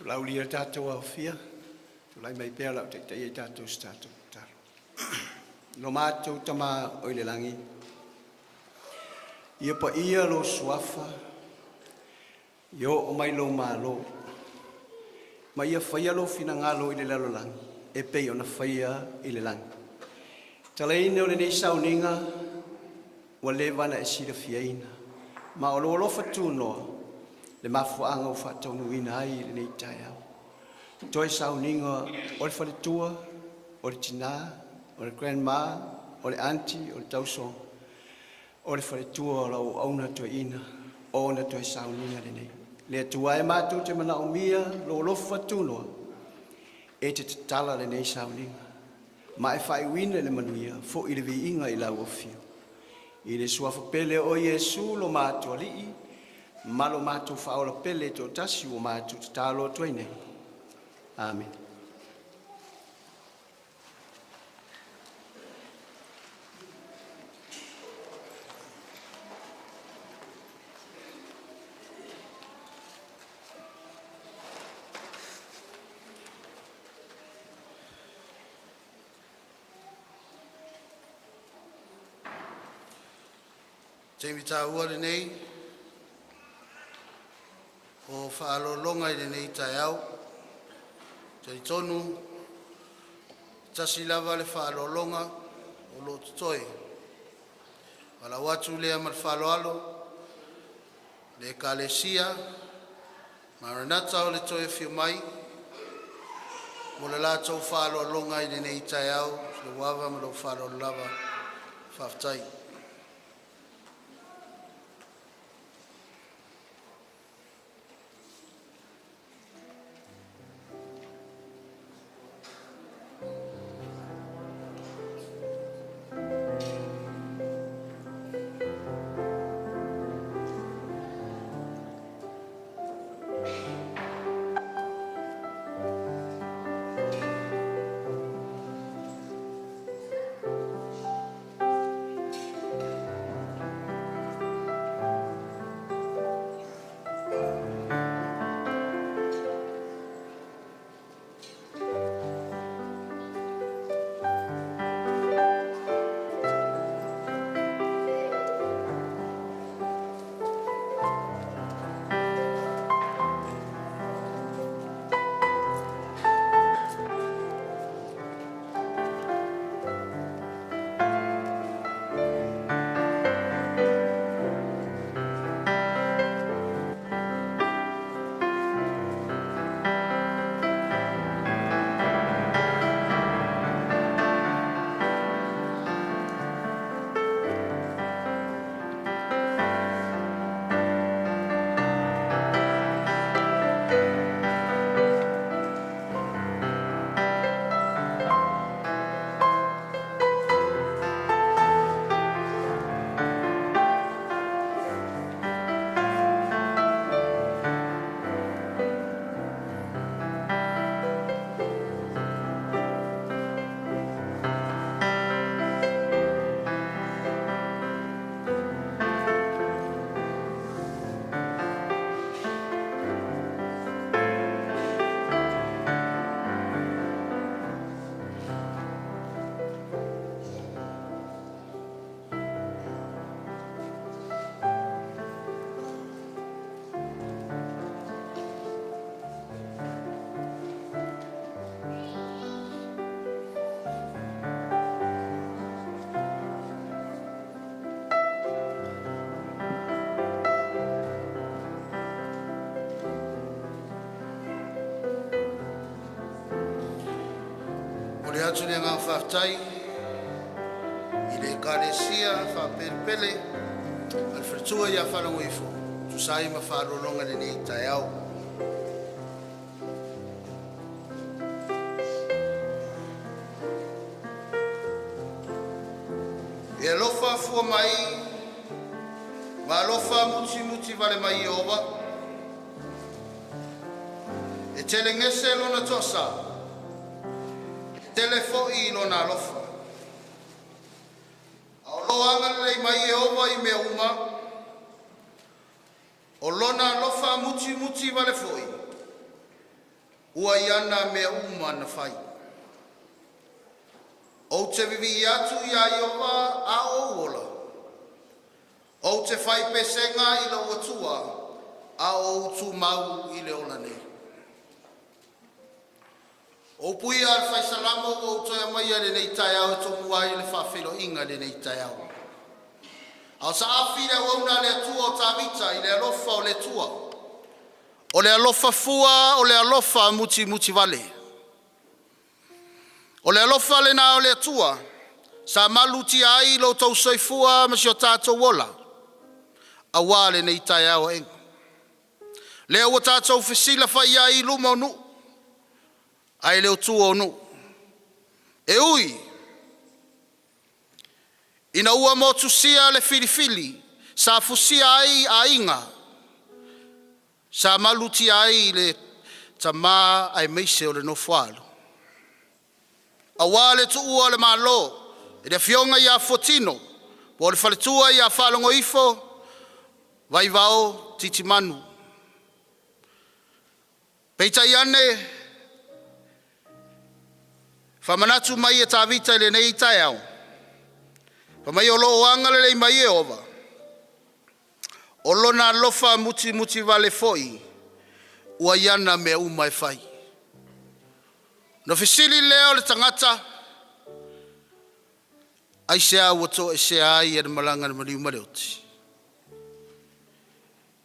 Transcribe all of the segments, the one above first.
Laulia le tatou aofia, tulai mai pea o le a ou taitaia i tatou i se tatou tatalo. Lo matou Tama oi le lagi, ia paia lou Suafa, ia oo mai lou Malo, ma ia faia lou finagalo i le lalolagi e pei ona faia i le lagi. Tatalaina o lenei sauniga ua leva ona e silafiaina, ma o lou alofa tunoa le mafuaaga ua faataunuuina ai lenei taeao. Toe sauniga o le faletua, o le tina, o le grandma, o le aunty o le tausogo, o le faletua o lau auauna toeaina ona toe sauniga lenei. Le Atua e matou te manaomia lou alofa tunoa, e te tatala lenei sauniga ma e faaiuina i le manuia, foi le viiga i lau Afio. I le Suafa pele o Iesu lo matou Alii ma lo matou Faaola pele e toatasi, ua matou tatalo atu ai nei. Amene. Taimi taua lenei o faaaloaloga i lenei taeao. E talitonu e tasi lava le faaaloaloga o lo o totoe. E valaau atu lea ma le faaaloalo i le Ekalesia Maranatha o le Toe Afio Mai mo le latou faaaloaloga i lenei taeao. I lou ava ma lou faaaloalo lava. Faafetai. E momoli atu le agaga faafetai i le Ekalesia Faapelepele ma le faletua ia Faalagoifo e tusa ai ma faaaloaloga i lenei taeao. E alofa fua mai ma alofa mutimuti vale mai Ieova, e telegese Lona toasa, e tele foi Lona alofa. A o lo o agalelei mai Ieova i mea uma, o Lona alofa mutimuti vale foi Ua i ana mea uma na fai. Ou te vivii atu ia Ieova a o ou ola. Ou te fai pesega i lou Atua a o ou tumau i le ola nei. O upu ia a le fai Salamo ua ou toe aumaia i lenei taeao e tomua ai le faafeiloaiga i lenei taeao. A o saafi le auauna a le Atua o Tavita i le alofa o le Atua. O le alofa fua, o le alofa mutimutivale. O le alofa lena o le Atua sa malutia ai lo outou soifua ma si o tatou ola aua lenei taeao aena. Lea ua tatou fesilafai ai i luma o nuu, ae le o tua o nuu. E ui ina ua motusia le filifili sa fusia ai aiga, sa malutia ai le tama aemaise o le nofo a alo, aua le tuua o le Malo e le Afioga ia Fuatino po o le faletua ia Faalogoifo Vaivao Titimanu. Peitai ane, faamanatu mai e Tavita i lenei taeao, fai mai o lo o agalelei mai Ieova, o Lona alofa mutimutivale foi ua i ana mea uma e fai. Ona fesili lea o le tagata, aisea ua toesea ai e le malaga a le maliu ma le oti?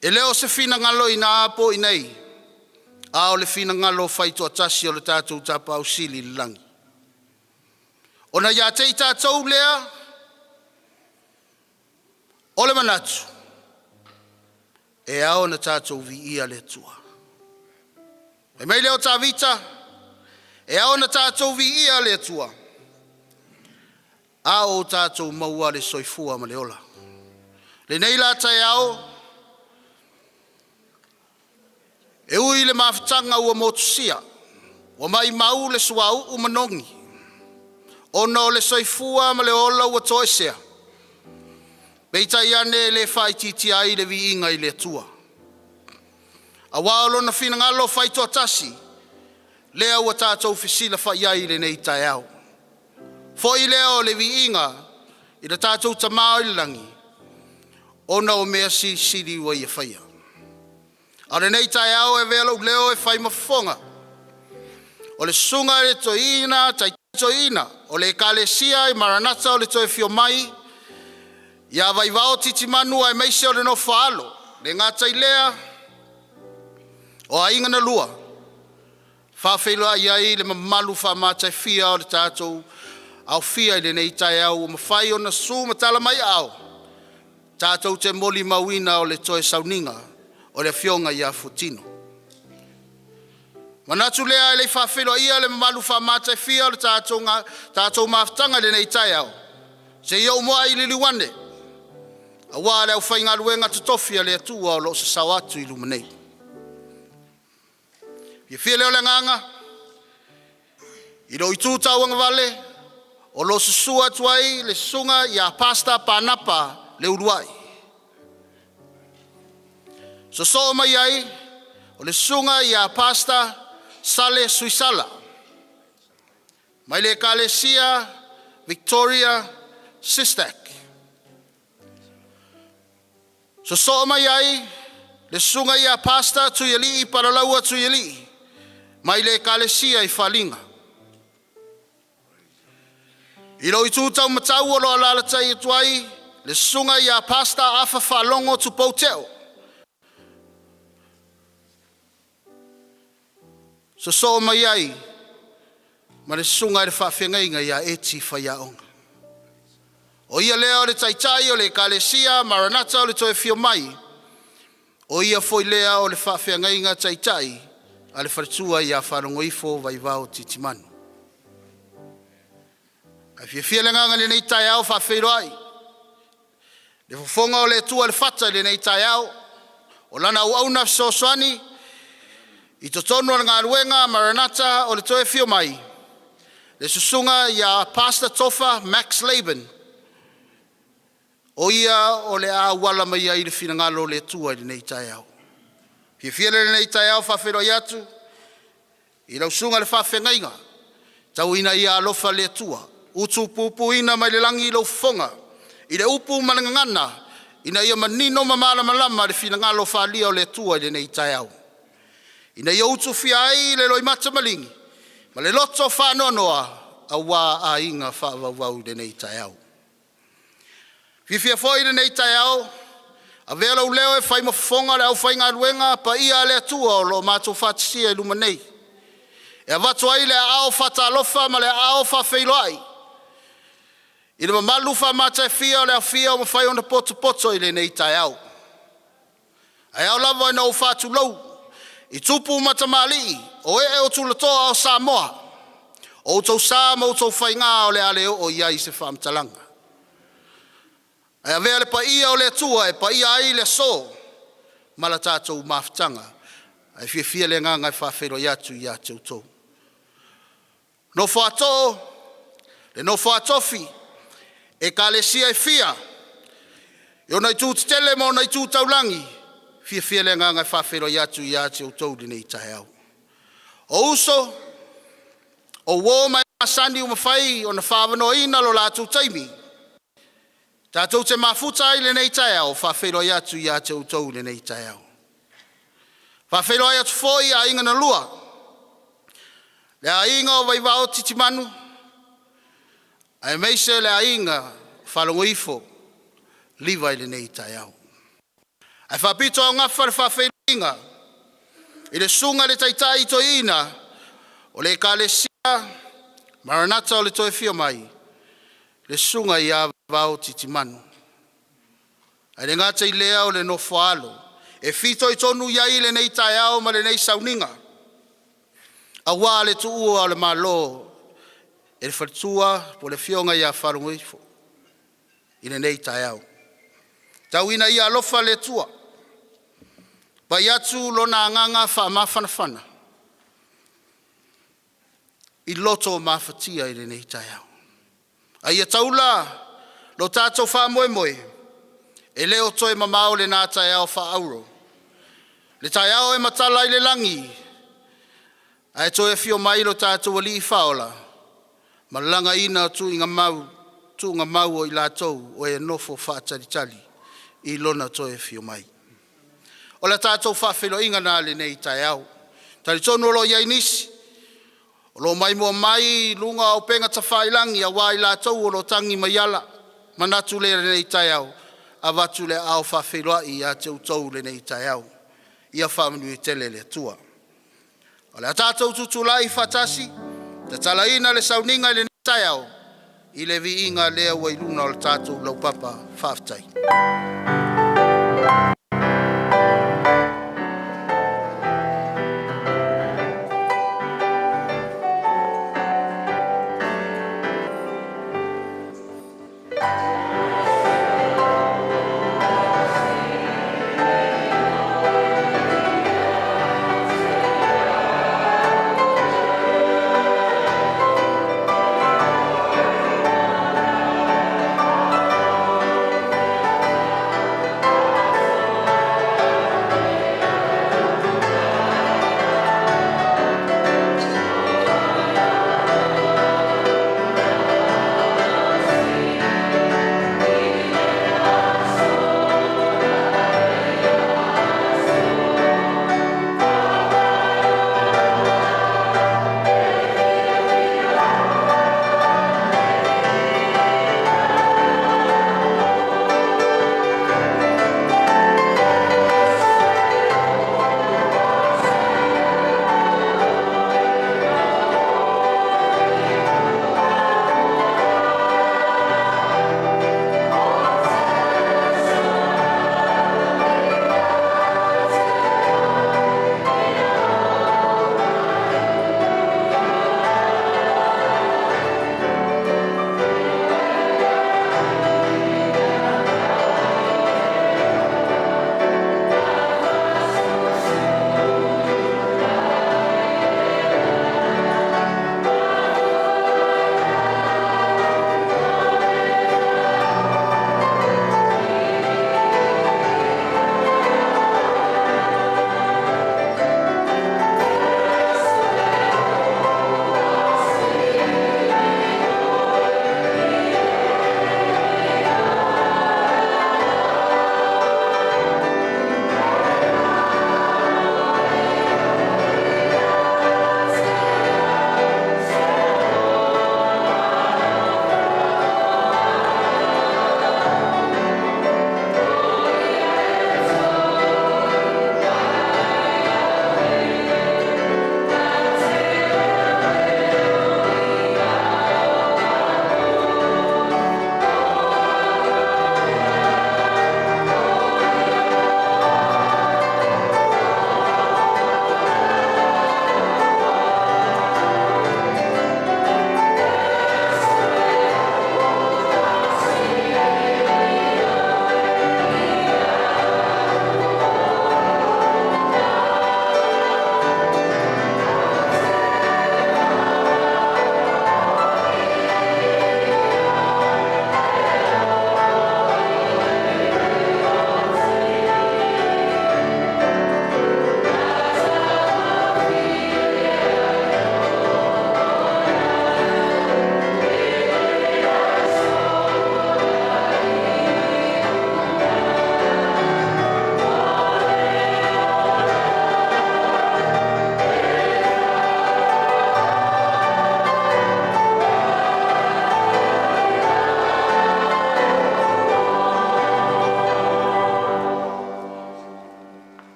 E le o se finagalo i ina po o i inei, a o le finagalo faitoatasi o le tatou Tapaau Sili i le lagi. Ona ia te i tatou lea o le manatu, e ao ona tatou viia le Atua. Fai mai le o Tavita, e ao ona tatou viia le Atua, a o tatou maua le soifua ma le ola. Lenei la taeao, e ui i le mafutaga ua motusia, ua maumau le suauu manogi ona o le soifua ma le ola ua toesea, peitai ane e le faaitiitia ai le viiga i le Atua, aua o Lona finagalo faitoatasi lea ua tatou fesilafai ai i lenei taeao. Foi lea o le viiga i le tatou Tama i le lagi ona o mea silisili ua Ia faia. A o lenei taeao e avea lou leo e fai ma fofoga o le susuga i le toeaina taitai toeaina o le Ekalesia Maranatha o le Toe Afio Mai ia Vaivao Titimanu aemaise o le nofo a alo. E le gata i lea o aiga na lua, e faafeiloai ai le mamalu faamataifia o le tatou aofia i lenei taeao ua mafai ona susu ma tala mai aao tatou te molimauina le toe sauniga o le Afioga ia Fuatino. Ona manatu lea ae le i faafeiloaia le mamalu faamataifia o le tatou mafutaga i lenei taeao, se i ou muai liliu ane aua le aufaigaluega totofi a le Atua o lo o sasao atu i luma nei. E fiafia lea o le agaga i lou itu tauagavale o lo o susu atu ai le susuga ia Pastor Panapa Leuluai. Sosoo mai ai o le susuga ia Pastor Sale Suisala mai le Ekalesia Victoria Sistach. Sosoo mai ai le susuga ia Pastor Tuialii Palalaua Tuialii mai le Ekalesia i Faliga. I lou itu taumatau o lo o alaalatai atu ai le susuga ia Pastor Afa Faalogo Tupou Teo. Sosoo mai ai ma le susuga i le faafeagaiga ia Eti Faiaoga. O ia lea o le taitai o le Ekalesia Maranatha o le Toe Afio Mai, o ia foi lea o le faafeagaiga taitai a le faletua ia Faalogoifo Vaivao Titimanu. Ae fiafia le agaga i lenei taeao e faafeiloai le fofoga o le Atua i le fata i lenei taeao, o lana auauna fesoasoani i totonu o le galuega Maranatha o le Toe Afio Mai, le susuga ia Pastor Tofa Max Laban. O ia o le a auala mai ai le finagalo o le Atua i lenei taeao. E fiafia lava i lenei taeao e faafeiloai atu I lau susuga i le faafeagaiga, tau ina ia alofa le Atua utupupuina mai le lagi lou fofoga i le upu ma le gagana ina ia manino ma malamalama le finagalo faaalia o le Atua i lenei taeao, ina ia utufia ai le loimata maligi ma le loto faanoanoa aua aiga faavauvau i lenei taeao. E Fiafia foi i lenei taeao e avea lou leo e fai ma fofoga o le aufaigaluega paia a le Atua o lo o matou faatasia i luma nei, e avatu ai le aao faatalofa ma le aao faafeiloai i le mamalu faamataifia o le aofia ua mafai ona potopoto i lenei taeao. Ae ao lava ina ou faatulou i tupu ma tamalii o ee o tulatoa o Samoa, o outou sa ma outou faiga o le a le oo i ai se faamatalaga. Ae avea le paia o le Atua e paia ai le aso ma la tatou mafutaga. Ae fiafia le agaga e faafeiloai atu ia te outou. Nofo a too, le nofo a tofi, ekalesia e fia i ona itu tetele ma ona itu taulagi, e fiafia le agaga e faafeiloai atu ia te outou i lenei taeao. O uso, o uo ma e masani ua mafai ona faaavanoaina lo latou taimi tatou te mafuta ai i lenei taeao, e faafeiloai atu ia te outou i lenei taeao. E faafeiloai atu foi i aiga na lua, le aiga o Vaivao Titimanu aemaise le aiga Faalogoifo Liva i lenei taeao. Ae faapitoaugafa le faafeiloaiga i le Susuga i le Taitai Toeaina o le Ekalesia Maranatha o le Toe Afio Mai, le Susuga ia Vavao Titimanu. Ae le gata i lea o le nofo a alo e fitoitonu i ai lenei taeao ma lenei sauniga aua le tuua o le Malo e le faletua po o le Afioga ia Faalogoifo i lenei taeao. Tau ina ia alofa le Atua pai atu Lona agaga faamafanafana i loto mafatia i lenei taeao, a ia taula lo tatou faamoemoe, e le o toe mamao lena taeao faaauro, le taeao e matala ai le lagi ae toe afio mai lo tatou Alii Faaola ma lagaina tuugamau o i latou o e nofo faatalitali i Lona toe afio mai. O le tatou faafeiloaiga lena i lenei taeao. E talitonu o lo o i ai nisi o lo o maimoa mai i luga o upega tafailagi aua i latou o lo o tagi mai ala, manatu lea i lenei taeao, avatu le aao faafeiloai ia te outou i lenei taeao. Ia faamanuia tele e le Atua. O le a tatou tutulai faatasi, tatalaina le sauniga i lenei taeao i le viiga lea ua i luga o le tatou laupapa. Faafetai.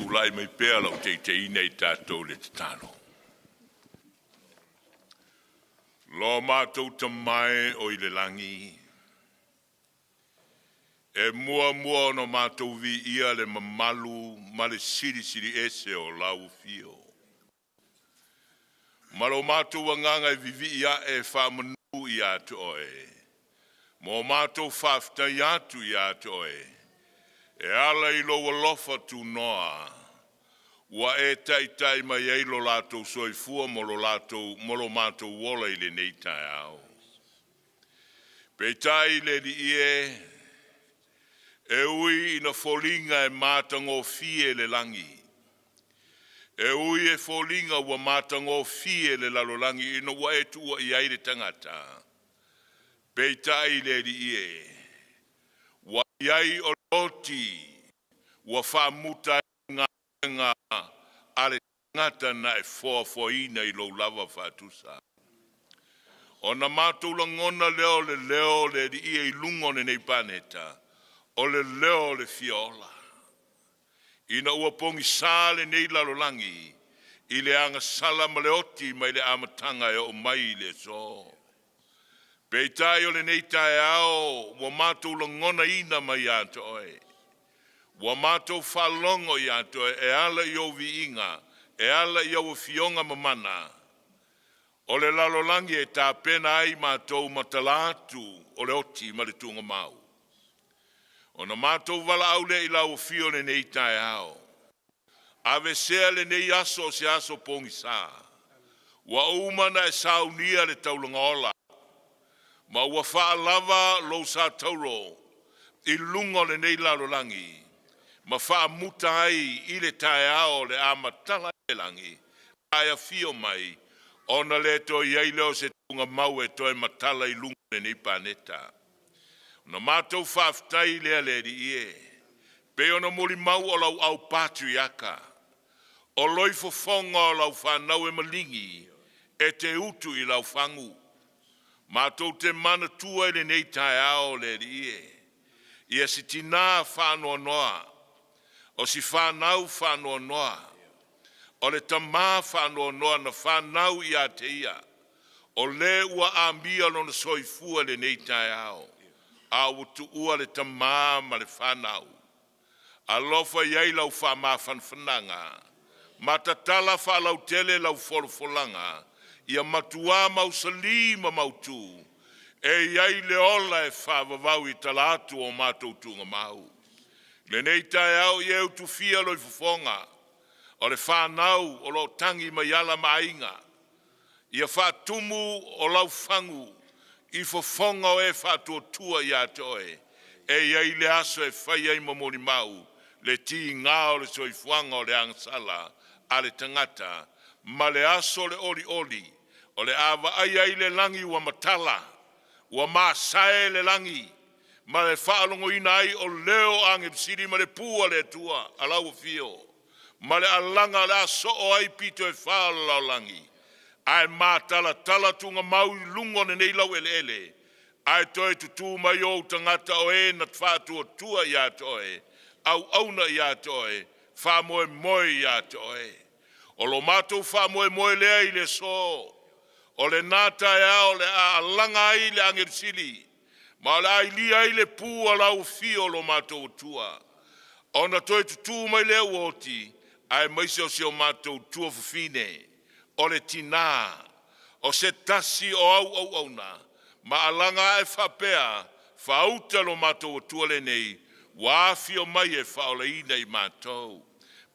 Tulai mai pea lou taitaiina i tatou i le tatalo. Lo matou Tama e oi le lagi, e muamua ona matou viia le mamalu ma le silisili ese o lau afio. Ma lo matou agaga e vivii ae e faamanu ia te oe, ma o matou faafetaia atu ia te oe, e ala i lou alofa tunoa, ua e taitai mai ai lo latou soifua ma lo latou ma lo matou ola i lenei taeao. Peitai le Alii e, e ui ina foliga e matagofie le lagi, e ui e foliga ua matagofie le lalolagi ina ua e tuua i ai le tagata, peitai le Alii e, ua i ai o le oti ua faamuta ai galuega a le tagata na e foafoaina i lou lava faatusa. Ona matou lagona lea o le leo o le Alii e i luga o lenei paneta, o le leo o le fia ola. Ina ua pogisa lenei lalolagi i le agasala ma le oti mai le amataga e oo mai i le aso. Peitai o lenei taeao ua matou lagonaina mai ia te oe, ua matou faalogo ia te oe e ala i ou viiga, e ala i au afioga mamana, o le lalolagi e tapena ai matou ma tala atu o le oti ma le tuugamau. Ona matou valaau lea i lau afio i lenei taeao. Aveesea lenei aso o se aso pogisa. Ua uma ona e saunia le taulaga ola, ma ua faalava lou sa tauro i luga o lenei lalolagi, ma faamuta ai i le taeao o le a matala ai le lagi a e afio mai, ona le toe i ai lea o se tuugamau e toe matala i luga o lenei paneta. Ona matou faafetai lea le Alii e, pei ona molimau o lau au patriaka, o loifofoga o lau fanau e maligi e te utu i lau fagu. Matou te manatua i lenei taeao le Alii e, ia si tinā faanoanoa, o si fanau faanoanoa, o le tamā faanoanoa na fanau ia te ia, o le ua amia lona soifua i lenei taeao, a ua tuua le tamā ma le fanau. Alofa i ai lau faamafanafanaga ma tatala faalautele lau folafolaga, ia matua mausali ma mautu, e i ai le ola e faavavau i tala atu o matou tuugamau. Lenei taeao ia e utufia loifofoga o le fanau o lo o tagi mai ala ma aiga, ia faatumu o lau fagu i fofoga o e faatuatua ia te oe, e i ai le aso e fai ai ma molimau le tiga o le soifuaga o le agasala a le tagata, ma le aso o le olioli o le a vaaia ai le lagi ua matala, ua masae le lagi ma le faalogoina ai o leo o agelu sili ma le pu a le Atua a lau afio, ma le alaga o le a soo ai pito e fa o le lalolagi, ae matalatala tuugamau i luga o lenei laueleele, ae toe tutu mai ou tagata o e na faatuatua ia te oe, auauna ia te oe, faamoemoe ia te oe. O lo matou faamoemoe lea i le aso, o lena taeao o le a alaga ai le agelu sili, ma o le a ilia ai le pu a lau afio lo matou Atua, ona toe tutu mai lea ua oti, aemaise o si o matou tuafafine, o le tina, o se tasi o au auauna, ma alaga ae faapea, faauta lo matou Atua lenei, ua afio mai e faaolaina i matou.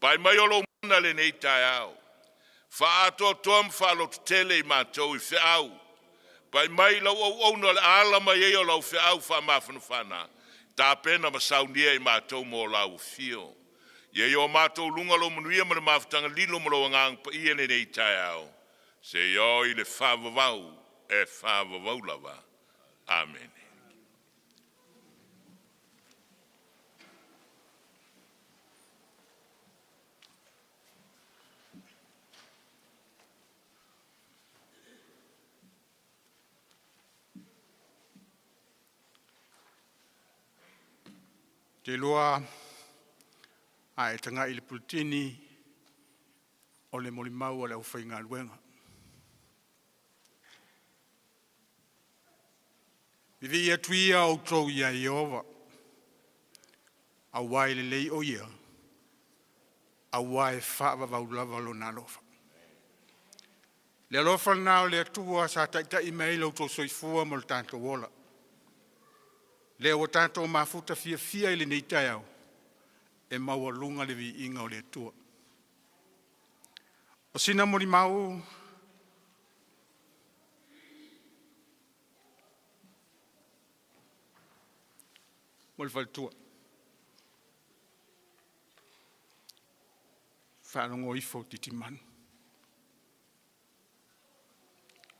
Pai mai o lou mana i lenei taeao, faaatoatoa ma faalototele i matou i feau. Pai mai lau auauna o le a ala mai ai o lau feau faamafanafana, tapena ma saunia i matou mo lau afio. Ia i o matou luga lou manuia ma le mafutaga lilo ma lou agaga paia i lenei taeao, seia oo i le faavavau, e faavavau lava. Amene. Te iloa A e tagai i le puletini o le molimau a le aufaigaluega. Vivii atu ia outou ia Ieova, aua e lelei o ia, aua e faavavau lava lona alofa. Le alofa lena o le Atua sa taitai mai ai lo outou soifua ma lo tatou ola. Lea ua tatou mafuta fiafia i lenei taeao, e maualuga le viiga o le Atua. O sina molimau mo le faletua. Faalogo ifo titimanu.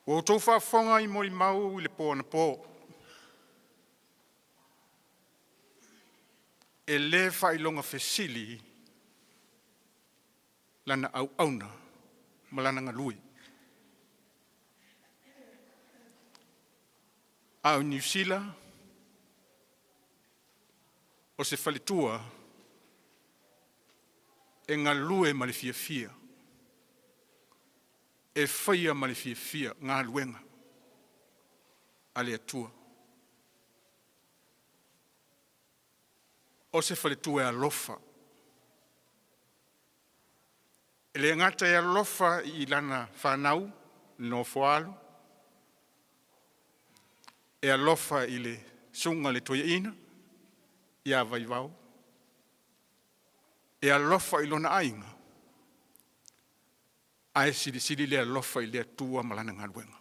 Ua outou faafofoga i molimau i le po anapo, e le faailoga fesili lana auauna ma lana galue. A o Niu Sila, o se faletua e galue ma le fiafia, e faia ma le fiafia galuega a le Atua. O se faletua e alofa, e le gata e alofa i lana fanau le nofo a alo, e alofa i le susuga i le toeaina ia Vaivao, e alofa i lona aiga, ae silisili le alofa i le Atua ma Lana galuega.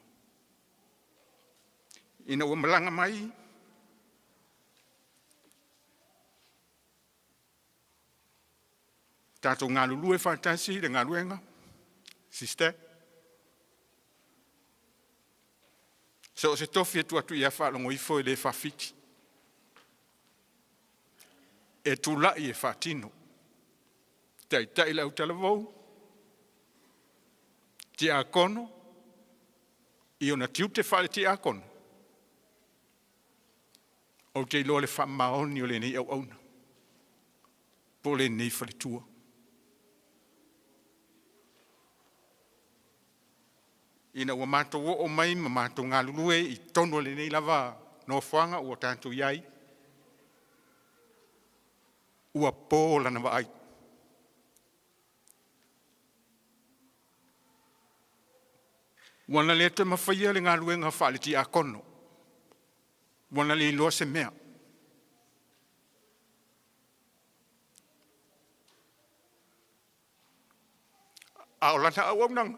Ina ua malaga mai tatou galulue faatasi i le galuega, sister, so o se tofi e tuu atu ia faalogo ifo e le faafiti, e tulai e faatino, taitai le autalavou, tiakono i ona tiute faale-tiakono, ou te iloa le faamaoni o lenei auauna po o lenei faletua. Ina ua matou oo mai ma matou galulue i totonu o lenei lava nofoaga ua tatou i ai, ua po lana vaai ua na le toe mafaia le galuega faale-tiakono, ua na le iloa se mea. A o lana auaunaga,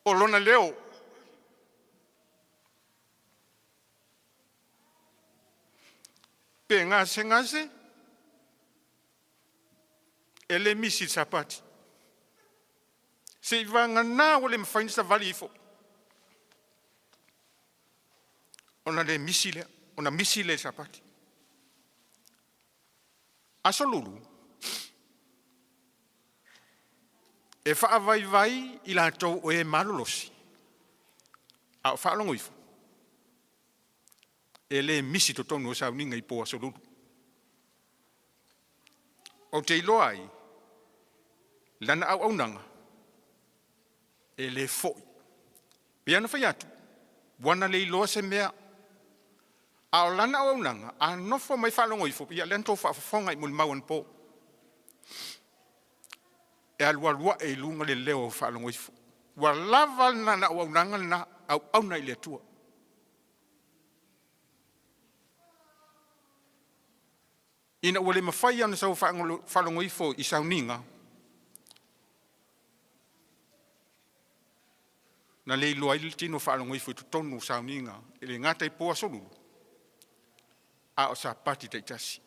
o lona leo, pe gasegase e le misi i le sapati, seiavagana ua le mafai ona savali ifo, ona le misi lea, ona misi lea i le sapati. Aso Lulu, e faavaivai i latou o e malolosi, a o faalogo ifo, e le misi i totonu o sauniga i po o Aso Lulu. Ou te iloa ai lana auaunaga e le foi. E pei ona fai atu, ua na le iloa se mea, a o lana auaunaga, a nofo ma faalogo ifo, ia lea na outou faafofoga i molimau anapo, e alualu ae i luga le leo o faalogo ifo, ua lava lana auaunaga lena auauna i le Atua. Ina ua le mafai ona sau faalogo ifo i sauniga, na le iloa ai le tino o faalogo ifo i totonu o sauniga, e le gata i Aso Lulu a o Sapati taitasi.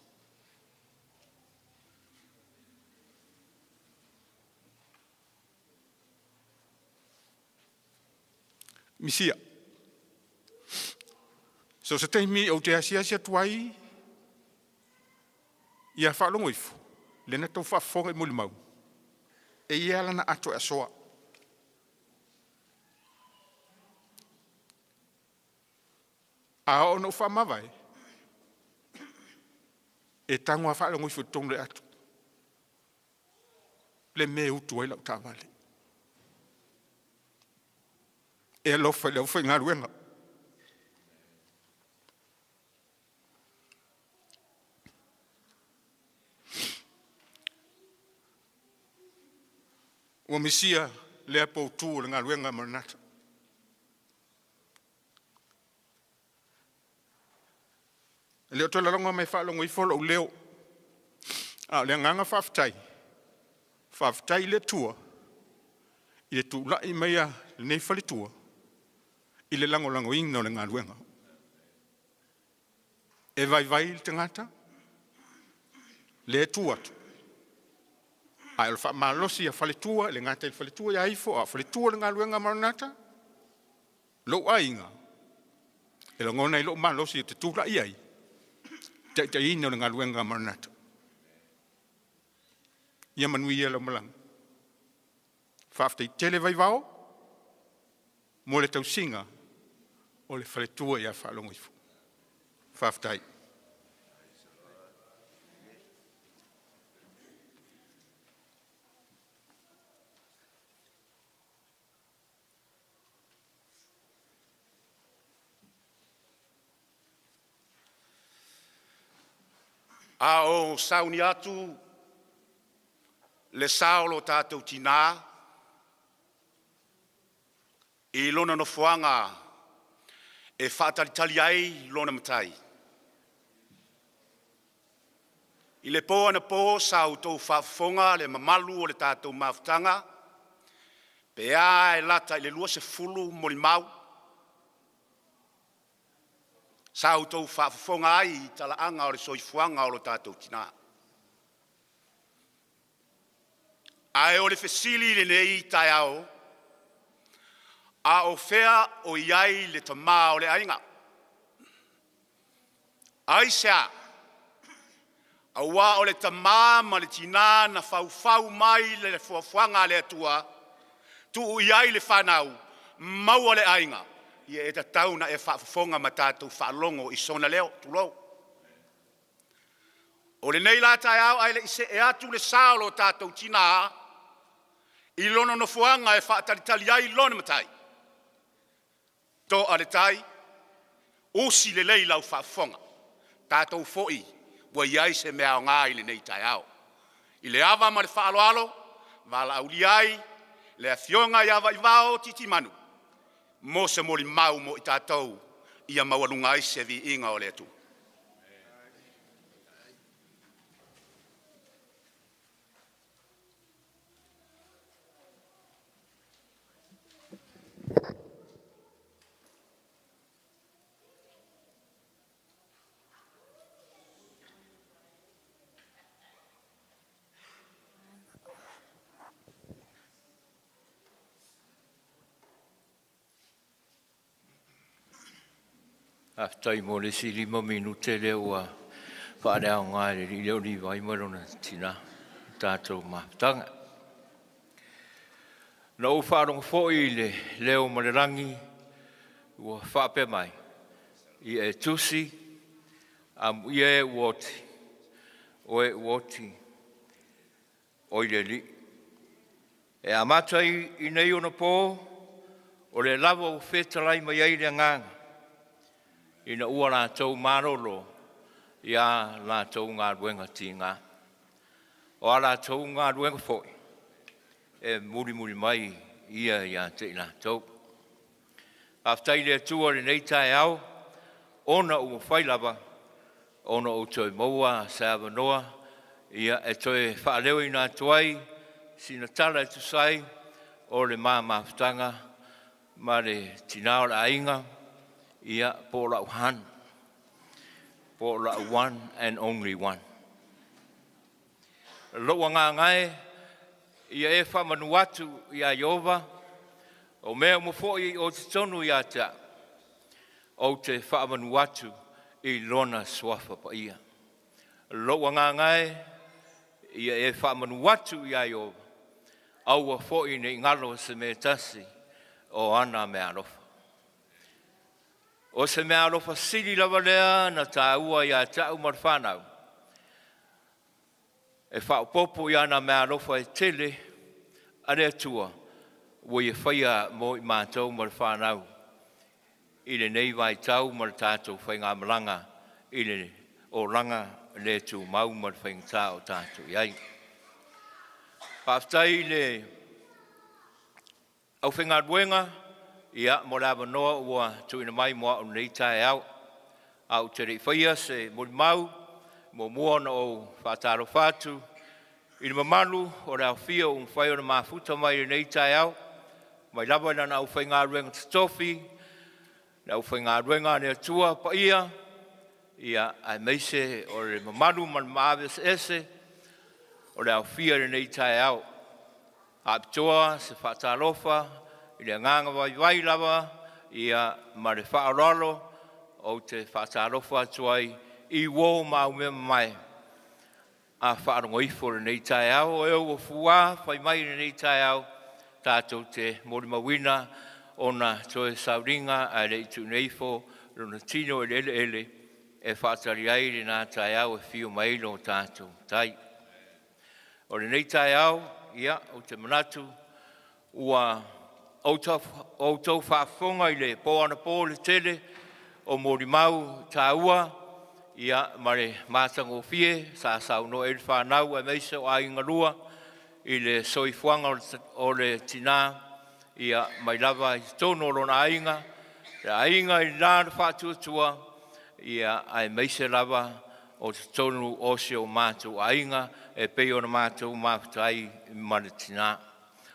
Misia. So o se taimi ou te asiasi atu ai ia faalogo ifo, lea na outou faafofoga i molimau, e i ai lava lana ato e asoa. A oo ina ou faamavae, E tago lava faalogo ifo i totonu o le ato le mea e utu ai lau taavale. E alofa i le aufaigaluega. Ua misia lea poutu o le galuega a Maranatha. E le o toe lagona mai e faalogo ifo lou leo, a o le agaga faafetai, faafetai i le Atua i le tulai mai o lenei faletua i le lagolagoina o le galuega. E vaivai le tagata lea e tu atu, ae o le faamalosi a faletua, e le gata i le faletua ia Ifo a o faletua o le galuega a Maranatha, lou aiga, e lagona ai lou malosi ou te tulai ai e taitaiina le galuega a Maranatha. Ia manuia lau malaga. Faafetai tele Vaivao mo le tausiga o le faletua ia Faalogoifo. Faafetai. A o sauni atu le sa o lo tatou tina i lona nofoaga e faatalitali ai lona matai, i le po anapo sa outou faafofoga le mamalu o le tatou mafutaga pe a e lata i le 20 molimau sa outou faafofoga ai i talaaga o le soifuaga o lo tatou tina. Ae o le fesili i lenei taeao, a o fea o i ai le tama o le aiga? Aisea? Aua o le tama ma le tina na faufau mai le foafoaga a le Atua, tuu i ai le fanau, maua le aiga. Ia e tatau ona e faafofoga ma tatou faalogo i sona leo, tulou. O lenei la taeao ae le i see atu le sa o lo tatou tina i lona nofoaga e faatalitali ai lona matai, toa le tai, usi lelei lau faafofoga, tatou foi ua i ai se mea aoga i lenei taeao. I le ava ma le faaaloalo, e valaaulia ai le Afioga ia Vaivao Titimanu mo se molimau mo i tatou ia maualuga ai se viiga o le Atua. Faafetai mo le isi 5 minute lea ua faaleaoga e le alii lea o Livai ma lona tina i le tatou mafutaga. Na ou faalogo foi i le leo mai le lagi ua faapea mai, “Ia e tusi, amuia e ua oti, o e ua oti, oi le Alii.” E amata i nei ona po, o lea lava ua fetalai mai ai le Agaga ina ua latou malolo i a latou galuega tiga. O a latou galuega foi, e mulimuli mai ia ia te i latou. Faafetai i le Atua i lenei taeao, ona ua mafai lava ona ou toe maua se avanoa ia e toe faaleoina atu ai sina tala e tusa ai o le ma mafutaga ma le tina o le aiga, ia po o lau hun, po o lau one and only one. Lou agaga e, ia e faamanu atu ia Ieova, o mea uma foi o i totonu ia te au, ou te faamanu atu i Lona Suafa Paia. Lou agaga e, ia e faamanu atu ia Ieova, aua foi ne i galo se mea e tasi o ana meaalofa. O se meaalofa sili lava lea na taua ia te au ma le fanau, E faaopoopo i ana meaalofa e tele a le Atua ua ia faia mo i matou ma le fanau i lenei vaitau ma le tatou faigamalaga i le olaga le tumau ma le faigata o tatou i ai. Faafetai i le aufaigaluega ia mo le avanoa ua tuuina mai mo au i lenei taeao. Ae ou te le i faia se molimau, muamua ona ou faatalofa atu i le mamalu o le aofia ua mafai ona mafuta mai i lenei taeao, mai lava i lana aufaigaluega totofi, le aufaigaluega a le Atua paia, ia aemaise o le mamalu ma le maave eseese o le aofia i lenei taeao. Faapitoa se faatalofa i le agaga vaivai lava ia ma le faaaloalo ou te faatalofa atu ai i uo ma au mea mamae a faalogo ifo i lenei taeao, o e ua fua fai mai i lenei taeao tatou te molimauina ona toe sauniga ae le i tuuina ifo lona tino i le eleele e faatali ai lena taeao e afio mai ai lo tatou Tai. O lenei taeao, ia, ou te manatu ua outou faafofoga i le po anapo i le tele o molimau taua ia ma le matagofie sa saunoa ai le fanau aemaise o aiga lua i le soifuaga o le tina ia mai lava i totonu o lona aiga, le aiga i le la faatuatua, ia aemaise lava o totonu o si o matou aiga e pei ona matou mafuta ai ma le tina.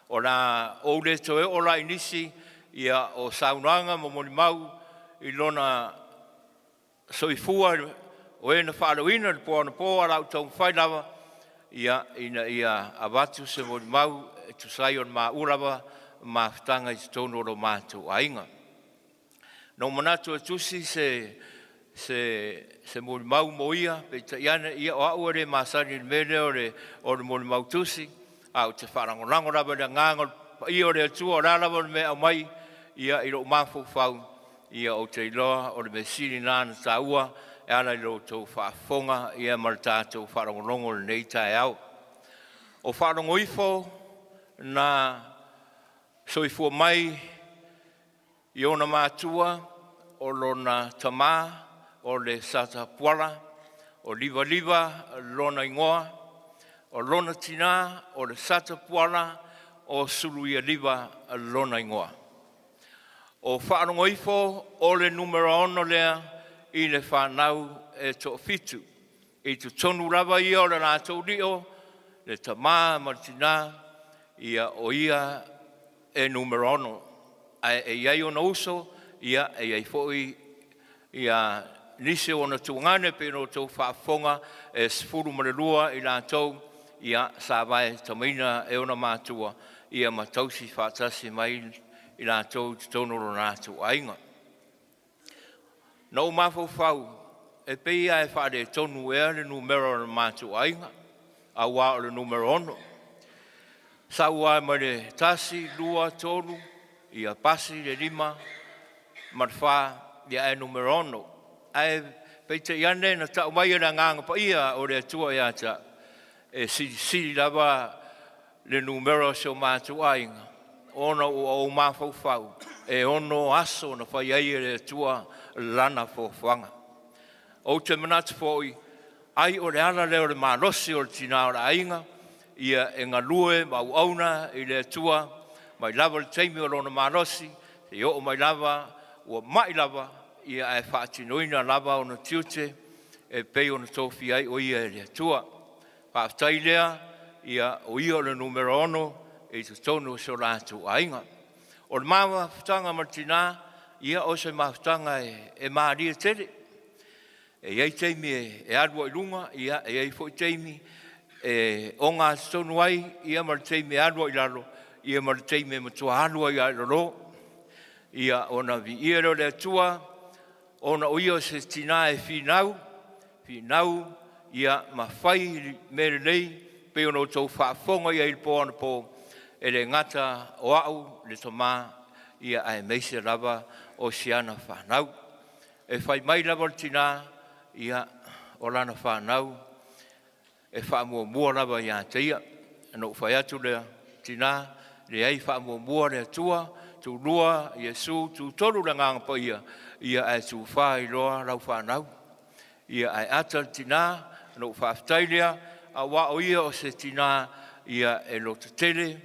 O le a ou le toe oo la i nisi ia o saunoaga ma molimau i lona soifua o e na faaleoina i le po anapo, ae o le a ou taumafai lava ia ina ia avatu se molimau e tusa ai o le maua lava mafutaga i totonu o lo matou aiga. Na ou manatu e tusi se se molimau mo ia, peitai ane, ia o au e le masani i le mea lea o le molimau tusi, ae ou te faalagolago lava i le agaga o le paia o le Atua, o le a lava le mea e aumai ia i lou mafaufau, ia ou te iloa o le mea sili lena ona taua e ala i lo outou faafofoga ia ma le tatou faalogologo i lenei taeao. O faalogo ifo na soifua mai i ona matua o lona tama o le Satapuala, o Livaliva lona igoa, o lona tina o le Satapuala o Suluialiva lona igoa. O faalogo ifo o le numera 6 lea i le fanau e toafitu. I totonu lava ia o le latou lio, le tama ma le tina, ia o ia e numera 6. Ae e i ai ona uso, ia e i ai foi ia nisi o ona tuagane pei ona outou faafofoga e 12 i latou ia sa vaetamaina e ona matua ia ma tausi faatasi mai i latou i totonu o lo latou aiga. Na ou mafaufau e pei lava e faaletonu ea le numera o le matou aiga, aua o le numera 6. Sau lava mai le 1, 2, 3, ia pasi le 5 ma le 4, ia ae numera 6. Ae peitai ane na tau mai e le Agaga Paia o le Atua ia te au, e silisili lava le numera o si o matou aiga, ona ua ou mafaufau e 6 aso na fai ai e le Atua lana foafoaga. Ou te manatu foi, ai o le ala lea o le malosi o le tina o le aiga, ia e galue ma auauna i le Atua mai lava le taimi o lona malosi, seia oo mai lava ua mai lava, ia ae faatinoina lava ona tiute e pei ona tofia ai o ia e le Atua. Faafetai lea, ia o ia o le numera 6 i totonu o si o latou aiga. O le mafutaga ma le tina, ia o se mafutaga e malie tele. E i ai taimi e alu ai i luga, ia e i ai foi taimi e ogatotonu ai, ia ma le taimi e alu ai i lalo, ia ma le taimi e matua alu ai lava i lalo. Ia ona viia lea o le Atua, ona o ia o se tina e finau, finau ia ma fai mea lelei pei ona outou faafofoga i ai i le po anapo, e le gata o au le tama, ia aemaise lava o si ana fanau. E fai mai lava le tina, ia, o lana fanau. e faamuamua lava ia te ia. Na ou fai atu lea, Tina, leai faamuamua le Atua, tulua Iesu, tutolu le Agaga Paia, ia ae tufa ai loa lau fanau. Ia ae ata le tina, na ou faafetai lea, aua o ia o se tina ia e lototele,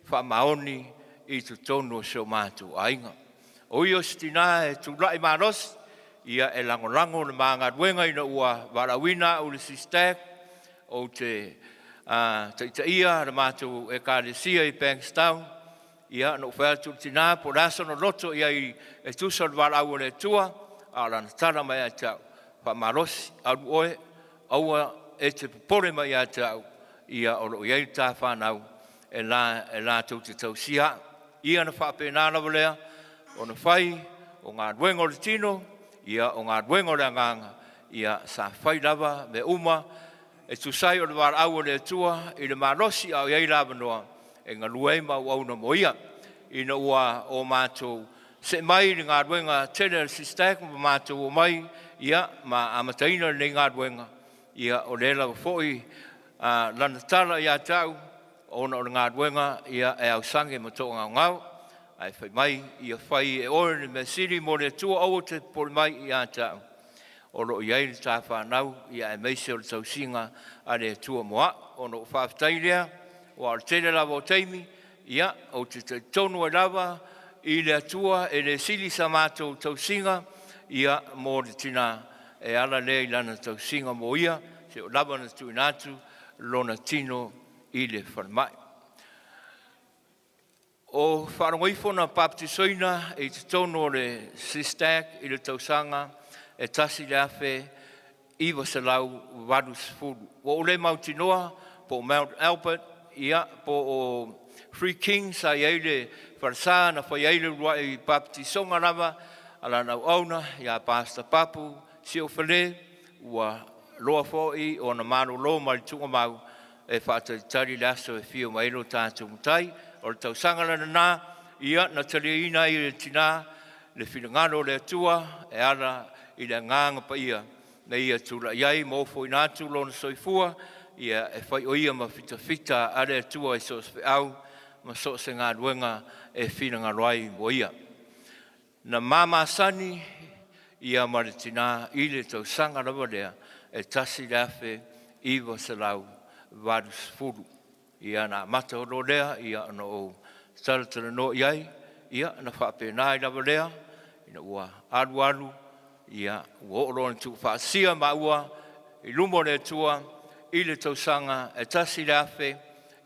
faamaoni i totonu o si o matou aiga. O ia o se tina e tulai malosi, ia e lagolago le ma galuega ina ua valaauina au i le SISTAC ou te taitaia le matou ekalesia i Bankstown. Ia na ou fai atu i le tina po o le a sona loto i ai e tusa o le valaau a le Atua, a o lana tala mai ia te au, faamalosi, alu oe, aua e te popole mai ia te au, ia o lo o i ai le ta fanau e la e latou te tausia au. Ia na faapena lava lea ona fai o galuega o le tino, ia o galuega o le agaga, ia sa fai lava mea uma e tusa ai o le valaau a le Atua i le malosi a o i ai le avanoa e galue ai ma auauna mo ia. Ina ua o matou see mai i le galuega tele a le SISTAC ma matou omai ia ma amataina lenei galuega, ia o lea lava foi a lana tala ia te au, ona o le galuega ia e ausage ma toagaogao, ae fai mai ia fai e oe le mea sili mo le Atua, aua te popole mai ia te au, o lo o i ai le ta fanau ia aemaise o le tausiga a le Atua mo au. Ona ou faafetai lea, aua o le tele lava o taimi, ia ou te talitonu ai lava i le Atua e le sili sa matou tausiga ia mo le tina e ala lea i lana tausiga mo ia, seia oo lava ina tuuina atu lona tino i le falemai. O faalogo ifo na baptisoina i totonu o le SISTAC i le tausaga e 1980. Ua ou le mautinoa po o Mount Albert ia po o Free King sa i ai le falesa na fai ai le uluai baptisoga lava a lana auauna ia Pastor Papu Siofale, ua loa foi ona malolo mai le tuugamau e faatalitali le aso e fia mai ai lo tatou Matai. O le tausaga lena ia na taliaina ai e le tina le finagalo o le Atua e ala i le Agaga Paia na ia tulai ai ma ofoina atu lona soifua ia e fai o ia ma fitafita a le Atua i so o se feau ma so o se galuega e finagalo ai mo ia. Na ma masani ia ma le tina i le tausaga lava lea e 1980. Ia na amata loa lea ia ona ou talatalanoa i ai, ia na faapena ai lava lea ina ua alu alu ia ua oo loa ina tuufaatasia maua i luma o le Atua i le tausaga e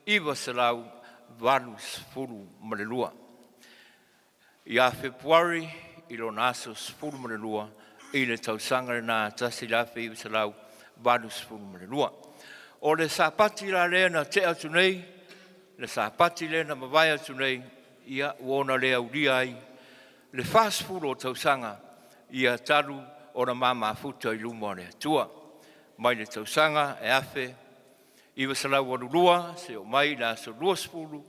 1982. Ia Fepuari i lona aso 12 i le tausaga lena 1982. O le Sapati la lea na tea atu nei, le Sapati lea na mavae atu nei, ia ua ona le aulia ai le 40 o tausaga ia talu ona ma mafuta i luma o le Atua. Mai le tausaga e 1982 seia oo mai i le aso 20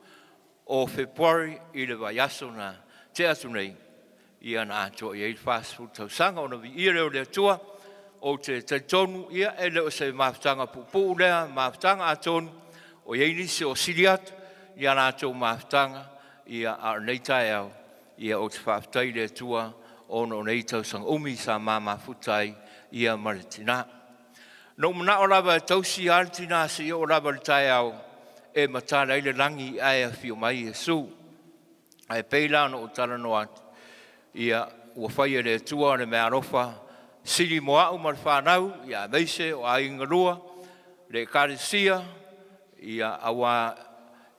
o Fepuari i le vaiaso na tea atu nei, ia na atoa i ai le 40 tausaga ona viia lea o le Atua. Ou te talitonu ia e le o se mafutaga puupuu lea mafutaga, atonu o i ai nisi o sili atu i a latou mafutaga, ia a o lenei taeao ia ou te faafetai i le Atua ona o nei tausaga umi sa ma mafuta ai ia ma le tina. Na ou manao lava e tausi lava le tina seia oo lava i le taeao e matala ai le lagi ae afio mai Iesu. Ae pei la ona ou talanoa atu, ia ua fai e le Atua le meaalofa sili mo au ma le fanau, ia aemaise o aiga galua, le ekalesia, ia aua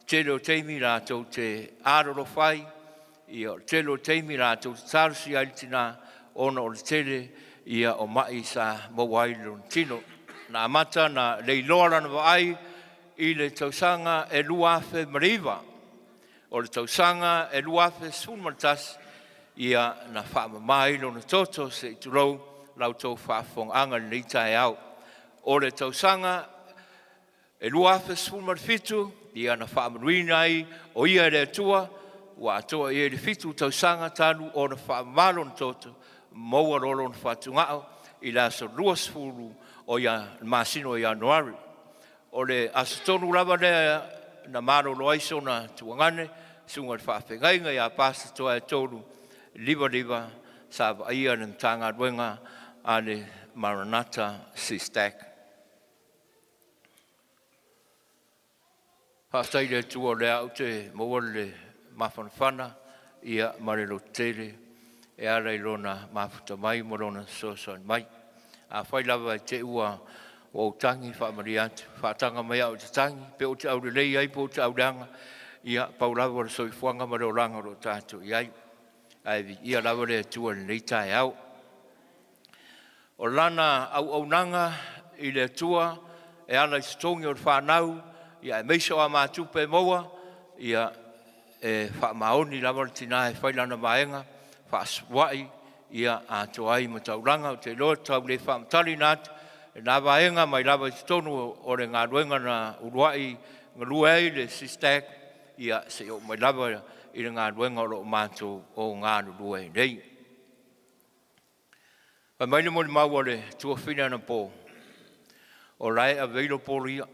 tele o taimi latou te alolofa ai, ia o le tele o taimi latou te talosia ai le tina ona o le tele ia o mai sa maua ai i lona tino. Na amata na leiloa lana vaai i le tausaga e 2009. O le tausaga e 2011 ia na faamama ai lona toto, se i tulou la outou faafofogaaga i lenei taeao. O le tausaga e 2017 ia na faamanuiina ai o ia e le Atua, ua atoa i ai le 7 tausaga talu ona faamama lona toto, maua loa lona fatugao i le aso 20 o le masina o Ianuari. O le aso tonu lava lea na malolo ai sona tuagane, susuga i le faafeagaiga ia Pastor Toaetolu Livaliva sa vaaia le Matagaluega a le Maranatha SISTAC. Faafetai i le Atua o lea ou te maua le mafanafana ia ma le lototele e ala i lona mafuta mai ma lona fesoasoani mai. Afai lava e te ua ou tagi, faamalie atu, faataga mai au e te tagi, pe ou te aulelei ai, pe ou te auleaga, ia pau lava o le soifuaga ma le olaga o lo o tatou i ai. Ae viia lava le Atua i lenei taeao. O lana auaunaga i le Atua e ala i totogi o le fanau, ia aemaise o amatupe e maua, ia e faamaoni lava le tina e fai lana vaega, faasua'i ia atoa ai ma taulaga. Ou te iloa e tau le faamatalaina atu lena vaega mai lava i totonu o le galuega na uluai galue ai le SISTAC, ia seia oo mai lava i le galuega o lo o matou o galulue ai nei. Fai mai le molimau a le tuafafine anapo, o la e available ia,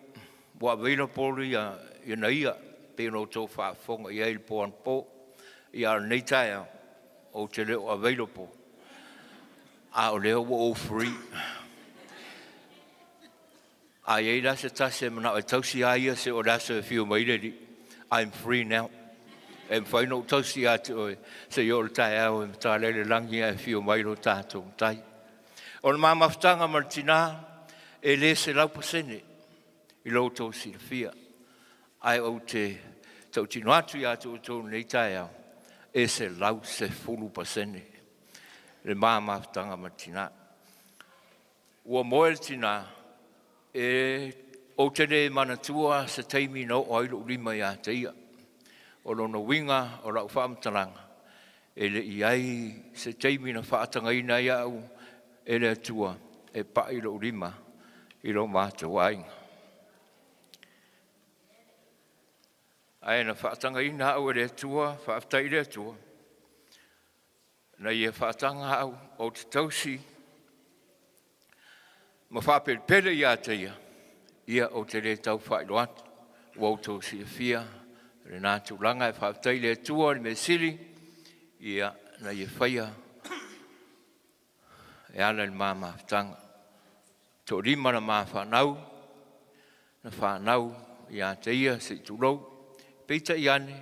ua available ia na ia, pei ona outou faafofoga i ai i le po anapo. Ia a o lenei taeao, ou te le o available, a o lea ua ou free. A i ai la se tasi e manao e tausi a ia se o le aso e afio mai le alii, I'm free now. E mafai ona ou tausi ia te oe seia oo i le taeao e matala ai le lagi ae afio mai lo tatou Matai. O le ma mafutaga ma le tina e le 100% i lo outou silafia, ae ou te tautino atu ia te outou i lenei taeao, e 110% le ma mafutaga ma le tina. Ua moe le tina, e ou te le manatua se taimi na oo ai lou lima ia te ia. O lona uiga o lau faamatalaga, e le i ai se taimi na faatagaina ai au e le Atua e pai lou lima i lo matou aiga. Ae na faatagaina au e le Atua, faafetai i le Atua, na ia faataga au ou te tausi ma faapelepele ia te ia, ia ou te le tau faailoa atu, ua outou silafia lena tulaga. E faafetai i le Atua i le mea sili, ia na ia faia e ala i le ma mafutaga. Toalima na ma fanau, na fanau ia te ia se i tulou. Peitai ane,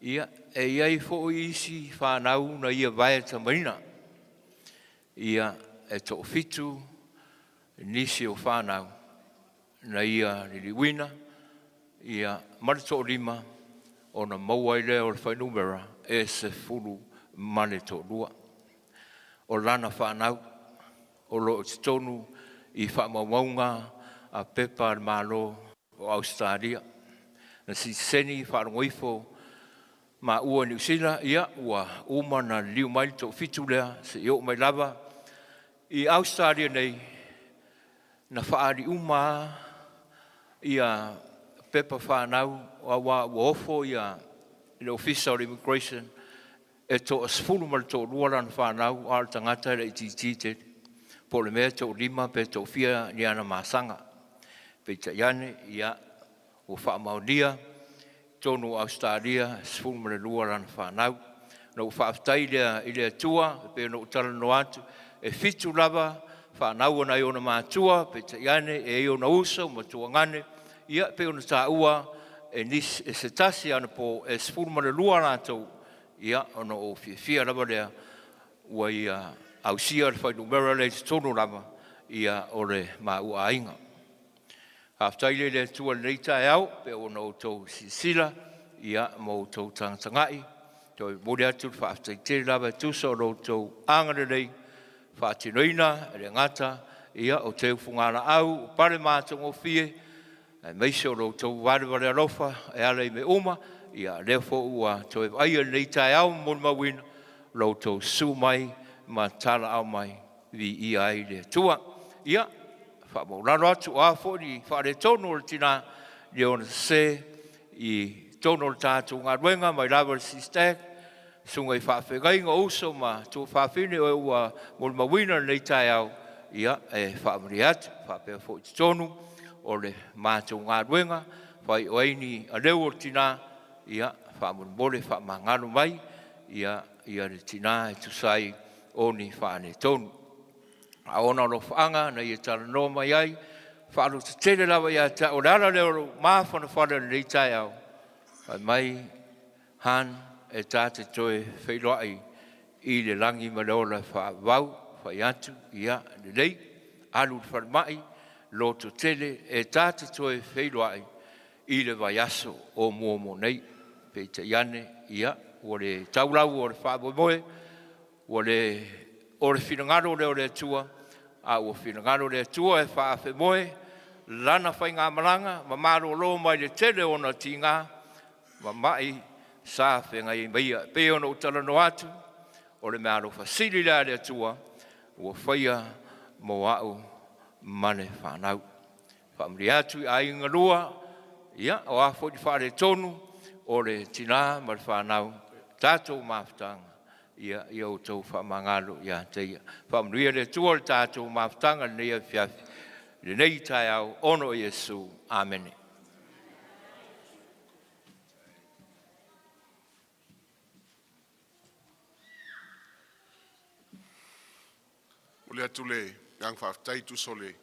ia, e i ai foi isi fanau na ia vae tamaina. Ia, e toafitu nisi o fanau na ia liliuina, ia, ma le toalima ona maua ai lea o le fuainumera e 12. O lana fanau o lo o i totonu i faamaumauga a pepa a le Malo o Ausetalia. Na sitiseni faalogo ifo maua i Niu Sila, ia ua uma ona liliu mai le toafitu lea seia oo mai lava i Ausetalia nei, na faaali uma lava ia pepa fanau aua ua ofo ia le Ofisa o le Immigration e toa 12 lana fanau, a o le tagata e laitiiti tele, po o le mea e toalima pe toafia ni ana masaga. Peitai ane, ia, ua faamaonia totonu o Ausetalia e 12 lana fanau. Na ou faafetai lea i le Atua, e pei ona ou talanoa atu, e 7 lava fanau nai ona matua, peitai ane e i ai ona uso ma tuagane, ia pei ona taua e nisi e se tasi anapo e 12 latou, ia ona ou fiafia lava lea ua ia ausia le fuainumera lea i totonu lava ia o le maua aiga. Faafetai lea i le Atua i lenei taeao, pe ona outou silasila ia ma outou tagatagai, toe momoli atu le faafetai tele lava e tusa o lo outou agalelei faatinoina e le gata ia o teufugalaau o pale matagofie, aemaise o lo outou valevale alofa e ala i mea uma, ia lea foi ua toe vaaia i lenei taeao ma molimauina lo outou susu mai ma talaau mai, viia ai le Atua. Ia faamaualalo atu o a foi ni faaletonu o le tina i ona sese i totonu o le tatou galuega mai lava i le SISTAC, susuga i faafeagaiga o uso ma tuafafine o e ua molimauina lenei taeao, ia e faamalie atu faapea foi i totonu o le matou galuega, faai'o ai ni aleu o le tinā, ia faamolemole faamagalo mai ia le tinā e tusa ai o ni faaletonu. A o ona alofaaga na ia talanoa mai ai faalototele lava ia te a'u. O le ala lea o lou mafanafana i lenei taeao, fai mai Han e ta te toe feiloai i le lagi ma le ola faavavau. Fai atu ia lelei, alu i le falemai, lototele e ta te toe feiloai i le vaiaso o muamua nei. Peitai ane, ia ua le tau lau o le faamoemoe, ua le o le finagalo lea o le Atua, a ua finagalo le Atua e faafemoe lana faigamalaga ma malolo mai le tele o ona tiga ma mai sa feagai ai ma ia. E pei ona ou talanoa atu, o le meaalofa sili lea a le Atua ua faia mo a'u ma le fanau. Faamanuia atu i aiga galua, ia o a foi ni faaletonu o le tinā ma le fanau, tatou mafutaga, ia ia outou faamagalo ia te ia. Faamanuia le Atua i le tatou mafutaga i lenei afiafi, lenei taeao, ona o Iesu. Amene. Momoli atu le agaga faafetai e tusa o le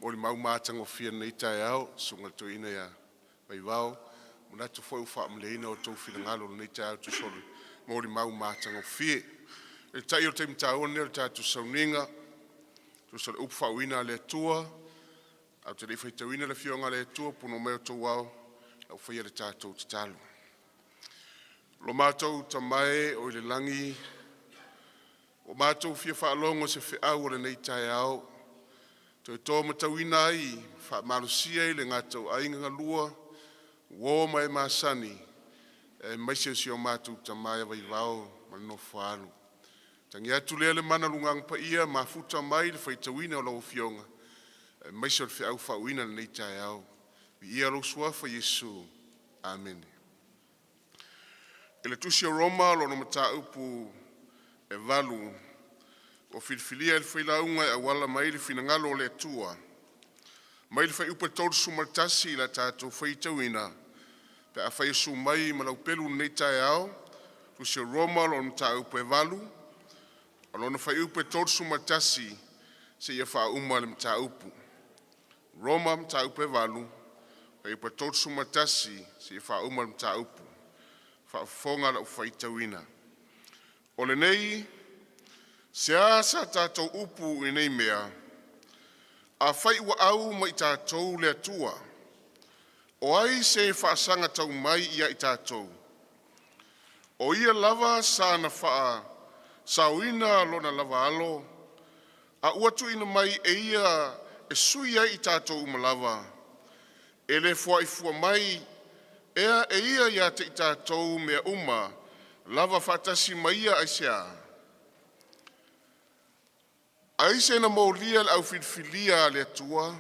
molimau matagofie i lenei taeao, le susuga i le toeaina ia Vaivao. E manatu foi ua faamalieina outou finagalo i lenei taeao e tusa o le molimau matagofie. Eetai o le taimi taua lenei o le tatou sauniga e tusa o le upu faauuina a le Atua. Ae ou te le i faitauina le Afioga a le Atua, puna mai o outou ao a o faia le tatou tatalo. Lo matou Tama e oi le lagi, ua matou fia faalogo i se feau o lenei taeao, e toe to matauina ai ma faamalosia ai le gatauaiga galua, uo ma e masani, aemaise o si o matou tama ia Vaivao ma le nofo a alo. Tagi atu lea le mana o le Agaga Paia, mafuta mai le faitauina o lau Afioga, aemaise o le feau faauuina i lenei taeao. Viia lou Suafa Iesu. Amene. I le Tusi a Roma lona mataupu e 8, ua filifilia e le Failauga e auala mai le finagalo o le Atua, mai le fuaiupu 31 o le a tatou faitauina pe afai e susu mai ma lau pelu i lenei taeao. Tusi a Roma lona mataupu e 8, o lona fuaiupu e 31 seia faauma le mataupu. Roma Mataupu e 8, fuaiupu 31 seia faauma le mataupu. Faafofoga lau faitauina. O lenei, se a sa tatou upu i nei mea? Afai ua au ma i tatou le Atua, o ai se faasaga tau mai ia i tatou? O Ia lava sa na faasaoina lona lava Alo, a ua tuuina mai e Ia e sui ai i tatou uma lava, e le foai mai ea e Ia ia te i tatou mea uma lava faatasi ma Ia aisea? Aise na molia le au filifilia a le Atua?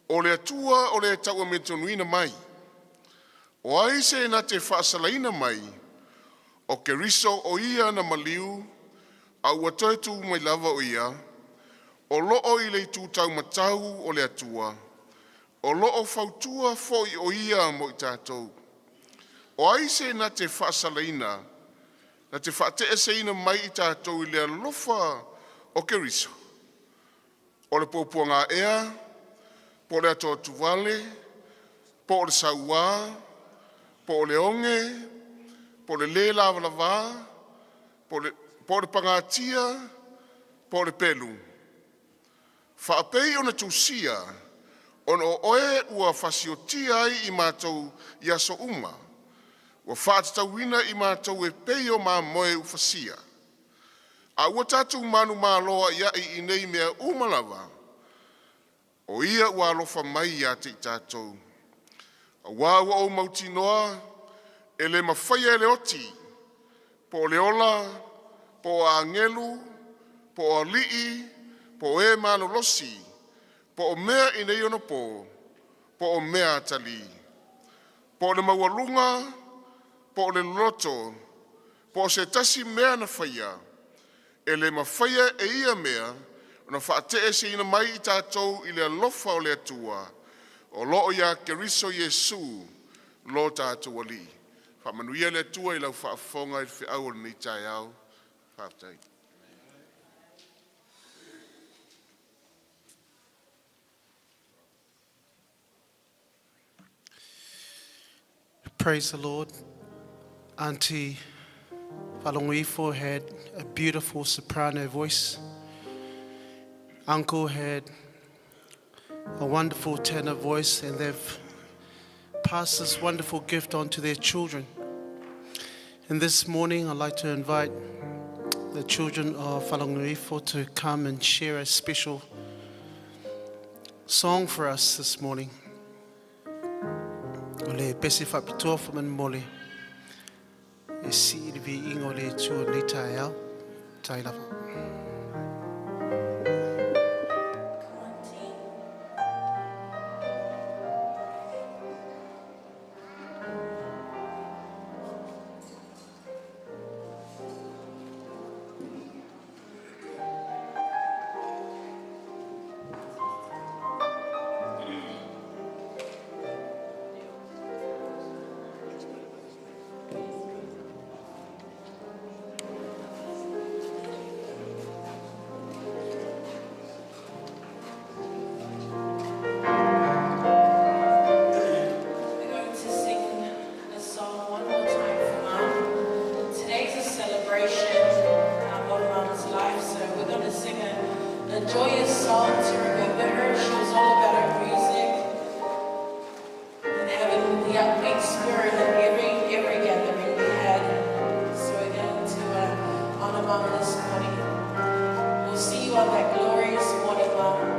O le Atua o le tauamiotonu mai. O ai se na te faasalaina mai? O Keriso o Ia na maliu a ua toe tu mai lava o Ia, o loo i le itu taumatau o le Atua, o loo fautua foi o Ia mo i tatou. O ai se na te faasalaina, na te faateeseina mai i tatou i le alofa o Keriso? O le puapuaga ea, po o le atuatuvale, po o le sauā, po o le oge, po o le lē lavalavā, po o le pagatia, po o le pelu? Faapei ona tusia, “Ona o oe ua fasiotia ai i matou i aso uma, ua faatatauina i matou e pei o mamoe ua fasia.” A ua tatou manumalo a'ia'i i nei mea uma lava, o Ia ua alofa mai ia te i tatou, auā ua ou mautinoa, e le mafaia e le oti, po o le ola, po o agelu, po o alii, po o e malolosi, po o mea i nei onapo, po o mea atalii, po o le maualuga, po o le loloto, po o se tasi mea na faia, e le mafaia e ia mea ona faateeseina mai i tatou i le alofa o le Atua o loo ia Keriso Iesu lo tatou Alii. Faamanuia le Atua i lau faafofoga i le feau o lenei taeao. Faafetai. Praise the Lord. Auntie Faalogoifo had a beautiful soprano voice. Uncle had a wonderful tenor voice, and they've passed this wonderful gift on to their children. And this morning, I'd like to invite the children of Faalogoifo to come and share a special song for us this morning. O le pese faapitoa faamolemole e sii le viiga o le Atua i lenei taeao. Tai lava. We're going to sing a song one more time for Mum. Today's a celebration of Mum's life, so we're going to sing a joyous song to remember her. She was all about her music and having the upbeat spirit in every gathering we had. So we're going to honor Mum this morning. We'll see you on that glorious morning, Mum.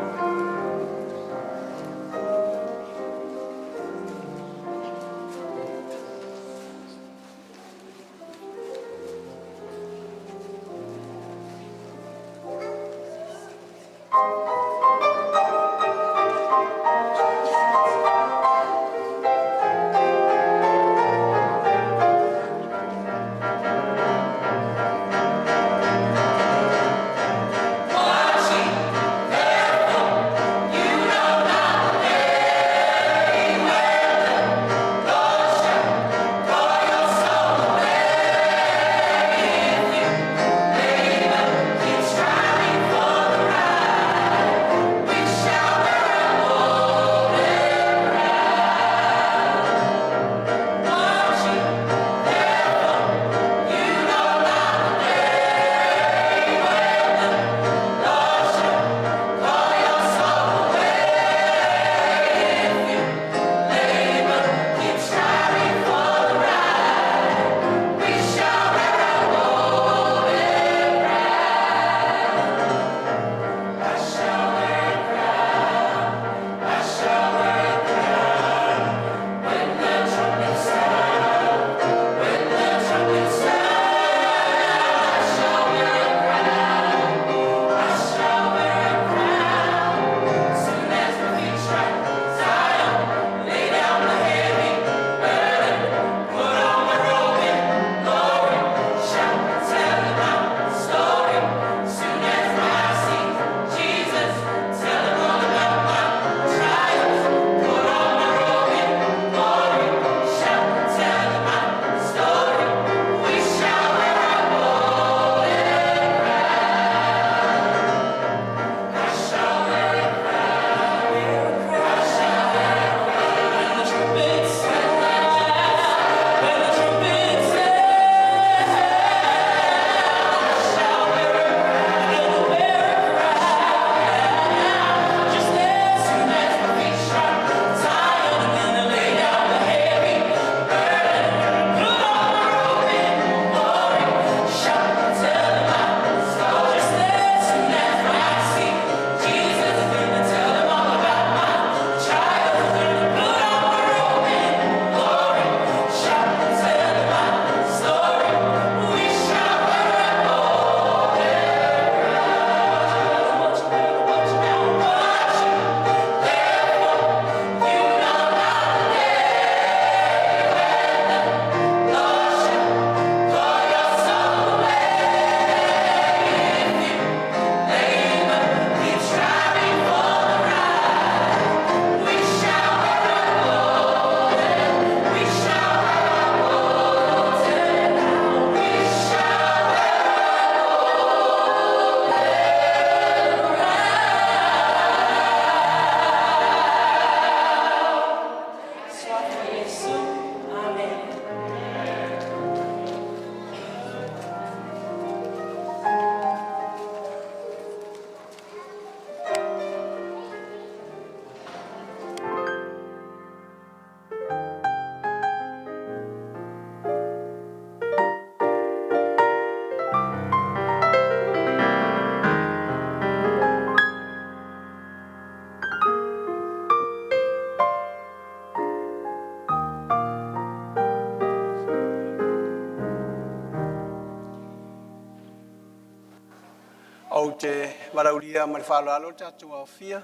Ou te valaaulia ma le faaaloalo le tatou aofia,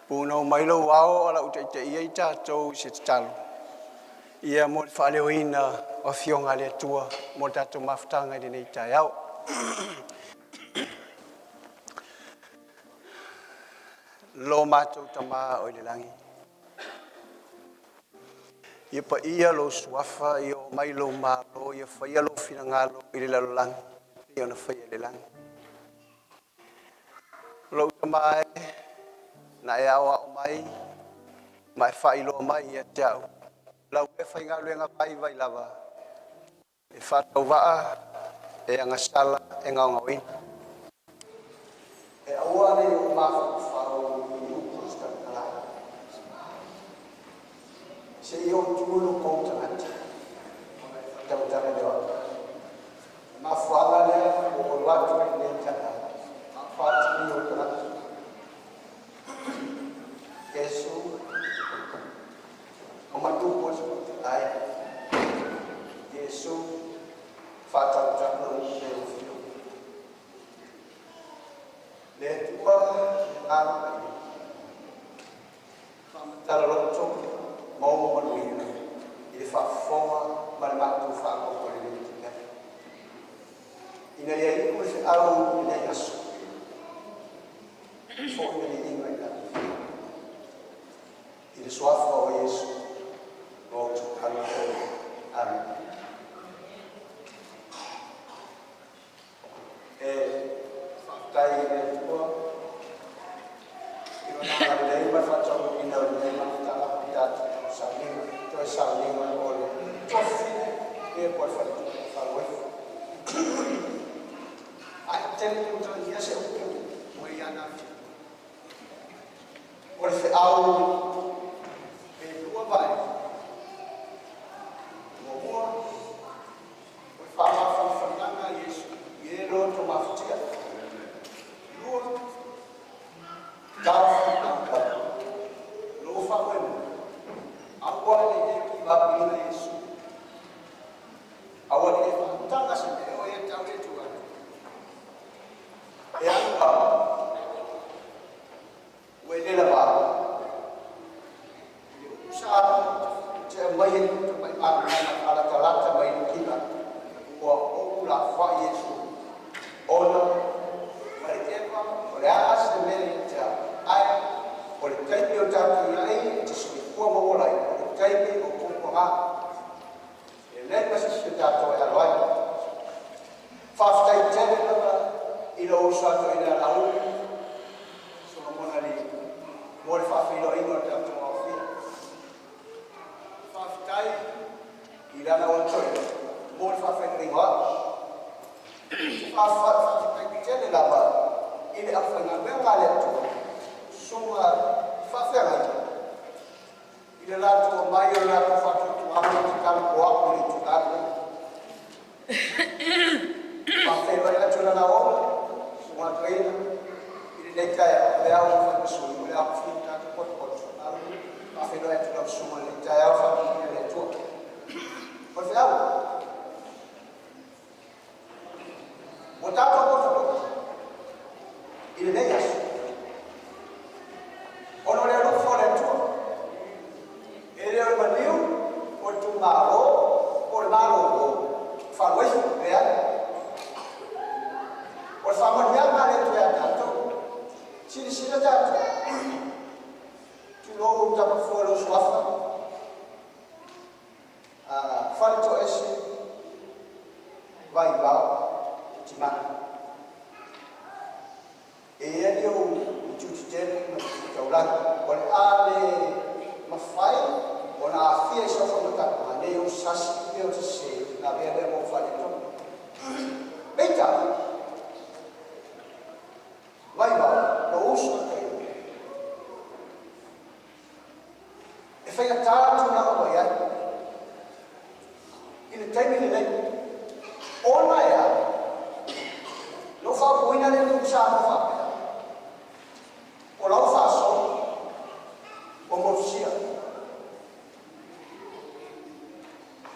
punou mai lou ao a o le i taitaia i tatou i se tatalo, ia mo le faaleoina o Afioga a le Atua mo le tatou mafutaga i lenei taeao. Lo matou Tama oi le lagi, ia paia lou suafa, ia oo mai lou malo, ia faia lou finagalo i le lalolagi e pei ona faia i le lagi. Lou Tama e, na e aoao mai ma e faailoa mai ia te au lau meafaigaluega vaivai lava e faatauvaa, e agasala, e gaogaoina. E aua ne i ou mafaufau i upu a se tautala, seia ou tu i lou tagata ona e faatautala lea o au. O le mafuaaga lea ua ou alu atu ai i lenei taeao, a o faatini ou tagata. Iesu, o matou ai, Iesu, faatautala ou te. Le Atua le Agaga Paia, faamatala loto ma ou manuia i le faafofoga ma le matou faalogo i lenei taeao. Ina ia iu le feau i lenei aso, foi le viiga i le I le Suafa o Iesu ou te tatalo atu ai. Amene. E faafetai i le Atua i Lona agalelei ma le faataunuuina o lenei mafutaga o le tatou sauniga, toe sauniga o le tuafafine ia po o le faletua ia Faaloaifo. Ae ou te le i tautagia se upu mai ana afioga, o le feau e lua vaega. Muamua, o le faamafanafanaga a Iesu i e loto mafatia. Lua, taofi lou faamoemoe, aua ne i e give up ina Iesu. Aua ne i e faataga se mea o ia tau le tu atu. E alu a, ua e le lava. I le upu sa te aumai e le tamai malamalama falatalata mai le tila, ua ou lafoai Iesu, ona ma le eva o le a se mea ia te au, ae o le taimi o tatou i ai e te soifua ma ou ola ai, o le taimi o puapuaga. E leai ma se isi o tatou e alo ai. Faafetai tele lava i lou uso a toeaina ia Laauli Solomona Lee mo le faafeiloaiga o le tatou aofia. Faafetai i lana atoa mo le faafeiloaiga o au. Faafetai tele lava i le aufaigaluega a le Atua, susuga i faafeagaiga i le latou aumai o le latou faatuatuaga ou te talavou atu i le itula lenei. E faafeiloai atu i Lana auauna, susuga i le toeaina i lenei taeao, o le a o le a tatou potopoto. E faafeiloai atu i lau susuga i lenei taeao, faamanuia le Atua. O le feau, ua tatou potopoto i lenei aso, ona o le alofa o le Atua. E le o le maliu, o le tuumalo, po o le malolo, faaloefo, leai. O le faamanuiaga a le Atua ia tatou. Silasila tatou, tulou Tamafoa i lou suafa, Faletoese Vaivao Timana. E i ai ou utiuti tele ma taulaga, o le a le mafai ona aafia i sau faamatalaga, ne i ou sasi pe ou sese, ona avea lea ma ou faaletonu. Peitai, Vaivao, lou uso a toeaina, e faigata le tulaga ua i ai i le taimi lenei, ona e a? Na ou faaupuina lea upu Samoa faapea, o lau faasolo ua motusia,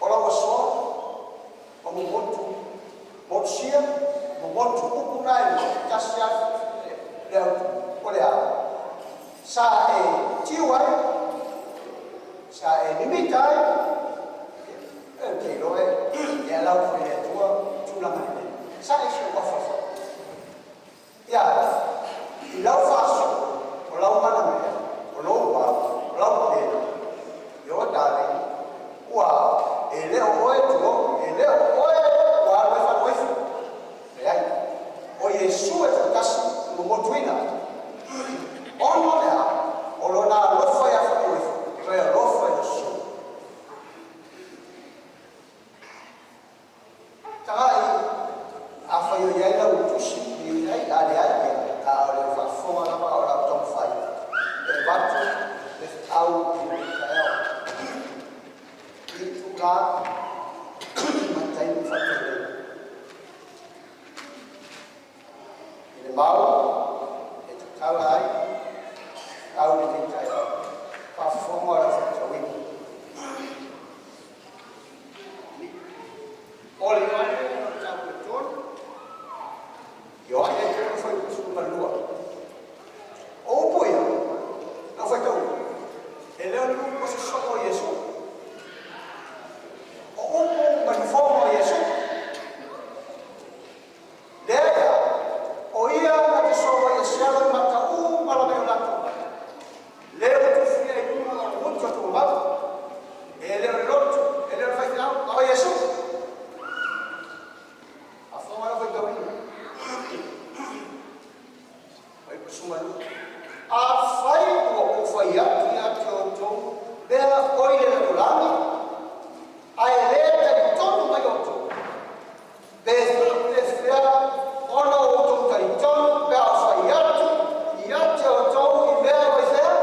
o lau asoa ua momotu, motusia, momotu. motu upu na e tasi a le autu o le a sa e tiu ai sa e mimita ai e te iloa e alau foi le Atua tulaga lelei sa e soafa foi. Ia, i lau faaso, o lau manamea, o lou vao, o lau pena, ioe darling, ua e le o oe tulou, e le o oe ua alu ai faanoifo. Leai, o Iesu e toatasi e momotuina. Ona o le a? O lona alofa ia faanoifo, toe alofa i le susu. Tagai, afai o i ai lau tusi, i ai, a leai, ia, a o le faafofoga lava o lau taumafai e avatu le feau i lenei taeao. I itula ma taimi faapenei. I le mau e tatala ai au i lenei taeao, faafofoga o lau faitauina. O le Ioane mataupu e 3, Ioane 3 fuaiupu 12. O upu ia, lau faitauina, e le o ni upu a se soo o Iesu. O upu ma ni fono a Iesu. Lea ia, o ia na te soua i le siala i mata uma lava i o latou mata. Le ua tufia i luga o le gutu a tumau. E le o le lotu, e le o le faifeau, a o Iesu. Faafofoga lau faitauina. Fuaiupu 12. Afai ua ou fai atu ia te outou mea oi le lalolagi, ae le talitonu mai outou, pe faapefea ona outou talitonu pe a ou fai atu ia te outou i mea oi fea?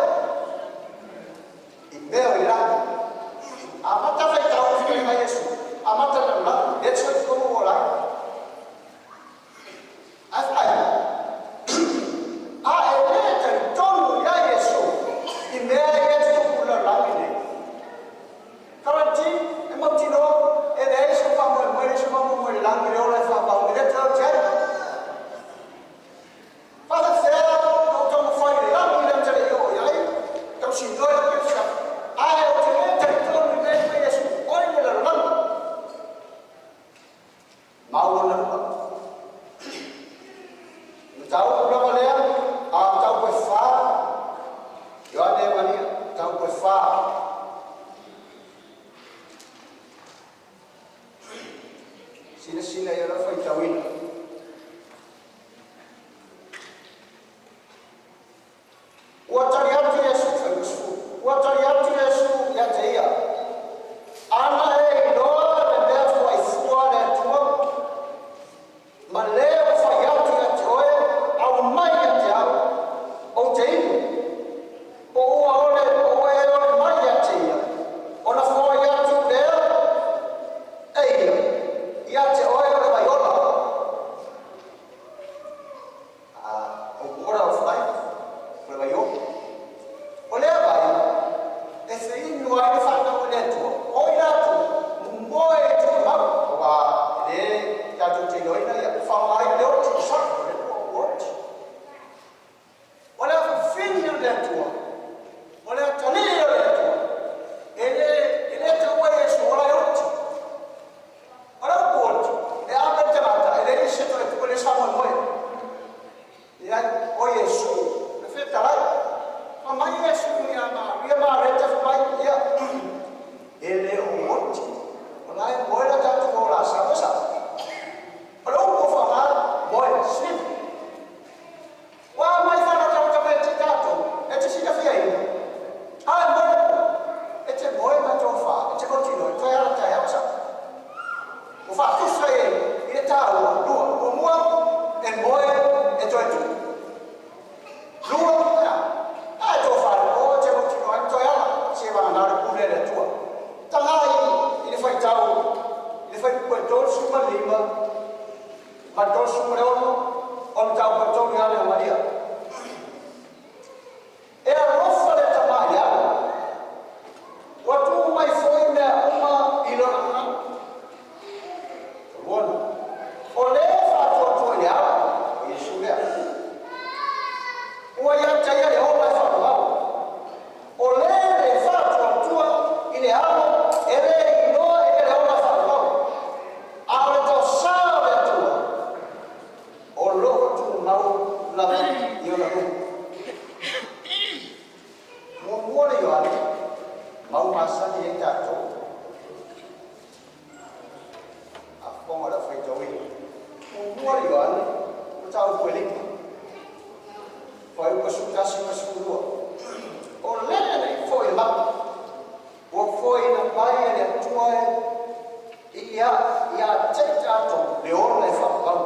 I mea o i lagi. Amata faitau fetalaiga Iesu, amata i le lalolagi, lea e soifua ma ou ola ai. Ae faaiu, a e le talitonu ia Iesu i mea ia e tutupu i le lalolagi lenei, guarantee e mautinoa e leai sou faamoemoe, leai se faamoemoe i le lagi i le ola e faamau, e le toe oti ai. Faafefea ona ou taumafai i le lagi lea ou te le i oo i ai, tausinoi lau kerisiano, ae ou te le talitonu i mea e fai e Iesu oi le lalolagi. Mau lona lua. Mataupu lava lea, a o mataupu e fa, Ioane Maria, mataupu e fa. Silasila i lau faitauina. Ua tali atu Iesu, fuaiupu 10, ua tali atu Iesu ia te ia, ana e iloa le mea foaifua a le Atua, ma le ua fai atu ia te oe, aumai ia te au, ou te inu, po ua ole, po ua e ole mai ia te ia, ona foai atu lea e ia, ia te oe o le vaiolo. Muamua le Ioane, mataupu e 5, fuaiupu 11 ma 12. O lea nei foi le mata, ua foaiina mai e le Atua ia ia te i tatou le ola e faavavau.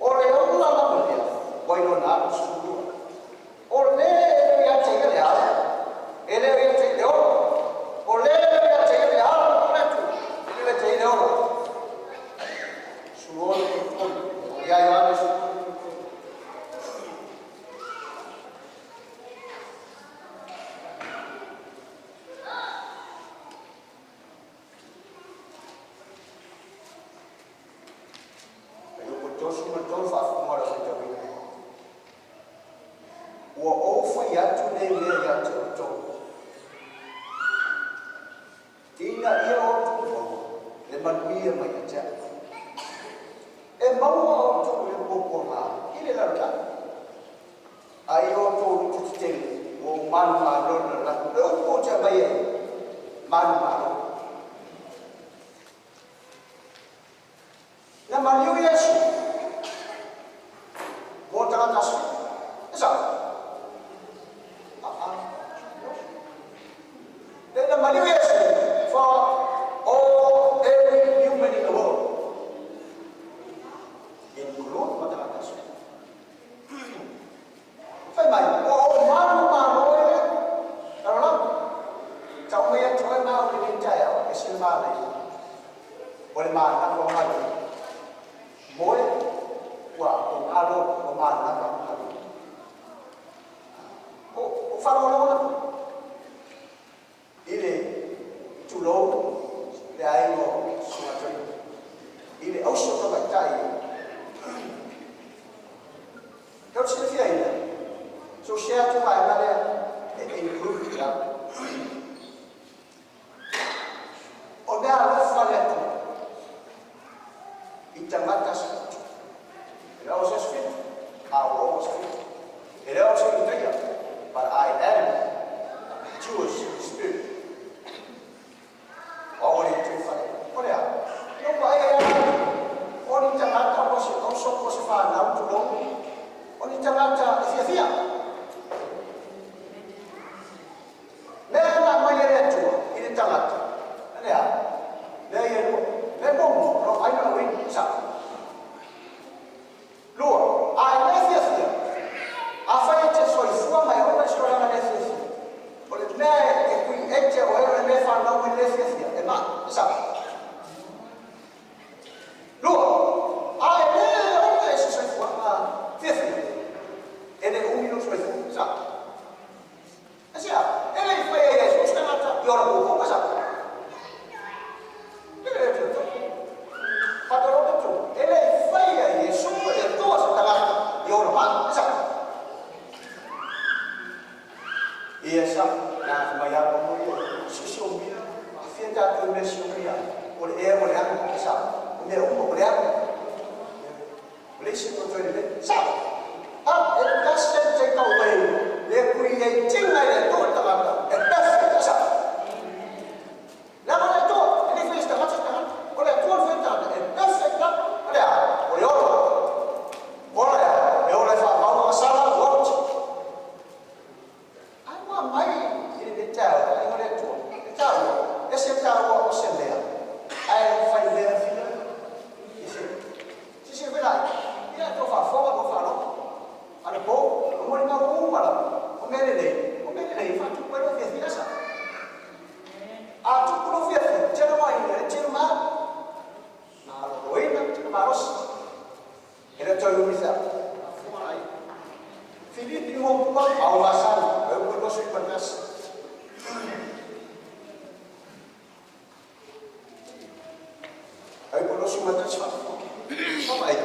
O le ola lava lea ua i lona alu 12. O le e le ia te ia le ao, e le ia te ia le ola. O le e le ia te ia le ao, o le atu, e le ia te ia le ola. 16 ia Ioane 16. Fuaiupu 33 faafofoga le faitauina. Ua ou fai atu nei mea ia te outou, ina ia outou maua le manuia mai ia te a'u. E maua outou i le puapuaga i le lalolagi, a ia outou lototetele, ua ou manumalo i le lalolagi. O le upu ou te aumai ai, manumalo. Na maliu Iesu mo tagata aso. E sao? Ah, ah. Na maliu Iesu for all every human in the world. Include ma tagata aso. Fai mai, ua ou manumalo i le lalolagi. Tau mai atu ai mau i le taeao, e se mālei. O le manava o galu. Moe, ua o malo o manava o galu. O whalolonga i le tulou le aiga o Sugatoi. I le auso tamaitai. Kau silafia ina. So share atu vaega lea e include ia. O mea alofa le Atua i tagata aso. E le o se aso 7, a o aso 7. E le o se utaia, but I am Jewish spirit. O le tu whare. O lea, no pa e a o ni tagata o se auso o se whanau tulou, o ni tagata e fia fia. Mea na mai e le Atua i le tagata. Lea, lea ia lua. Le momo, ro ai na win, sa. Lua, a e le fia fia. A fai e te soifua mai ona i solaga le fia fia. O le mea e kui ete o e o le mea whanau i le fia fia. E ma, sa. Lua, a e le ona e se soifua ma fia fia. E le umi no soifua, sa. E se a, e le i fai e Iesu tagata i ora pupu, sa. E le tu tu. Patoro tu. E le i fai e Iesu e tua se tagata i ora ma, sa. Ia sa, na mai a mo ia, si o mia, a fia ta tu me si o mia, o le e o le anga, sa. O mea uma o le anga. O le isi ko toi le, sa. A it doesn't take away le creating ai le tua tagata, e perfect, sa. La ma le tua, e le fai tagata tagata, o le tua fai tagata, e perfect la, o le a, o le ora. Ora ya, e ora e wha maua sala, what? Ai ua mai i le tau, ai o le tua. Le tau, e se tau o se mea. Ai fai mea fina. I se. Si se vela, ia to fa foga to fa lo. Ana po, o mo ni mau uma la. O mea le nei, o mea le nei, fa tu pelo fia fia sa. A tu pelo fia fia, tena mai le tena ma. Na roina, tena maros. E le tau umi sa. Ai. Filipi mo pa au asan, e o ko se panas. Ai ko se panas fa. Fa ai.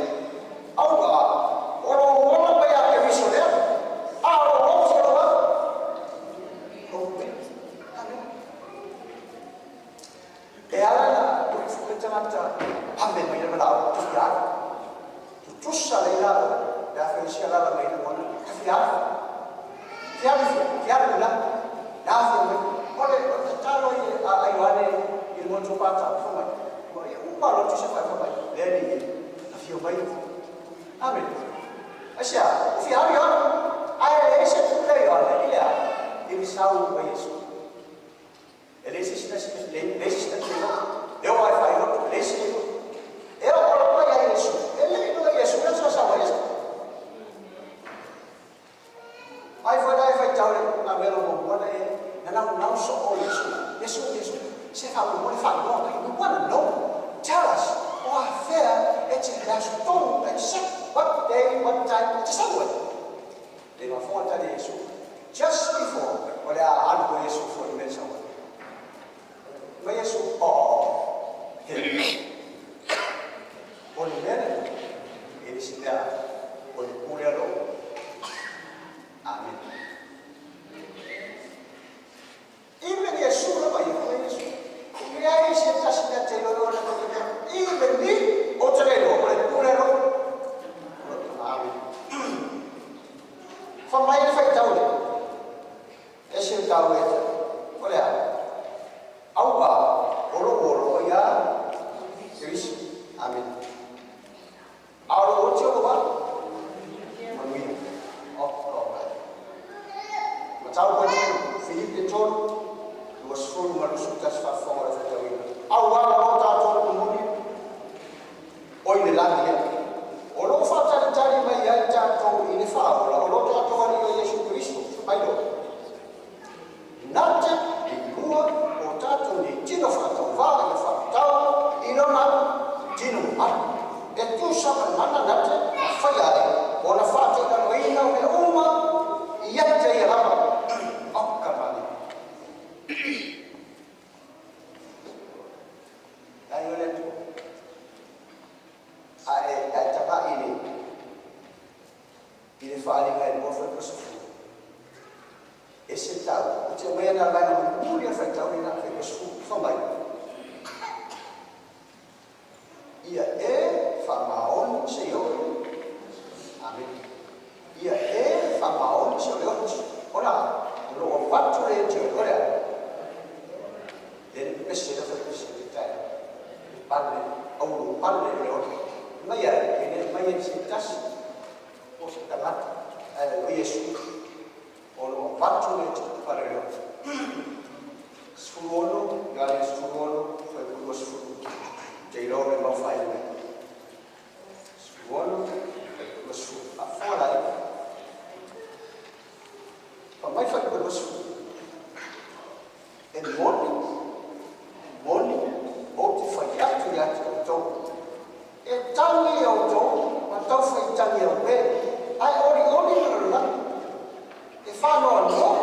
Au ba, oro oro pa ya ke viso le. A oro oro se lo ba. O E ala na o fu tagata pame mai le malao tu fia. Tu tusa le la le a fe sia la mai le mona. Fia. Fia fia la. Na fia mai. O le o te talo i a ai wane i le motu pata fa mai. Mo e uma lo tu se fa fa mai. Le ni. Afio mai. Amen. Aisea? Ua fia alu Ioane. Ae leai se pule a Ioane i le a? I le sau mai Iesu. E leai se isi na leai se isi na te iloa. E oo lava i faailoto, e leai se iloa. E oo lava ia Iesu, e le i iloa e Iesu le aso a sau ai Iesu. Ai foi la e faitau le galuega muamua na e na naunau soo Iesu, Iesu, Iesu, se faamolemole faailoa mai, we wanna know, tell us, o afea e te le aso tonu, exact, what day, what time e te sau ai? Le mafoga tali a Iesu, just before o le a alu ko Iesu foi i mea sau ai. Mai Iesu, oh, he o le mea lenei, e le se mea o le pule a lou. Amen. Even Iesu lava ia, fai mai Iesu, e leai se tasi na te iloa le mea mea. Even me, ou te le iloa, o le pule a lou. Amen. Fa mai le faitau lea, e se tau e te, o le a, auā o lou ola o ia Keriso. Amen. A o lou oti o lou alu, manuia. Oh, God. Matau koe Filipi e 3, 20 ma 21 faafofoga o le faitauina. Auā o lo tatou momoli o i le lagi lea. O lo o faatalitali mai ai tatou i le faaola o lo tatou Alii o Iesu Keriso. Mai loa. Na te lua o tatou nei tino faatauvā i le faatatau i lona tino mamalu. E tusa ma le mana na te mafaia ai ona faataialoina o mea uma ia te ia lava. O ka mani. Ai o le Atua. A e ae tagai i le i le faaaliga e lua fai 20. E se tau, ou te aumaia na vaega mulimuli o le faitau lena, fai 20, fai mai. Ia e faamaoni se i oo. Amen. Ia e faamaoni se o le oti. Ona, o lo o avatu le eti o le a. Le pepese la fai pepese le tae. Le pale, aulu pale le oti. Mai ai, e le mai ai se tasi o se tagata, ae o Iesu. O lo o avatu le eti pale le oti. 16, Ioane 16, fuaiupu 20. Te iloa le mau faaiu mai. 16, 20. Faafofoga lai. Fa mai fuaiupu 20. E moni, moni, ou te fai atu ia te outou. E tagi outou ma taufaitagi auē, ae olioli le lalolagi. E faanoanoa,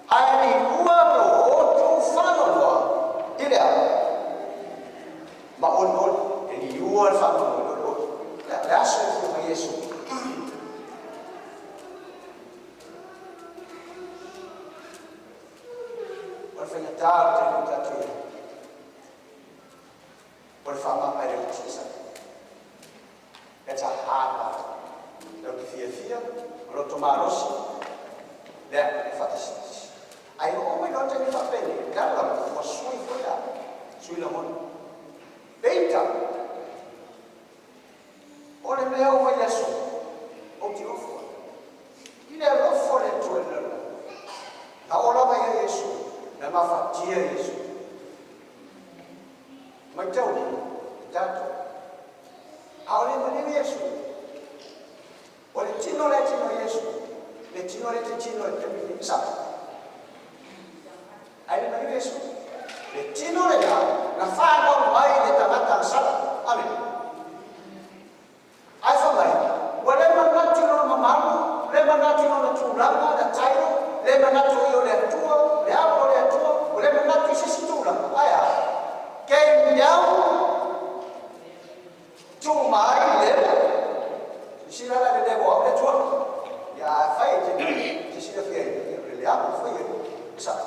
ae liua lo outou faanoanoa i le a? Ma olioli, e liua le faanoanoa i le olioli. Le aso e fia mai Iesu. O le faigata o le taimi ua tatou i ai. O le faamama e le oti e sala. That's a hard part. Lau te fiafia, o loto malosi, lea e faatasitasi. Ae oo mai loa le taimi faapenei, le ala lava, ua sui foi la, sui lagona. Peitai, o le mea ua i le aso, ou te ofo ai. I le alofa o le Atua i le lalolagi, na oo lava ia Iesu, na mafatia Iesu. Matauina e tatou. A o le maliu Iesu, o le tino lea e tino ai Iesu, le tino lea e te tino ai i le taimi lenei, e sao? Ae le maliu Iesu, le tino lena na fanau mai i le tagata agasala. Amene. Ae fai mai, ua le manatu i lona mamalu, le manatu i lona tulaga, na title, le manatu i o le Atua, le alo o le Atua, ua le manatu i se isi tulaga. Ae a? Came down to my level. Silasila la i le level o au le Atua. Ia, afai e te silafia ai, o le leaga ua fai ai. E sao.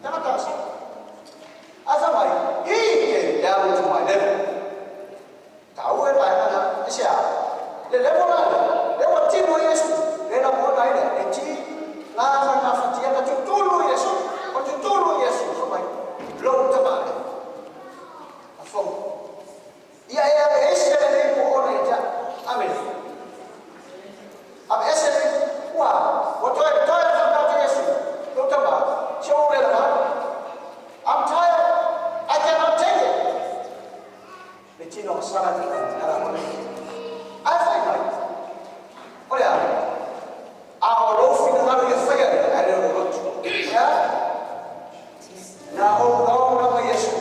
Tagata agasala. Ae fai mai, he came down to my level. Taua e le vaega lena. Aisea? Le level la lea, lea ua tino ai Iesu, lea na mona ai lea, e ti nga ma gafatia na tutulu Iesu, o tutulu Iesu, fai mai, lou tama e. Afoga. Ia e ave ese. Ala ae fai mai o le a a o lou finagalo ia faia lea ae le o lou loto. E a? Na ou lava Iesu,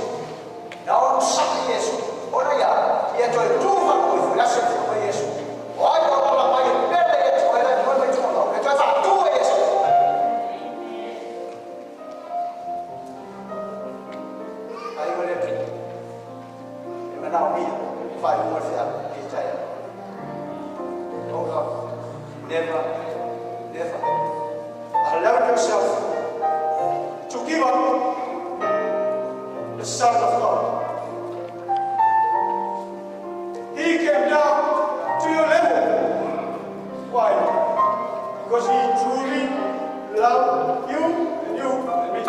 na onosai Iesu, ona ia, ia toe tu faatoe le aso e mai Iesu. O ai o ola mai e pele ia te oe la e moe mai tumalau, e toe faatu e Iesu. Ai o le Atua, e manaomia, faaiuga o le feau i le taeao. Oh God, never, never allow yourself to give up the Son of God. He came down to your level. Why? Because he truly loved you and you and me.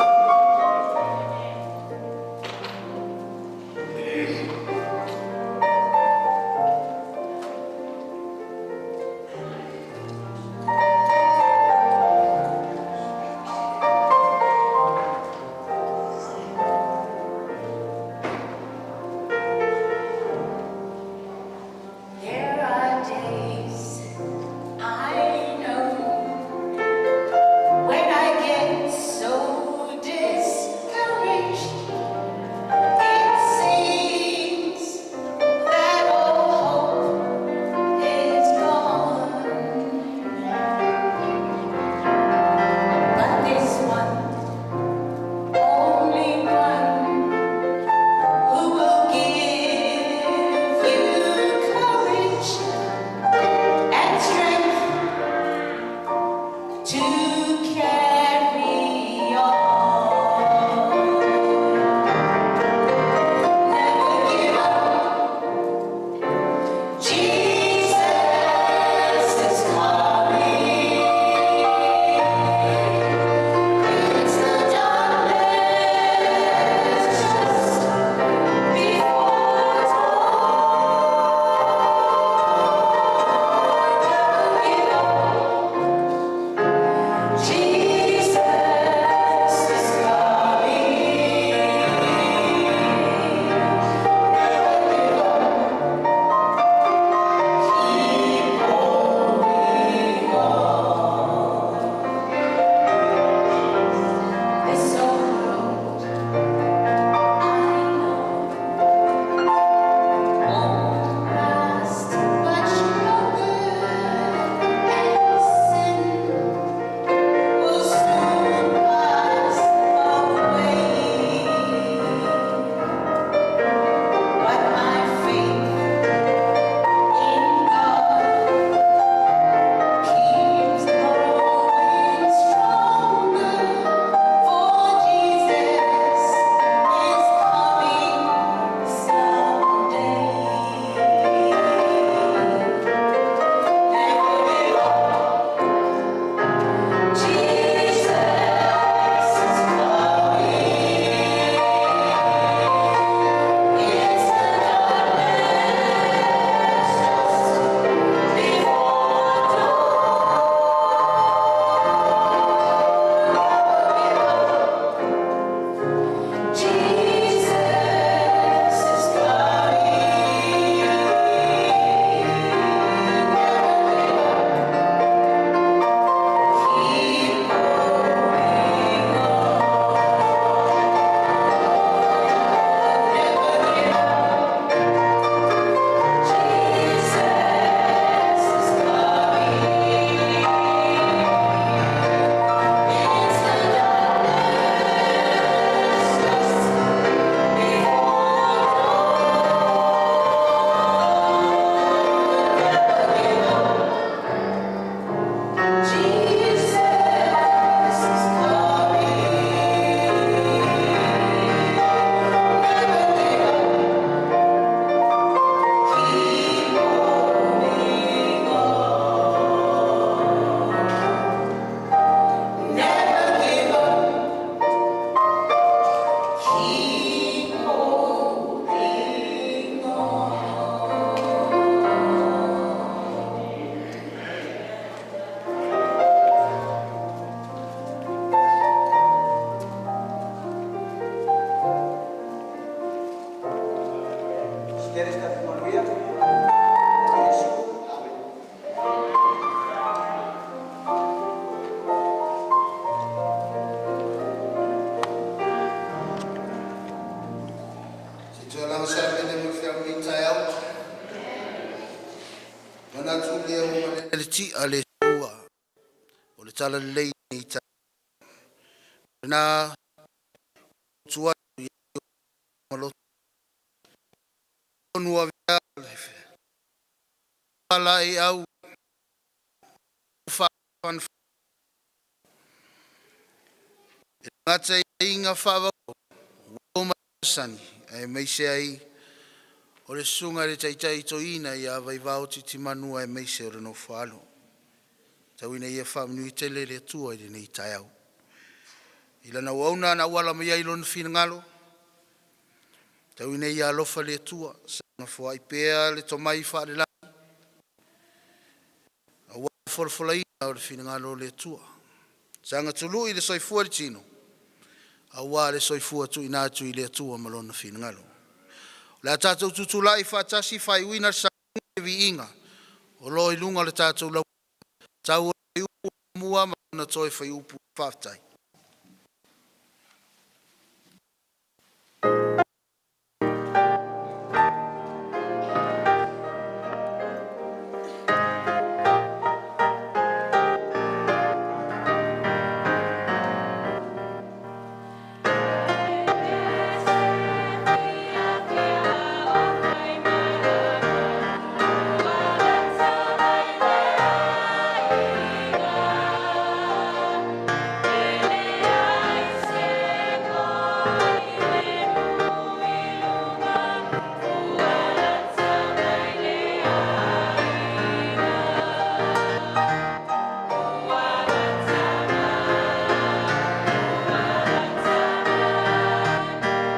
Manatu lea ua malele le ti'a le sua o le talalelei i ta na tu atu i ma lotu avea le i au fa e gata i faavavau sani aemaise ai o le susuga i le Taitai Toeaina ia Vaivao Titimaea aemaise o le nofo a alo. Tau ina ia faamanuia tele le Atua i lenei taeao i lana auauna na auala mai ai i Lona finagalo, tau ina ia alofa le Atua saga foai pea le tomai faalelagi aua le folafolaina o le finagalo o le Atua, saga tului le soifua i le tino aua le soifua tuuina atu i le Atua ma Lona finagalo. O le a tatou tutulai faatasi e faaiuina le Saunoaga i le Viiga o lo o i luga o le tatou Laulau, i le tau o le fuaiupu 1 ma lona toe fuaiupu. Faafetai. E fiafia o faimalaga Ua lata mai le aiga E leai se koi lemu i luga Ua lata mai le aiga Ua lata mai, ua lata mai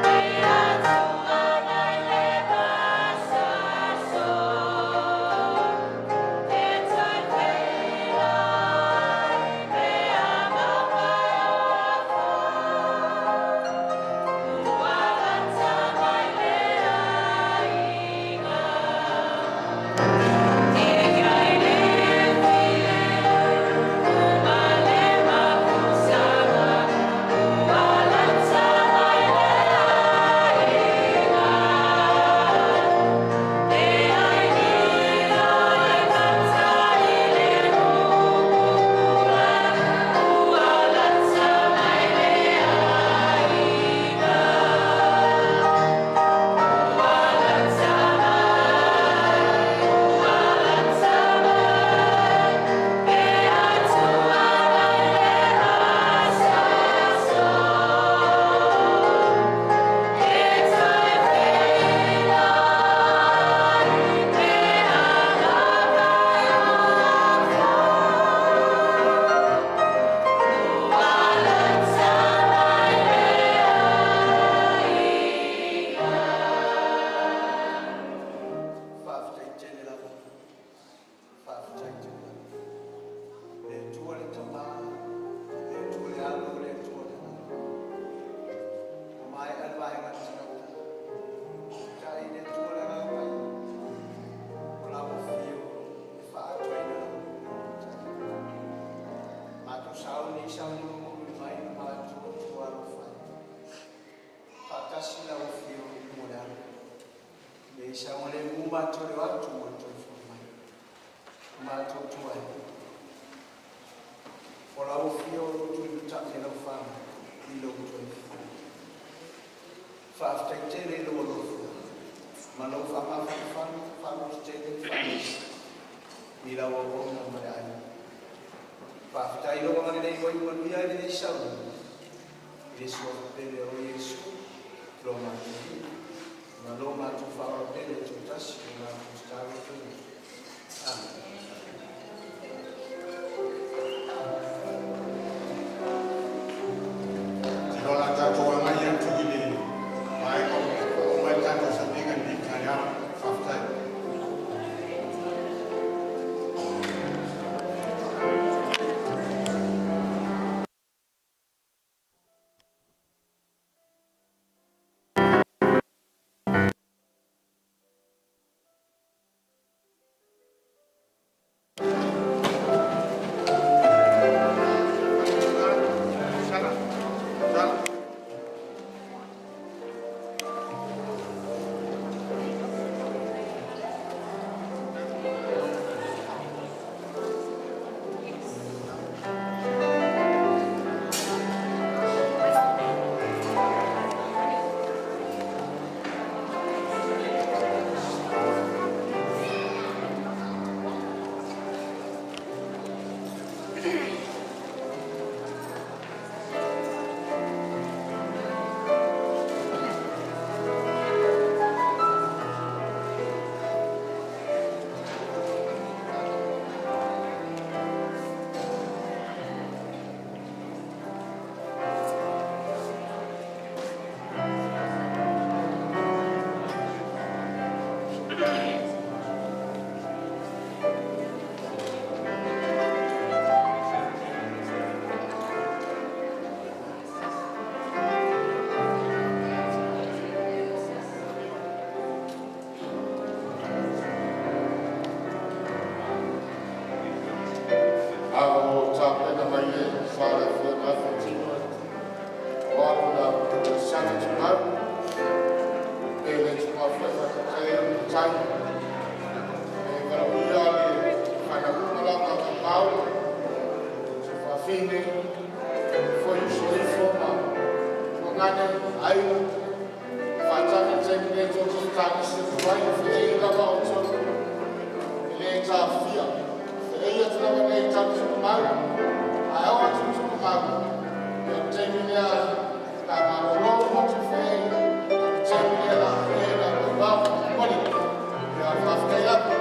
E atuga i le gasaso E toe feiloai pe a mafaufau Ua lata mai le aiga E i ai le filemu ma le mapusaga Ua lata mai le aiga E ai lilo i mata i le pupula Ua lata mai le aiga Ua lata mai, ua lata mai E atugalu i le gasaso E toe feiloai pe a mafaufau Ua lata mai le aiga. Faafetai tele lava, faafetai tele lava. Le Atua le Tamā, le Atua le Alo, le Atua le Agaga. Ua maea le vaega a le tagata, peitai le Atua le Agaga Paia, o lau afio e faaatoaina lau taeao. Matou sauni i sauniga momoli mai lo matou Atua alofa e. Faatasi lau afio mo le Alo. Ina ia saogalemu matou i le o atu ma le toe foi mai. Matou Atua e, o lau afio o lo o tulimatai e lau fanau i lou toe. Faafetai tele i lou alofa ma lou faamafanafana, faalototele ma faamaise i lau auauna ma le aiga. Faafetai i lou agalelei ua iu manuia ai lenei sauniga i le suafa pele o Iesu lo matou Alii ma lo matou Faaola pele e toatasi, o matou tatalo atu ai. Amene. O le a tatou agai atu i le vaega o faauma ai le tatou sauniga i lenei taeao. Faafetai. nei, foi uso ifo ma tuagane aiga faatagi le taimi nei tou tagisi atu ai le feei lava o tonu e lē taofia feei atu lava nei talutumamau ae oo atu tumamau ia le taimi lea la malōlō atu feei le taimi lea la feei la vaivao moli ia faafetai lava.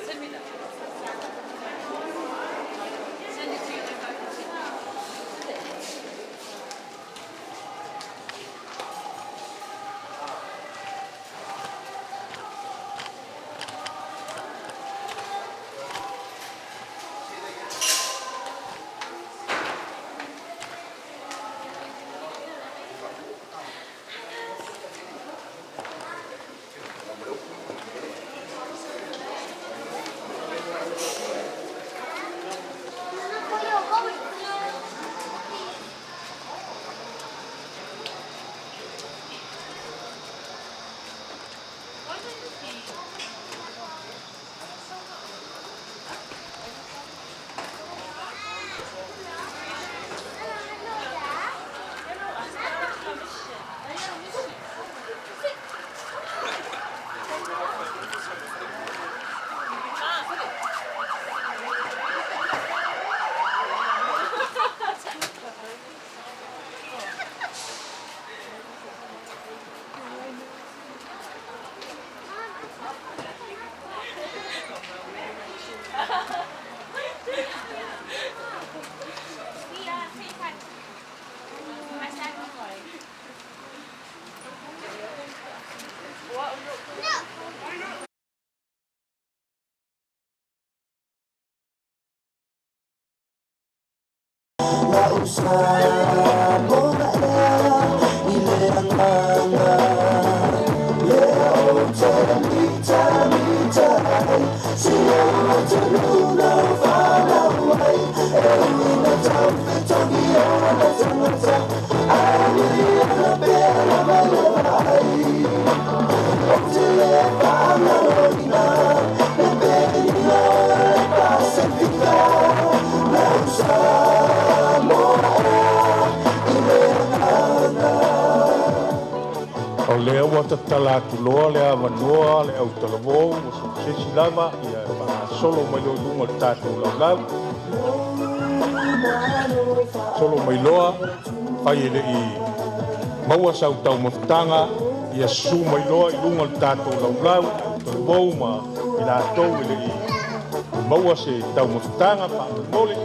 Send me that. Send it to you. O lea ua tatala atu loa le avanoa le autalavou ua sesi lava ia e faagasolo mai loa i luga o le tatou laulau. Solo mai loa, fai e le'i maua sau taumafataga ia susu mai loa i luga o le tatou laulau le autalavou ma i latou e le'i maua se taumafataga faamolemole.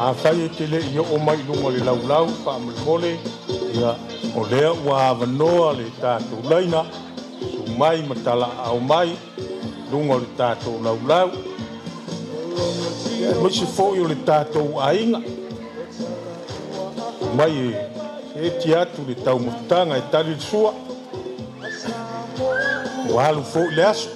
Afai e te le'i oo mai i luga o le laulau faamolemole, ia o lea ua avanoa le tatou laina, susu mai ma talaaao mai luga o le tatou laulau. Ia aemaise fo'i o le tatou aiga mai e seeti atu le taumafataga e tali le sua, ua alu fo'i le aso.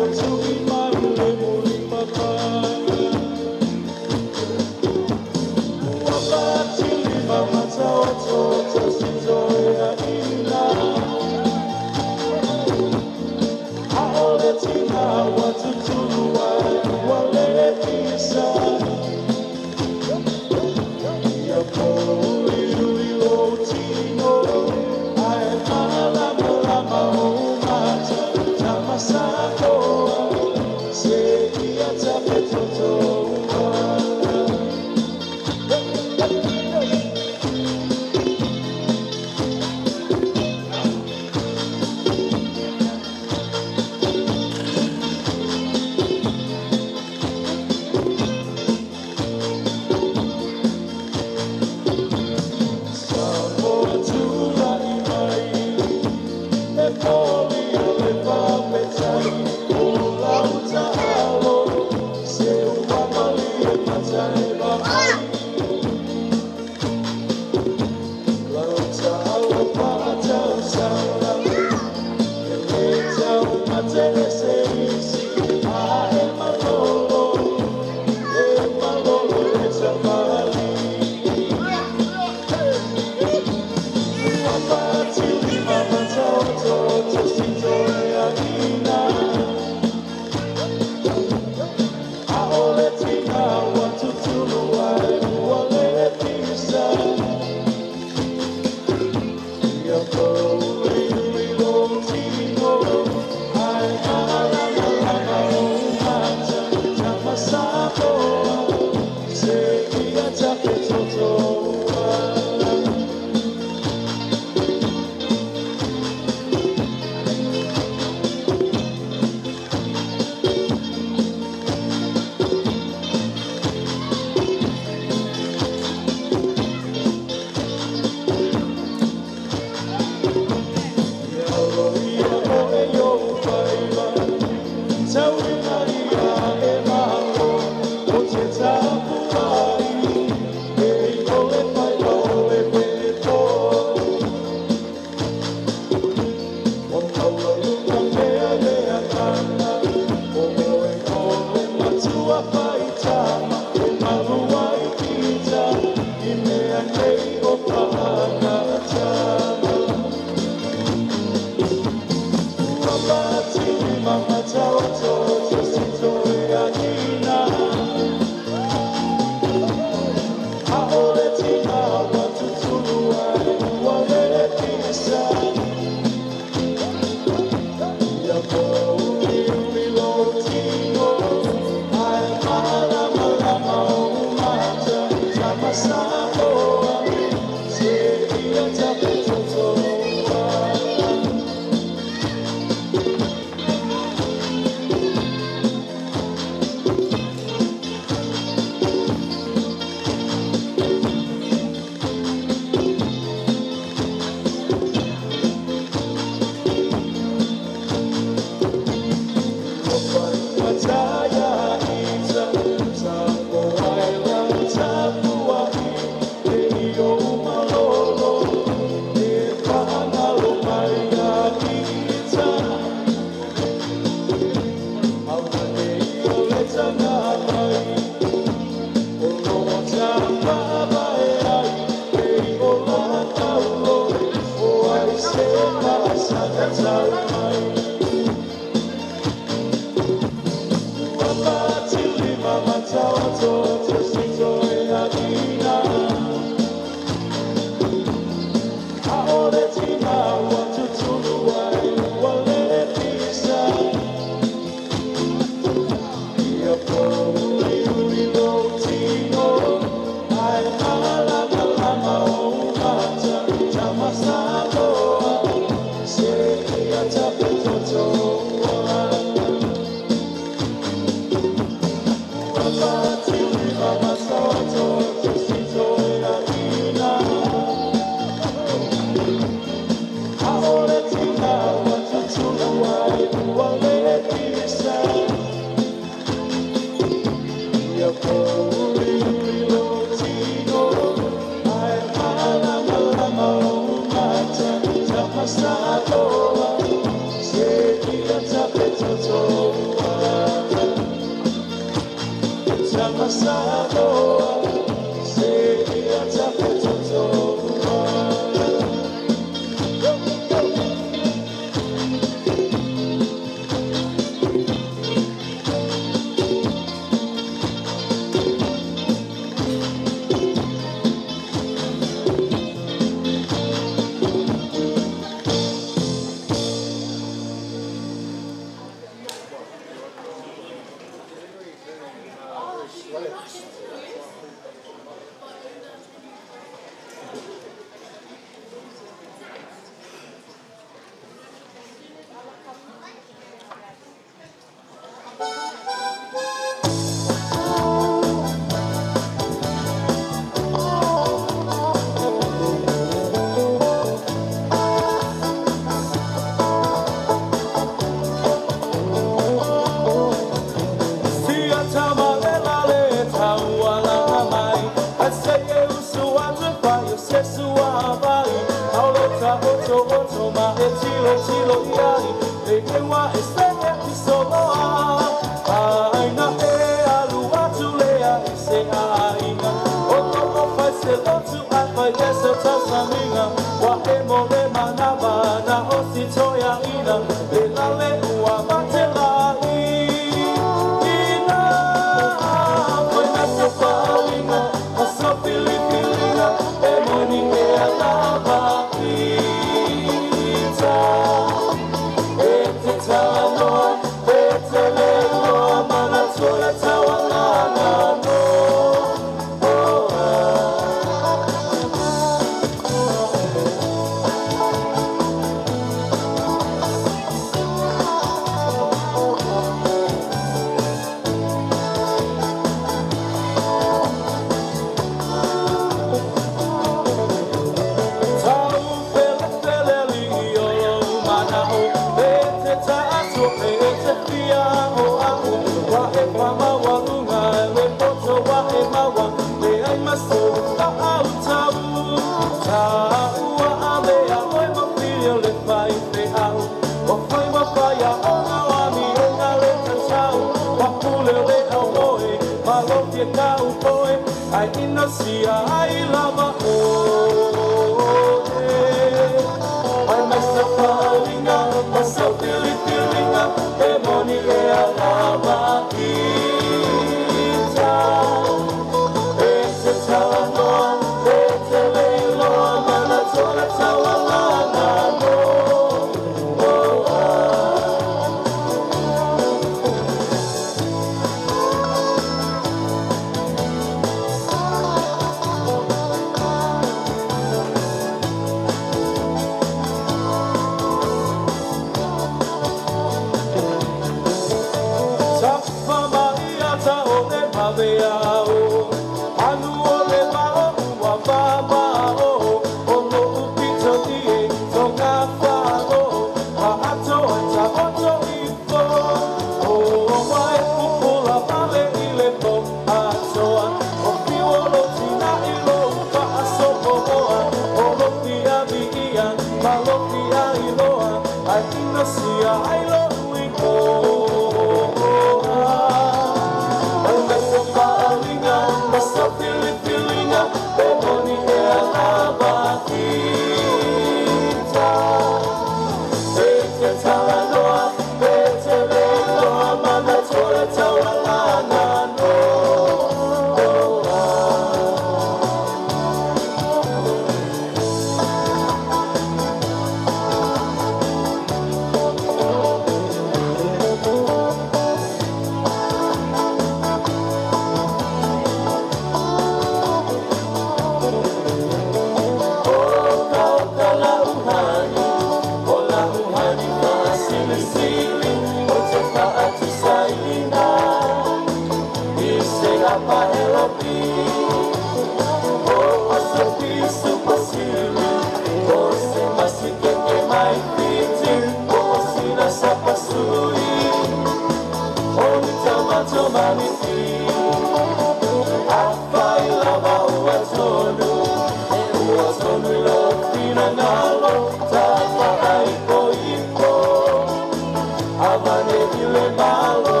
Avane ile malo,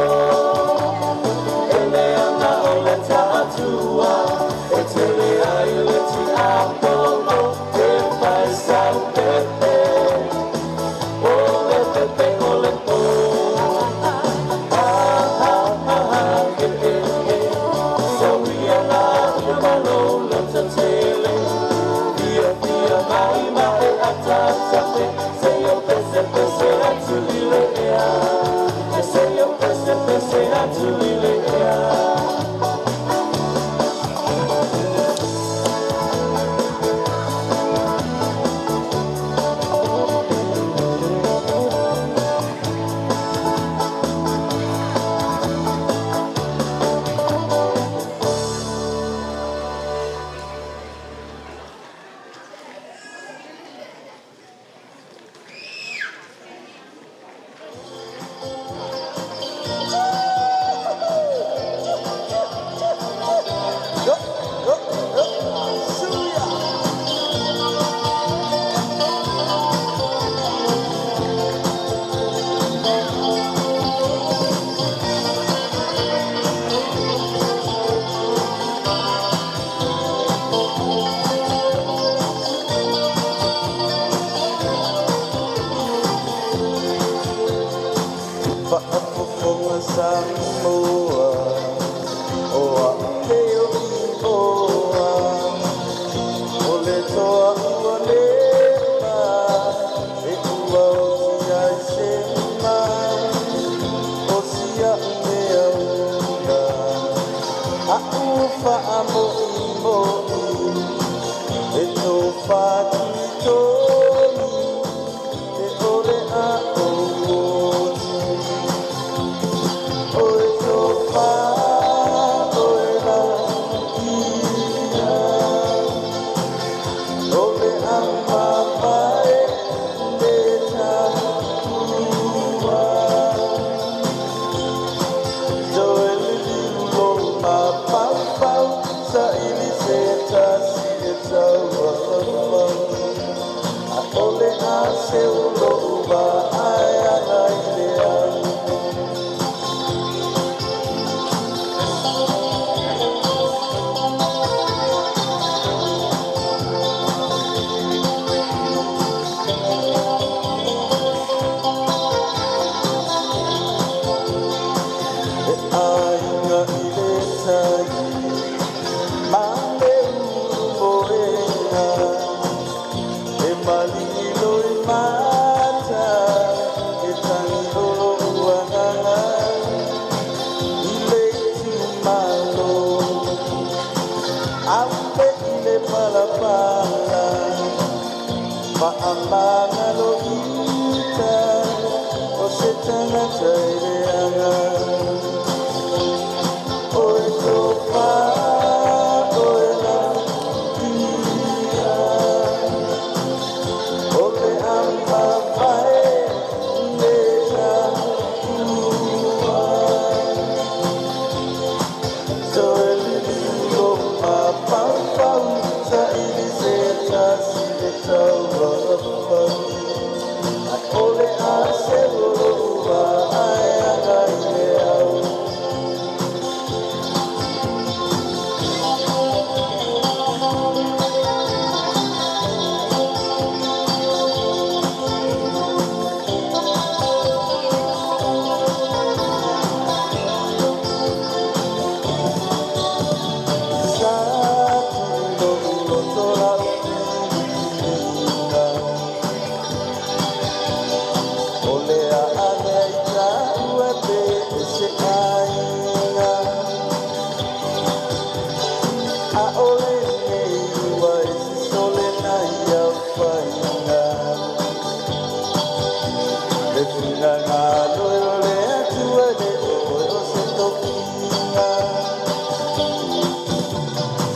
ele ana o le. Faafofoga Samoa, o a'u nei o Ioa, o le toa ua leva, e ua oti ai se ma, o sia'u mea una, a'u faamoʻimoʻi, e tofatitonu, e ʻole a'u oti. O e tofa o e lauia, o le aumavae le taua. Toe liliu lou mafaufau, saili se tasi e tauafau. ʻAʻole a seu loʻu vaai ana i le au. E aiga i le tai, ma le ulu moena, e malilo i mata, e tagi o loʻu agaga, i le itumalo, ape i le palapala, faamagalo ita, o se tagata e leaga. O e tofa o e lauia, o le aumavae le taua. Toe liliu lou mafaufau, saili se tasi e tauafau. ʻAʻole a seu loʻu vaai ana i le au. Sa tuʻu loto lau filifiliga, o le aʻane ai taua pe e se aiga. ʻAʻole nei ua e sisole na ia faiga. Le finagalo e o le Atua le oe o se tofiga.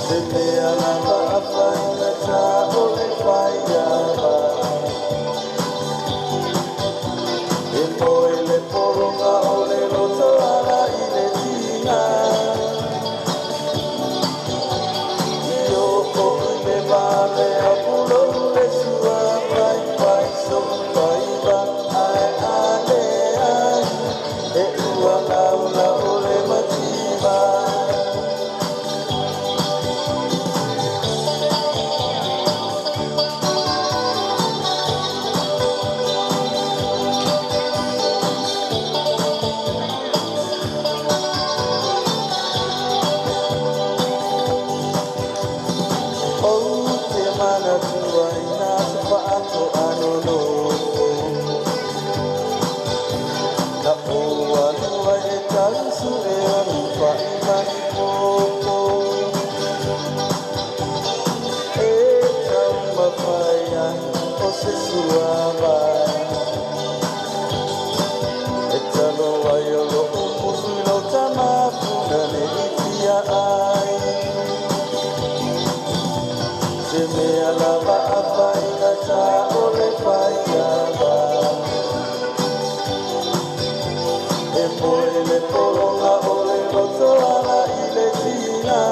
Se mea lava a faigata o le faiava. E moe le pologa o le loto ala i le tiga. I o i le vale a pulou le sua pai pai so paiva ae ane ai e ua laula o le mativa. Ou te manatua i nā se faatoa nonofo. Na ou alu ai e tausu e onu fa'i mani popo. E taumafai ai o se suavai. E talo ai o loʻu musu i lau tamafuna ne i tia ai. Se mea lava a faigata o le faiava. E moe le pologa o le loto ala i le tiga.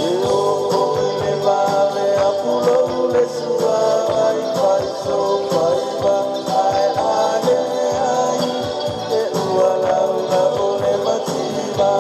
E oo i le vale a pulou le sua ai fai so faiva ae ane ai e ua laula o le mativa.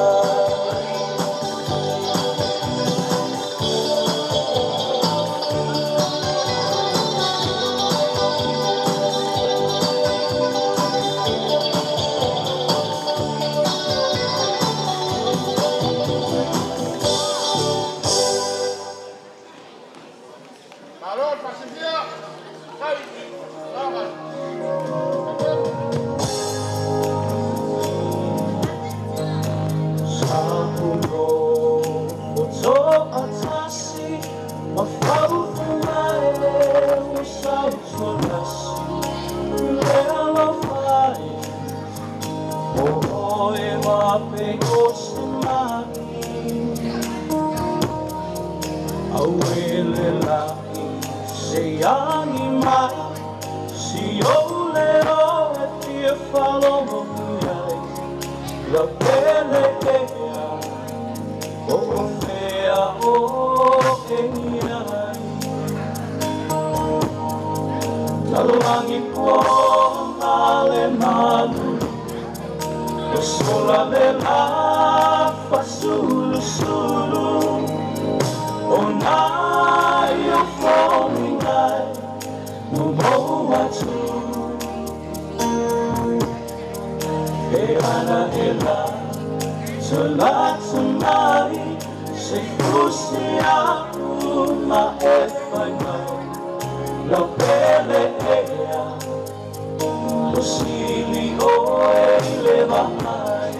oe ma pe o se mai. Auele lai se angi mai, si o le o e fia whalomo ai. La pele ea, o o fea o e ai. Lalolagi pua le malu, o sola le la fasulusulu. O nai o fōmingai, mo mou atu. E ana e la, te la te mai, se fusi aku ma e whai mai. Lau pele ea, o sili oe i le vaai.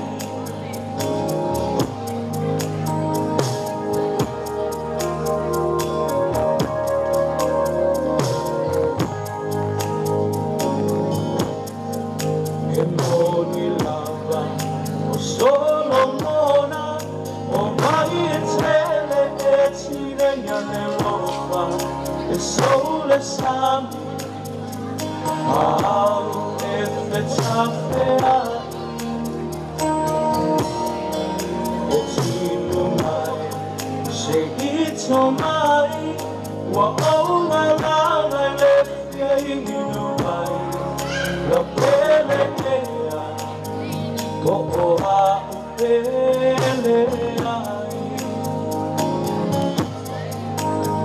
E moni lava o Solomona, o mai e tele e tirenya le lofa, e sole sami, au e fetafea. E tinu mai, se ito mai, ua o lala le fia inu mai. La pele ea, ko o a u pele ai.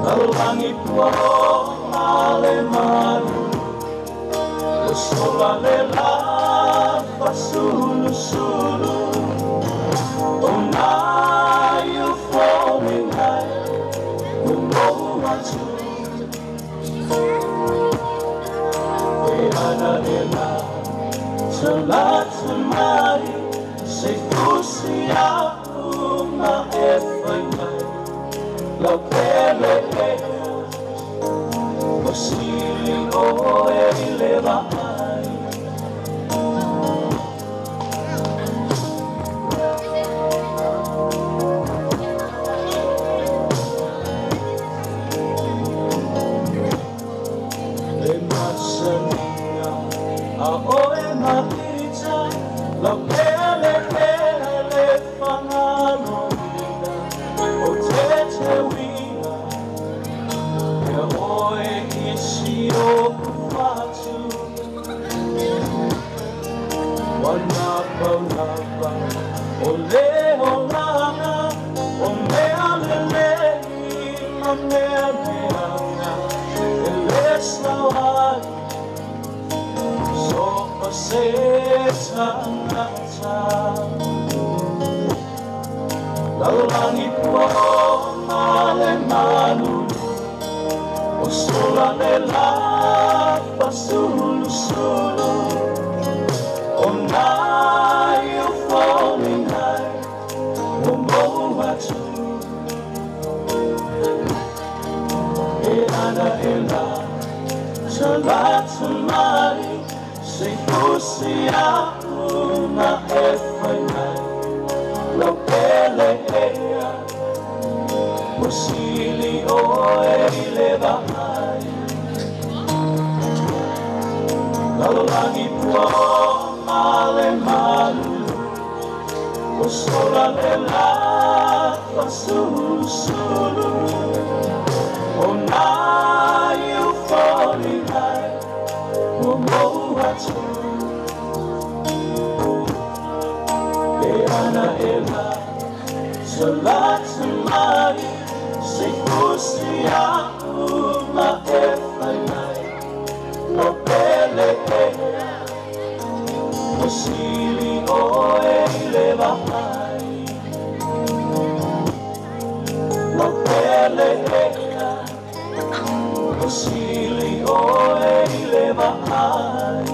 Lalolagi pua ma le malu, o sola le la fasulusulu. O nai o fōmingai, o mou atu. E ana e la, te la te mai, se fusi aku ma e whai mai. Lau pele ea, o sili oe i le vaai. Le masaninga a oe maita, lau pele ea le whangaloina. O te te wina, e oe i si o kuwhatu. Wana paunapa, o le olanga, o mea lelei ma mea leanga. E le sauai, so o se tangata. Lalolagi pua ma le malulu, o sola le la fasulusulu. O nai o fōmingai, o mou atu. E ana e la, te la te mai, se fusi aku ma e whai mai. Lau pele ea, o sili oe i le vaai. Lalolagi pua ma le malulu, o sola le la fasulusulu. O nai o fōmingai, o mou atu. E ana e la, te la te mai, se fusi aku ma e whai mai. Lau pele ea, o sili oe i le vaai. Lau pele ea, o sili oe i le vaai.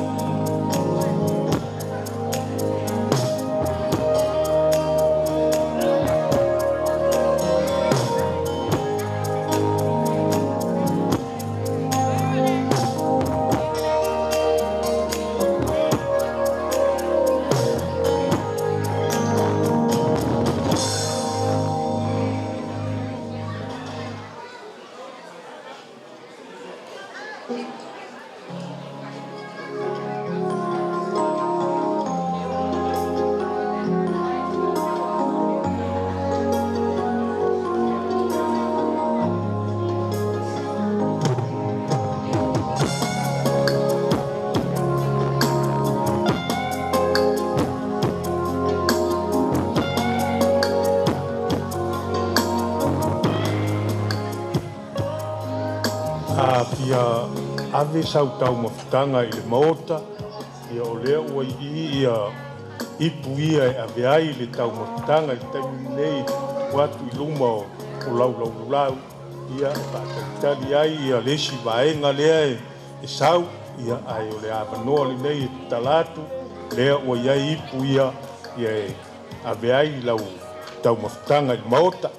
ave sau taumafataga i le maota, ia o lea ua iī ia ipu ia e ave ai le taumafataga i le taimi lenei tuu atu i luma o laulaulau ia e faatalitali ai ia le isi vaega lea e sau, ia ae o le avanoa lenei e tatala atu lea ua i ai ipu ia ia e ave ai lau taumafataga i le maota.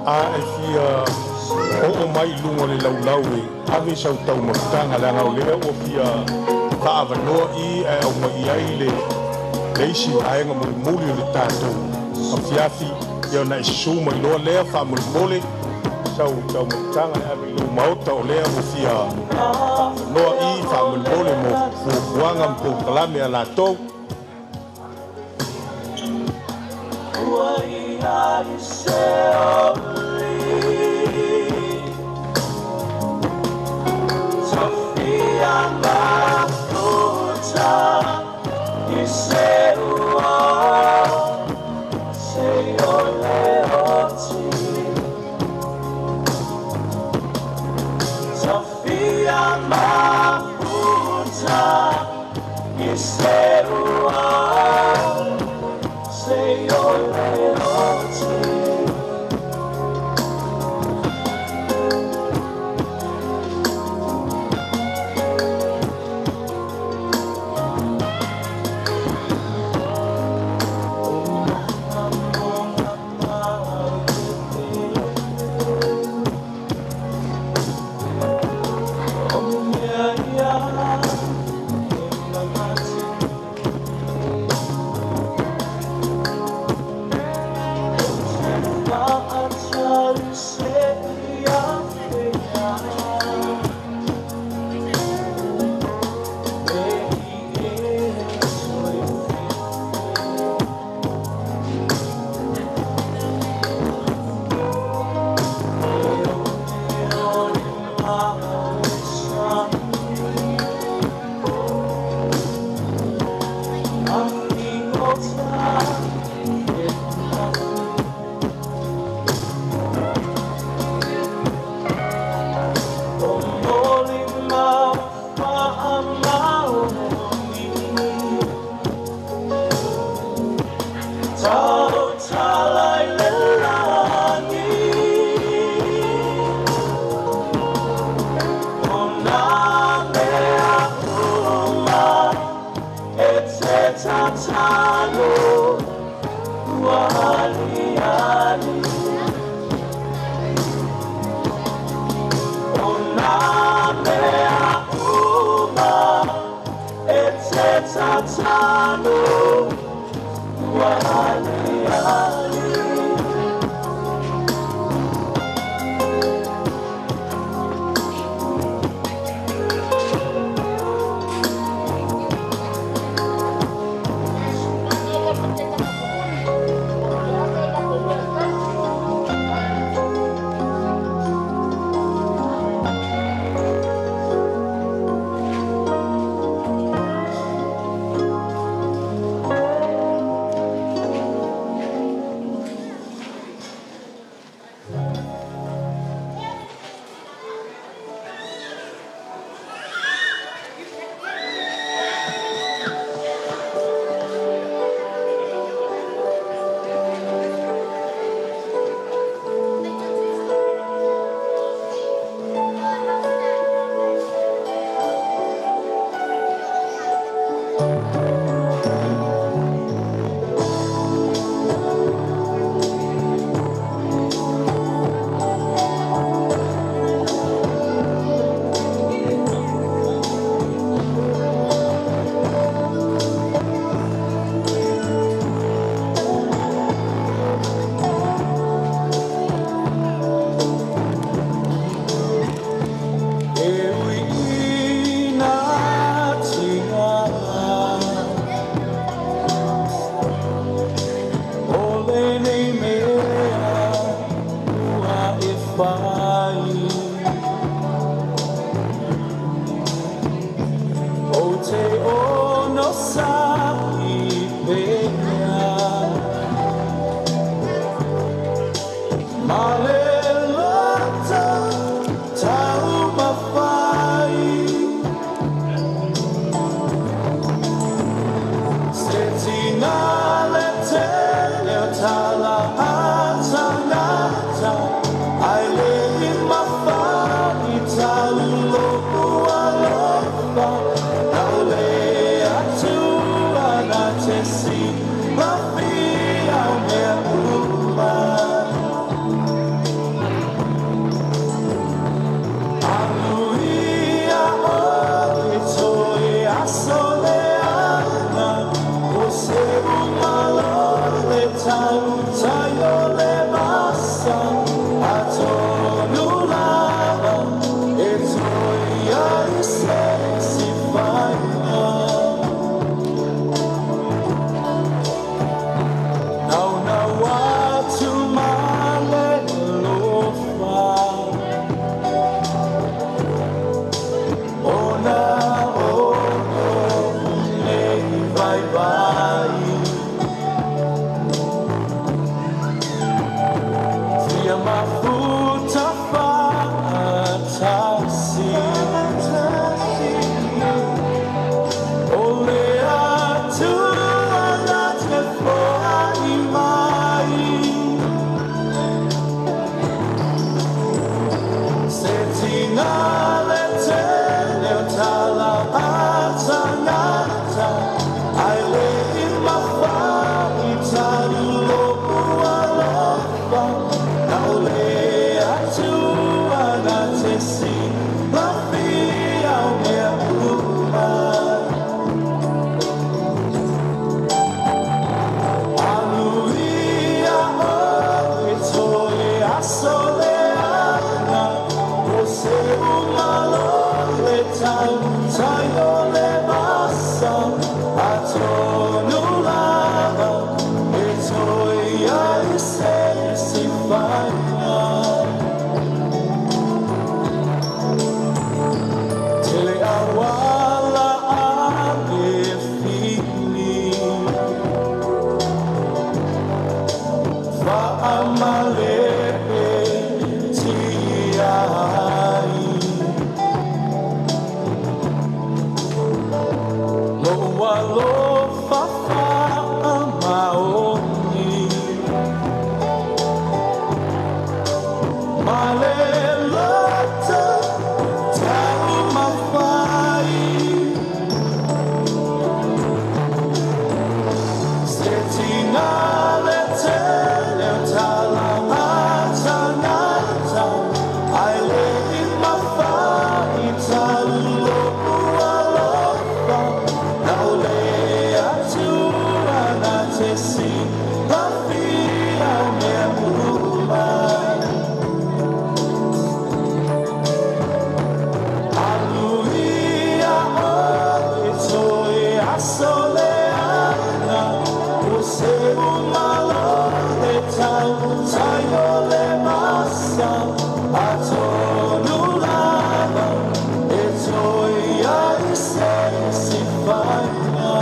A e fia oo mai i luga o le laulau e ave sau taumafataga leaga o lea ua fia faaavanoa i ae aumai ai le isi vaega mulimuli o le tatou afiafi, ia ona e susū mai loa lea faamolemole sau taumafataga e ave i lou maota o lea ua fia faaavanoa i faamolemole mo fuafuaga ma polokalame a latou. Tatanu, wali ali. Faatasi O le Atua na te foai mai Se tinga le tele o tala a tangata Ai le i mawhai talu loku alofa Na o le Atua na te silafia o mea uma Aluia oe toe aso le ana O se umalo le tau tai o le masa Atonu lava e toe ai se isi faiga Tele awala a le fili Faamale tia ai Lou alofa faamaoni Ma le loto taumafai Se tinga le tele o tala a tangata Ai le i mawhai talu loku alofa Na o le Atua na te silafia o mea uma Aluia oe toe aso le ana O se umalo le tau tai o le masa Atonu lava e toe ai se isi faiga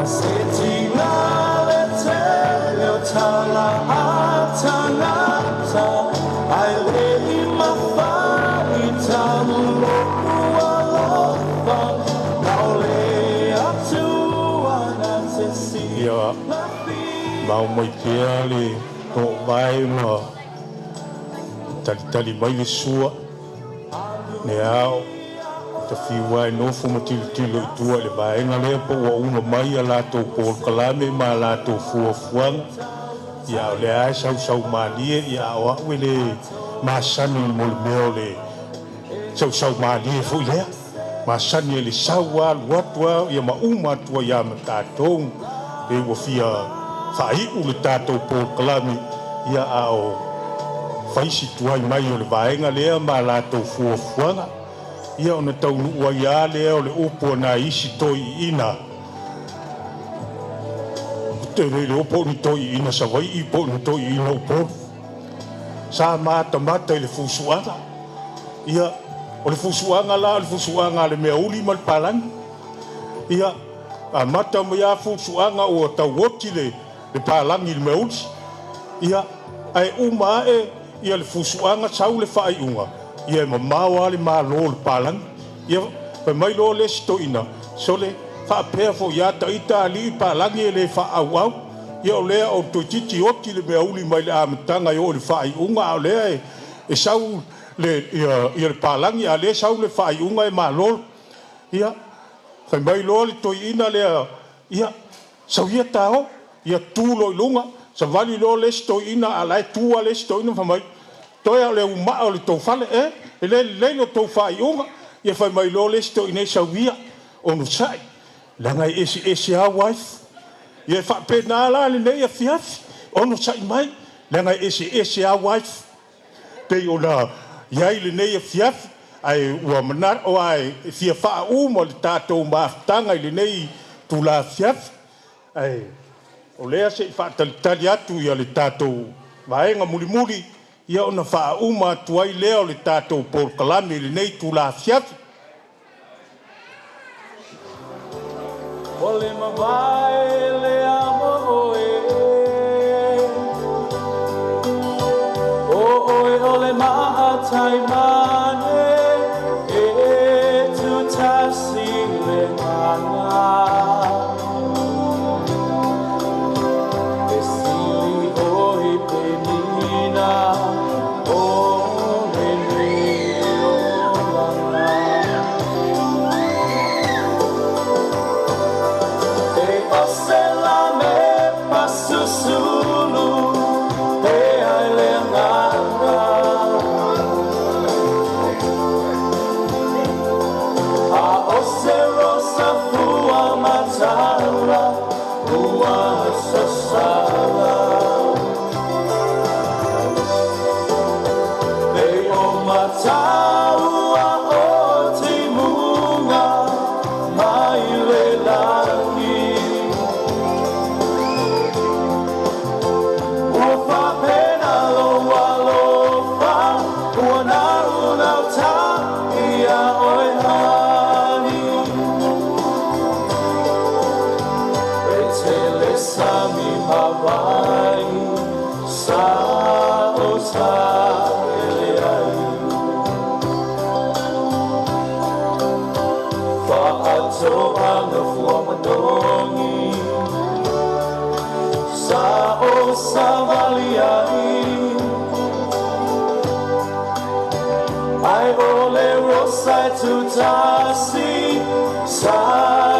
Se tinga le tele o tala a tangata Ai le i mawhai talu loku alofa Na o le Atua na te Ia silafia mao mai pea le toovae ma talitali mai le sua le ao tafiu ai nofo ma tilotilo i tua i le vaega lea po ua uma mai a latou polokalame ma a latou fuafuaga. Ia o lea lava e sausau malie, ia a o a'u e lē masani mo le mea o le sausau malie foi lea. Masani e le sau a alu atu a ia ma uma atu ai a ma tatou e ua fia faai'u le tatou polokalame, ia a o faisi tuai mai o le vaega lea ma a latou fuafuaga. Ia ona taunuu ai lava lea o le upu a nai isi toeaiina, ou te le iloa po o ni toeaiina Savaii po o ni toeaiina Upolu, sa matamata i le fusuaga. Ia, o le fusuaga la o le fusuaga a le meauli ma le palagi. Ia, amata mai lava fusuaga ua tauoti le palagi i le meauli. Ia, ae uma ae ia le fusuaga sau le faaiuga, ia e mamao lava le malo o le palagi. Ia, fai mai loa le isi toeaina, sole, faapea foi lava ita alii palagi e le faaauau. Ia o lea o toeitiiti oti le meauli mai le amataga e oo i le faaiuga, a o lea e sau le, ia, ia le palagi, a o lea e sau le faaiuga e malolo. Ia, fai mai loa le toeaina lea, ia, sau ia ta o, ia tu loa i luga, savali loa le isi toeaina, a o la e tu lava le isi toeaina ma fai mai, toe lava o le umaa o le tou fale, e, e le lelei lo tou faaiuga. Ia fai mai loa le isi toeaina, sau ia, onosai. Leaga e eseese lava wife. Ia e faapena la lenei afiafi, onosai mai, leaga e eseese lava wife. Pei ona i ai lenei afiafi, ae ua mana'o lava e fia faauma le tatou mafutaga i lenei itula afiafi. Ae o lea se i faatalitali atu ia le tatou vaega mulimuli, ia ona faauma atu ai lea o le tatou polokalame i lenei itula afiafi. O le mavae le amo oe O oe o le maatai mane E tutasi le nganga E sili oi penina O le nei olanga E o se la me pasusulu Te ai le nganga A o se rosa fua matala Ua sasala E o mataua o timuga Mai le lagi Ua faapena lou alofa Ua naunauta ia oe hani E tele sami ma vai Sa o sa ele ai Faatoaga fua manogi Sa o savali ai Ai o le rosa e tutasi Sa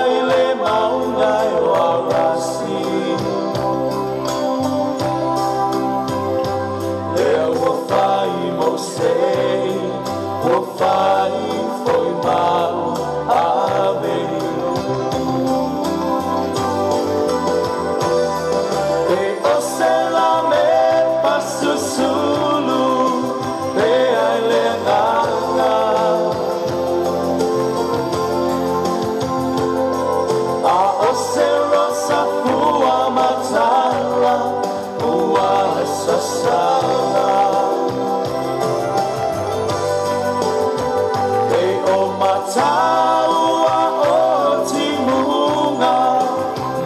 i le maunga e o arasi Lea ua fai mo se Ua fai foi mau ave E o se la me pasusulu Pe ai le nganga A o se rosa fua matala Ua sasala E o mataua o timuga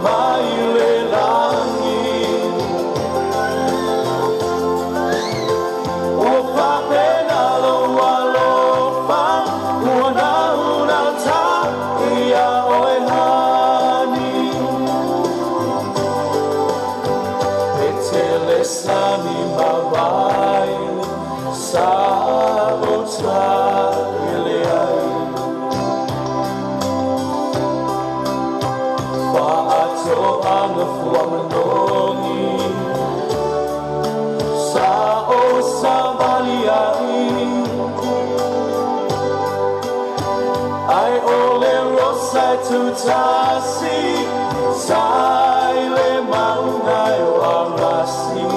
Mai le lagi Ua faapena lou alofa Ua naunauta ia oe hani E tele sami ma vai Sa o ta ele ai Faatoaga fua manogi Sa o savali ai Ai o le rosa e tutasi Sa i le maunga e o arasi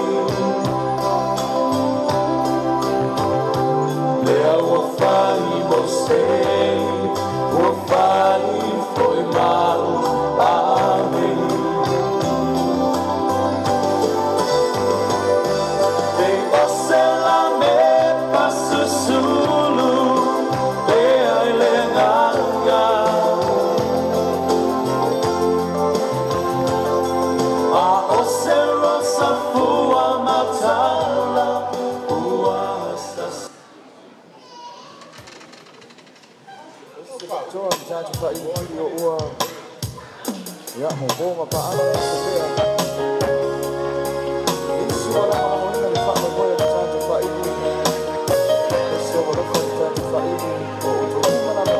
Lea ua fai mo se Ua fai foi mau ave E o se la me pasusulu Pe ai le nganga A o se rosa fua matala Ua sas Toa mtatu fa ili o ua ia mo bo ma pa ala ko pea. Isi wala ma le fa mo boya mtatu fa ili. Isi wala fa mtatu fa ili o o to ma na ma.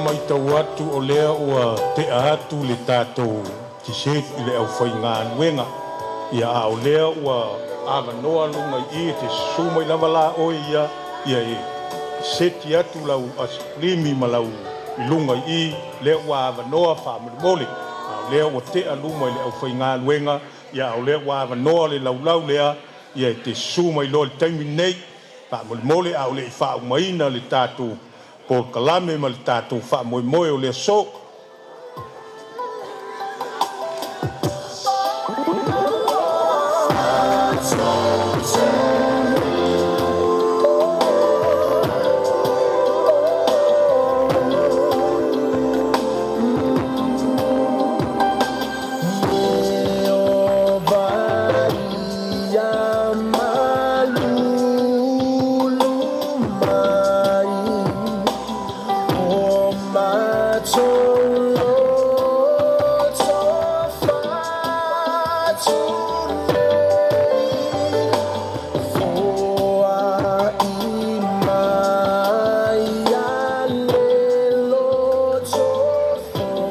Matau atu o lea ua tea atu le tatou tiseti i le aufaigaluega. Ia a o lea ua avanoa luga i i te susu mai lava la oe ia ia e seti atu lau asikulimi ma lau i luga i i lea ua avanoa faamolemole. A o lea ua tea luma i le aufaigaluega ia a o lea ua avanoa le laulau lea ia e te susu mai loa i le taimi lenei faamolemole a o le i faaumaina le tatou polokalame ma le tatou faamoemoe o le aso.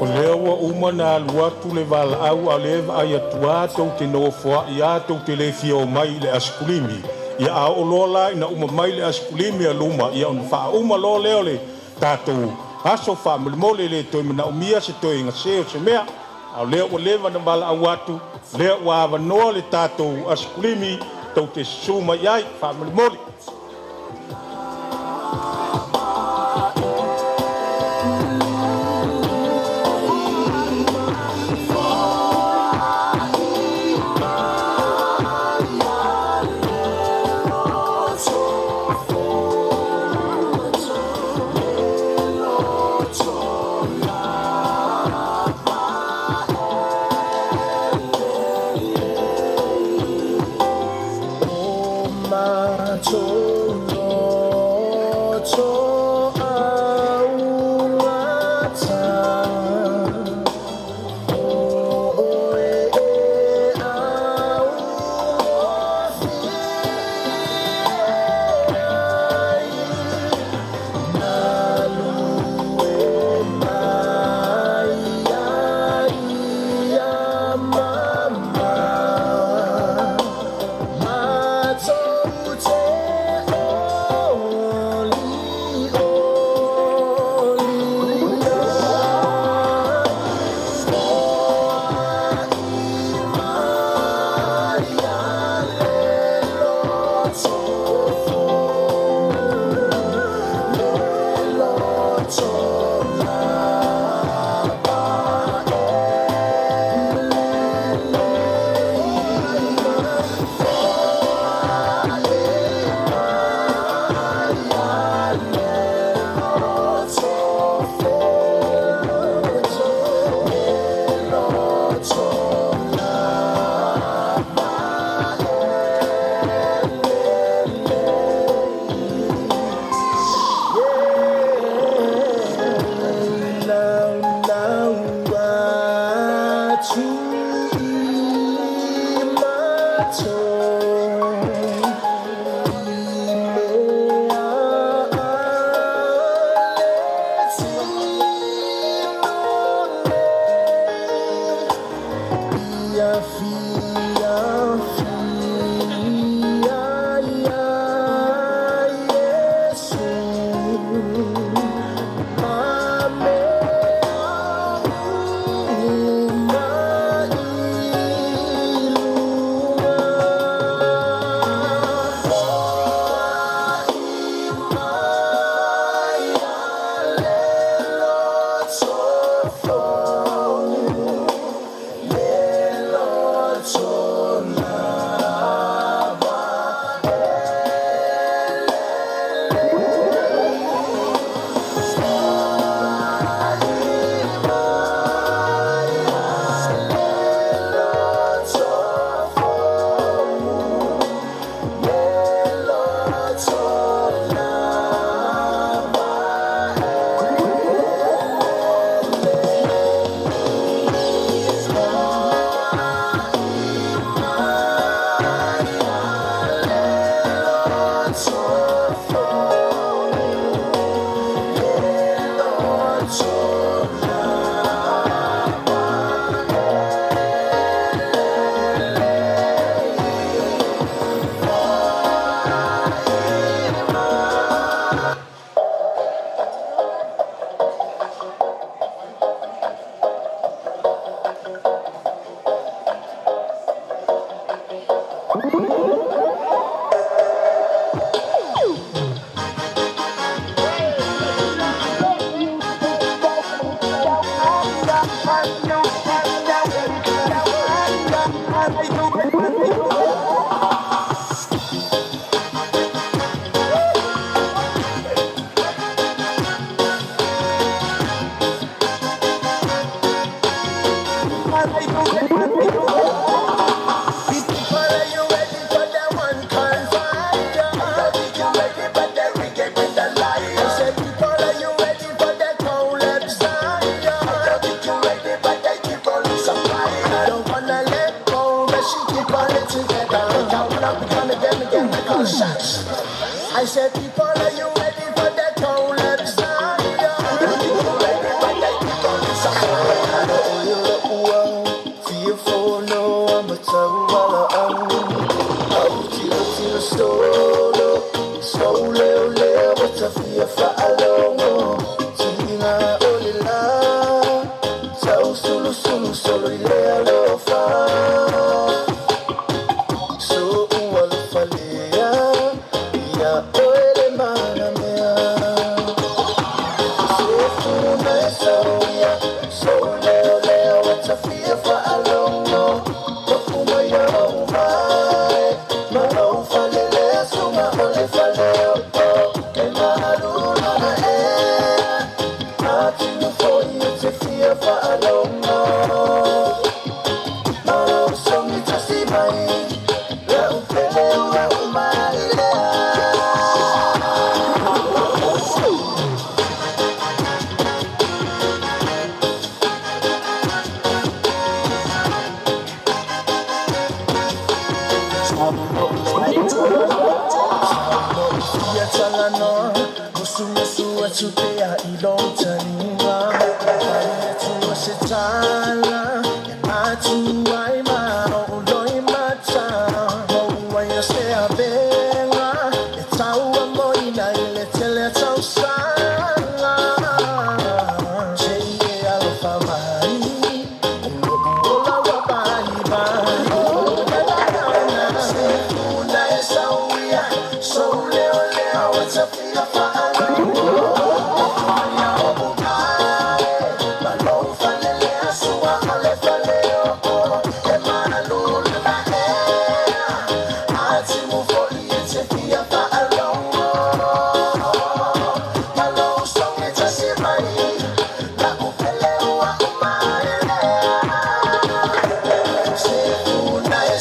O lea ua uma na alu atu le valaau a le vaai atu a tou te nofoa'i a tou te le fia omai i le asikulimi. Ia a oo loa la ina uma mai le asikulimi a luma ia ona faauma loa lea o le tatou aso faamolemole e le toe manaomia se toe gasē o se mea. A o lea ua leva na valaau atu lea ua avanoa le tatou asikulimi tou te susu mai ai faamolemole.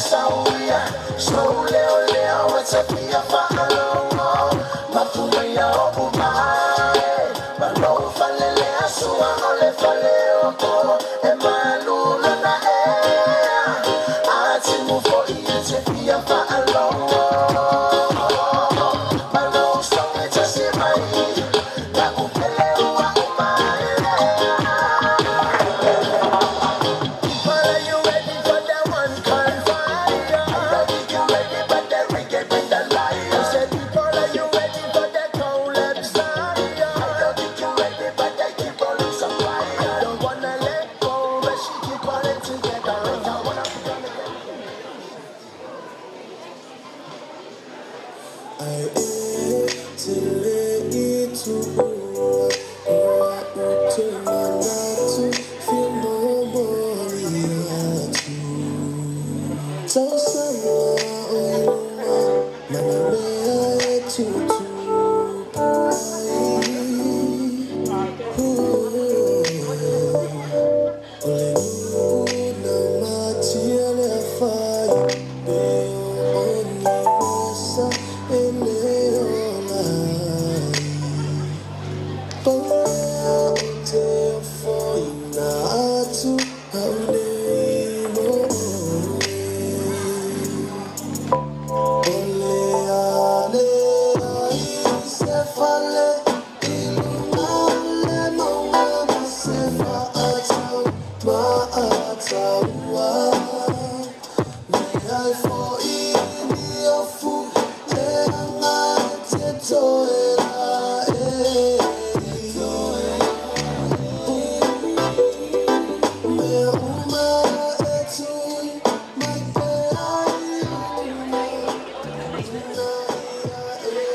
Sauia.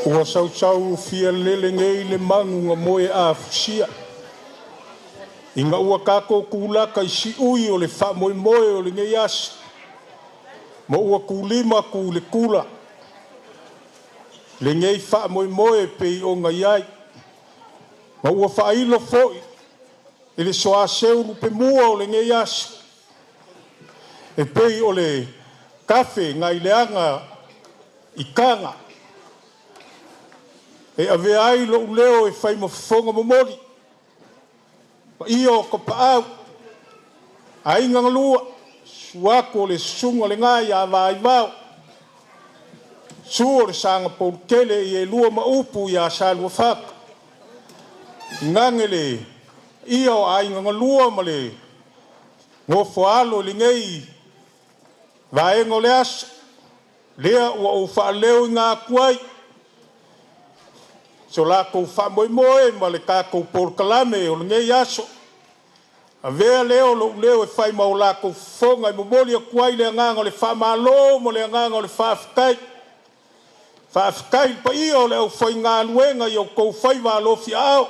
Ua sausau fia lele nei le magu ga moe afusia. Ina ua kākou kūlaka i siʻui o le faamoemoe o lenei aso. Ma ua kūlima ku le kula. Lenei faamoemoe pei ona i ai. Ma ua faailo foi i le soaseu lupemua o lenei aso. E pei o le kafe nai leaga i kaga. E avea ai lo'u leo e fai ma fofoga momoli. Paia o Kapaau, aiga galua, suaku o le susuga o le gai ia Vaivao, susu o le saga poulutele i e lua ma upu ia Saluafata, gage le ia o aiga galua ma le gofoalo i lenei vaega o le aso, lea ua ou faaleo i ngā atu ai, so lakou faamoemoe ma le tatou polokalame o lenei aso. Avea lea o lo'u leo e fai ma o lakou fofoga e momoli atu ai le agaga o le faamālō ma le agaga o le faafetai. Faafetai i le paia o le aufaigaluega i outou faiva alofiaao,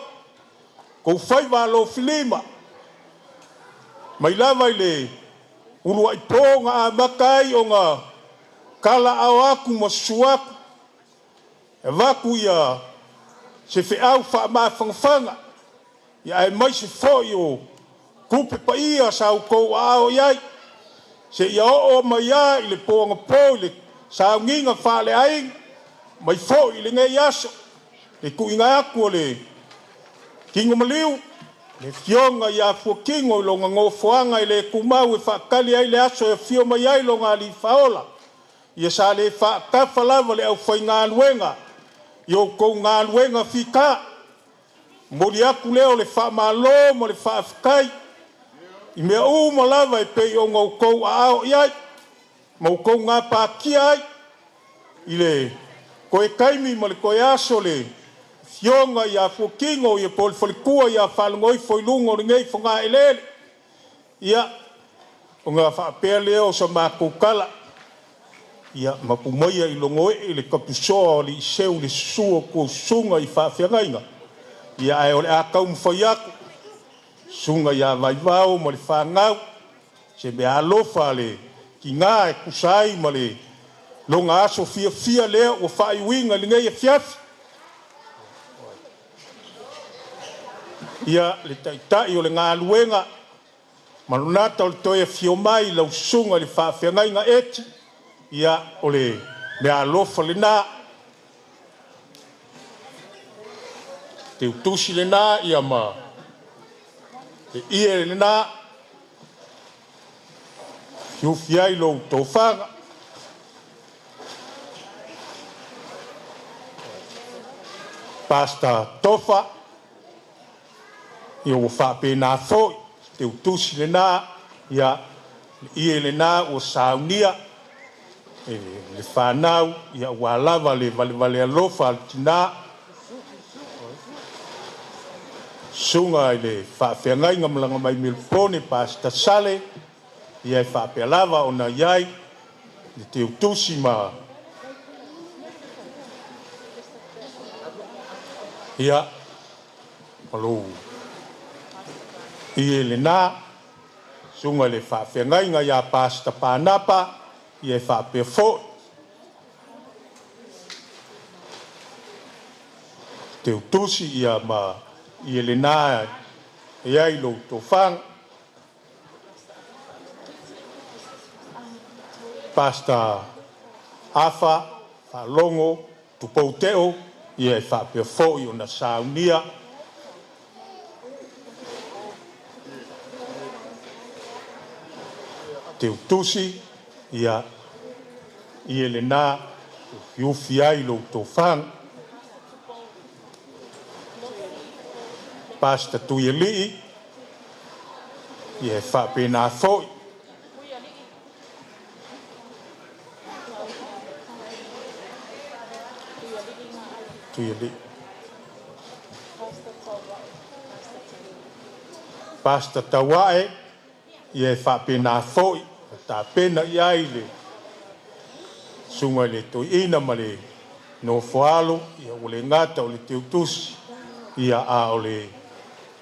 outou faiva alofilima, mai lava i le uluai po na amata ai ona talaao atu ma susu atu, e avatu ia se feau faamafanafana, ia aemaise foi o tupe paia sa outou aao i ai, seia oo mai lava i le po anapo i le sauniga faaleaiga, mai foi i lenei aso, le tuuina atu o le tino maliu, le afioga ia Fuatino i lona nofoaga e le tumau e faatali ai le aso e afio mai ai lona Alii Faaola. Ia sa le faatafa lava le aufaigaluega i outou galuega fita. Momoli atu lea o le faamalo ma le faafetai i mea uma lava e pei ona outou aao i ai ma outou gapatia ai i le toe taimi ma le toe aso le afioga ia Fuatino ia po o le faletua ia Faalogoifo i luga o lenei fogaeleele. Ia, ona faapea lea o sa matou tala, ia mapu maia i logoee le tapusoa o Aliiseu le susu o tou susuga i faafeagaiga, ia ae o le a taumafai atu, susuga ia Vaivao ma le fanau, se meaalofa a le tinā e tusa ai ma le loga aso fiafia lea ua faaiuina i lenei afiafi. Ia, le taitai o le galuega, ma lonata o le toe afio mai lau susuga i le faafeagaiga Eti, Ia, o le meaalofa lenā, teutusi lenā ia ma le ie lenā, fiufi ai lou tofaga. Pasta Tofa, ia ua faapena foi, teutusi lenā, ia le ie lenā ua saunia e le fanau, ia ua lava le valevale alofa a le tinā. Susuga i le faafeagaiga malaga mai Melepone Pastor Sale, ia e faapea lava ona i ai le teutusi ma ia ma lou ie lenā. Susuga i le faafeagaiga ia Pastor Panapa, ia e faapea foi teutusi ia ma ie lenā e ai lou tofaga. Pastor Afa Faalogo Tupou Teo, ia e faapea foi ona saunia teutusi ia ie lenā ufiufi ai lou tofaga. Pastor Tuialii, ia e faapena foi Tuialii. Pastor Tauae, ia e faapena foi tapena i ai le susuga i le toeaina ma le nofoalo, ia ua le gata o le teutusi, ia a o le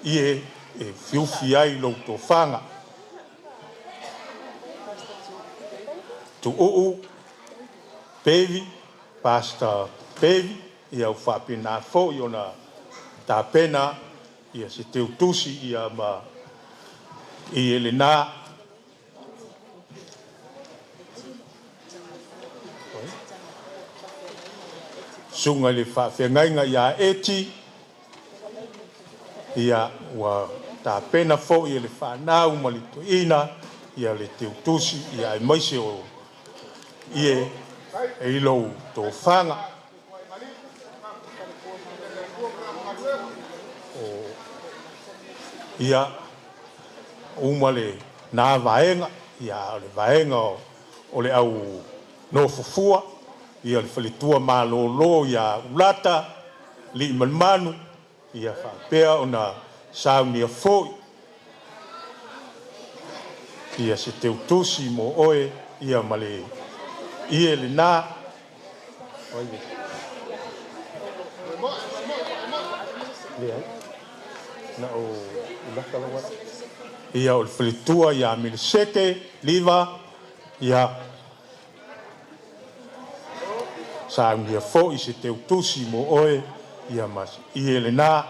ie e fiufi ai lou tofaga. Tuuu Pevi, Pastor Pevi, ia ua faapena foi ona tapena ia se teutusi ia ma ie lenā. Susuga i le faafeagaiga ia Eti, ia ua tapena foi e le fanau ma le toeaina ia le teutusi ia aemaise o ie e i lou tofaga. Ia uma le na vaega, ia o le vaega o le au nofofua, ia le faletua malōlō ia Ulata Liimalimanu, ia faapea ona saunia foi ia se teutusi mo oe ia ma le ie lenā. Ia o le faletua ia Milisete Liva, ia saunia foi se teutusi mo oe ia ma ie lenā.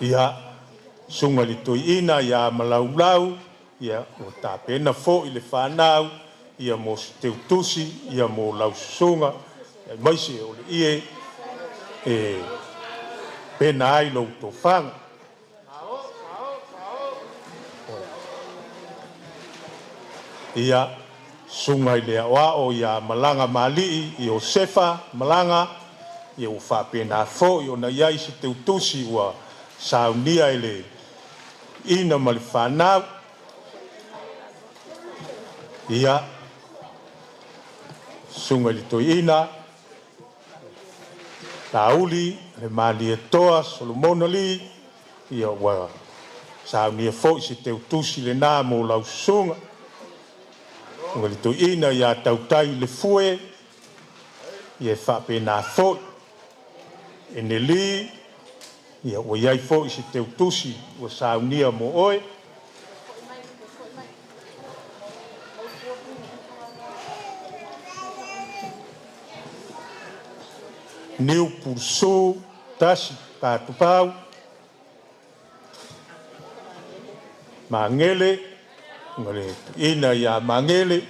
Ia susuga i le toeaina ia Malaulau, ia ua tapena foi le fanau ia mo se teutusi ia mo lau susuga aemaise o le ie e pena ai lou tofaga. Ia susuga i le aoao ia Malaga Malii Iosefa Malaga, ia ua faapena foi ona i ai se teutusi ua saunia e le ina ma le fanau. Ia susuga i le toeaina Lauli le Malietoa Solomona Lee, ia ua saunia foi se teutusi lenā mo lau susuga. Susuga i le toeaina ia Tautai le Fue, ia e faapena foi Eneli, ia ua i ai foi se teutusi ua saunia mo oe. Niu Pulsu Tasi Patupau Magele. Ma le ina ia Magele,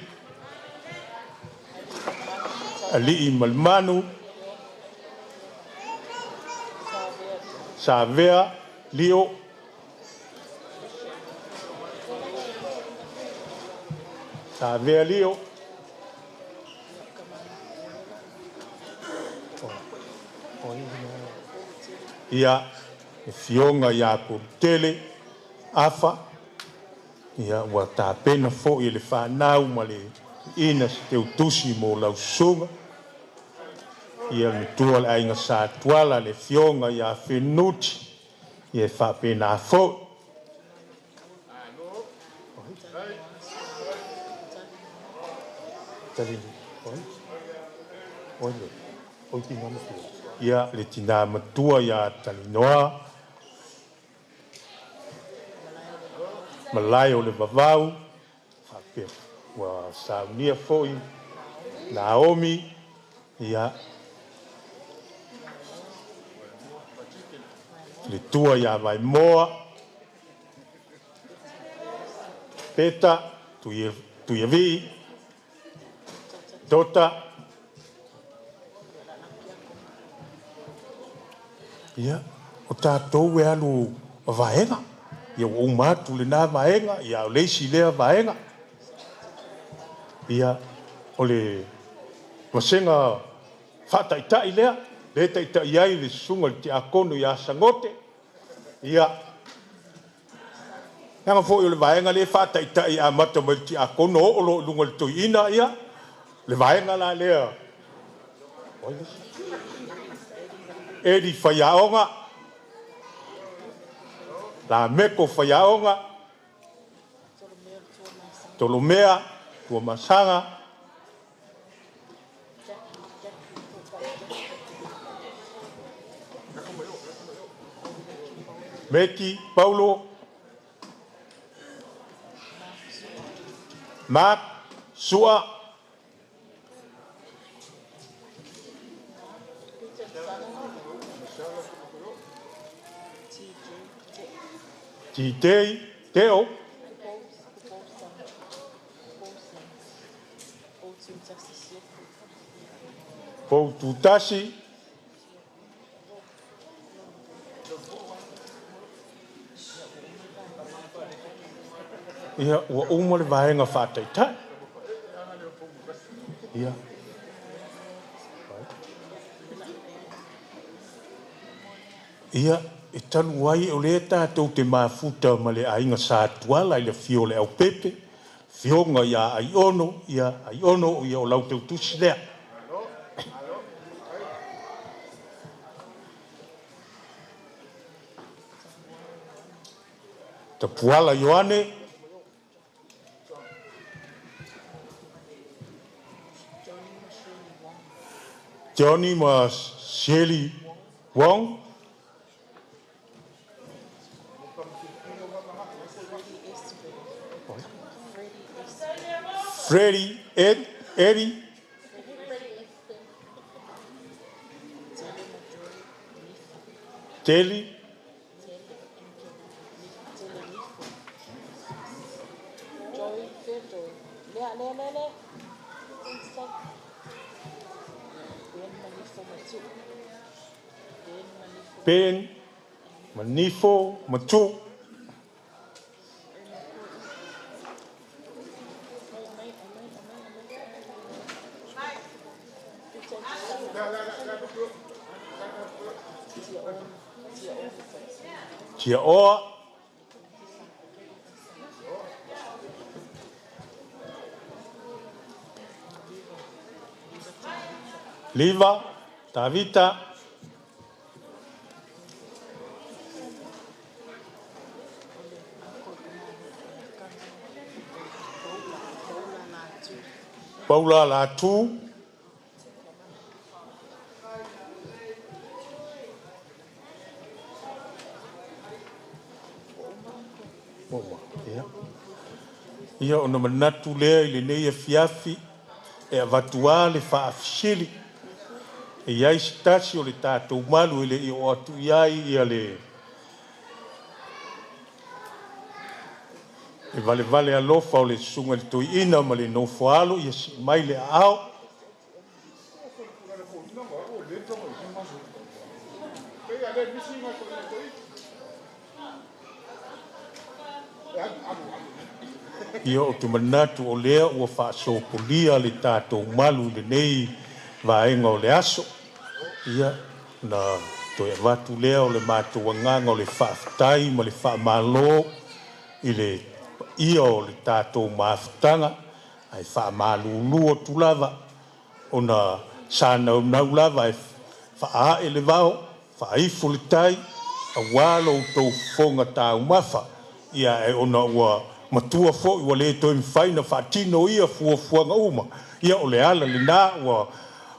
Alii ma le Manu, Savea, Lio, Savea Lio, ia le Fioga ia Pulutele, Afa, ia ua tapena fo'i e le fanau ma le ina se teutusi mo lau susuga. Ia le matua o le aiga Satuala, le Afioga ia Fenuti, ia e faapena fo'i. Ia le tinā matua ia Talinoa, malae o le Vavau, faapea ua saunia fo'i Naomi, ia le tua ia Vaimoa, Peta, Tuiavii, Tota, ia, o tatou e alu vaega. Ia ua uma atu lena vaega, ia o le isi lea vaega. Ia, o le vasega faataitai lea, le taitai ai le susuga i le tiakono ia Sagote. Ia, leaga foi o le vaega lea e faataitai amata mai le tiakono oo loa i luga i le toeaina, ia, le vaega la lea. Eli Faiaoga, Lameko Faiaoga, Tolomea Tuamasaga, Meki Paulo, Mark Sua, TJ Teo, Poututasi, ia ua uma le vaega faataitai. Ia. Ia, e talu ai o lea tatou te mafuta ma le aiga Satuala i le afio o le Aupepe, afioga ia Aiono, ia Aiono, ia o lau teutusi lea. Tapuala Ioane, Johnny ma Shirley Wong, Freddie Ed, Eddie, Telly, Ben, Manifo, Matu, Tia Oa, Liva, Tavita, Paula Latu, Ia ona manatu lea i lenei afiafi e avatua le faafesili e i ai se tasi o le tatou malu e le i oo atu i ai ia le Le valevale alofa o le susuga i le toeaina ma le nofo a alo, ia sii mai le aao. Ia ou te manatu o lea ua faasopolia le tatou malu i lenei vaega o le aso. Ia, ona toe avatu lea o le matou agaga o le faafetai ma le faamalo i le paia o le tatou mafutaga, ae faamalulu atu lava ona sa naunau lava e faaae le vao, faaifo le tai, aua lo outou fofoga taumafa, ia ae ona ua matua foi ua le toe mafai ona faatino ia fuafuaga uma, ia o le ala lena ua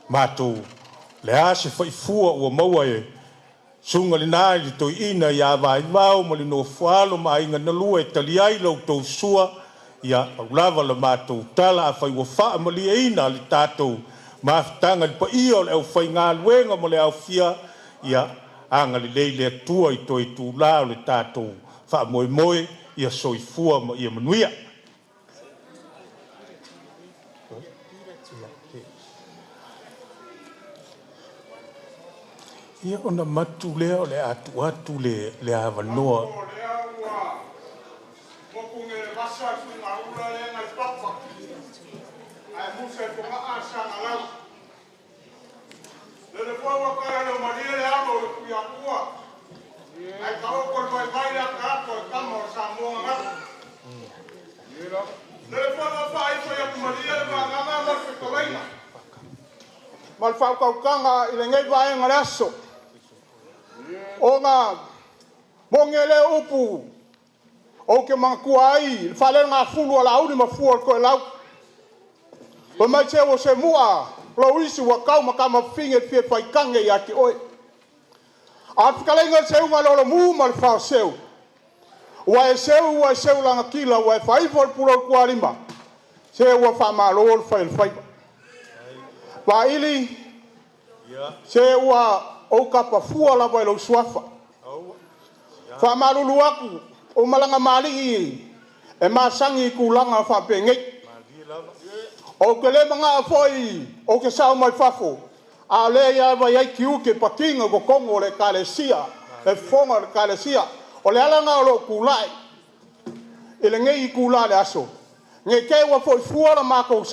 matou le a se faifua ua maua e susuga lena i le toeaina ia Vaivao ma le nofo a alo ma aiga na lua e tali ai la outou sua. Ia, pau lava la matou tala, afai ua faamalieina le tatou mafutaga i le paia o le aufaigaluega ma le aofia, ia agalelei le Atua i toe itulā o le tatou faamoemoe. Ia soifua ma ia manuia. Ia ona manatu lea o le a tuu atu le avanoa. Ma le faautautaga i lenei vaega o le aso, ona mogi lea upu ou te manatua ai le faalelegafulu a Laauli ma fua o le Toelau. Fai mai se ua semu'a lou isi ua tau ma Tamafafine e fia faitage ia te oe. A o le fetalaiga i le seuga a le Olomu ma le Faoseu, ua e seu ua e seu lagatila ua e faaifo le pulou tualima, se ua faamalo le fai o le faiva. Vaili, se ua ou tapafua lava i lou suafa. Faamalulu atu, o malagamalii e masani i tulaga faapenei. Ou te le manao foi ou te sao mai fafo, a o lea lava e i ai tiute patino i totonu o le Ekalesia, le fofoga o le Ekalesia. O le ala lena o lou tulai i lenei itula o le aso, ne i te i ua foi fua le matou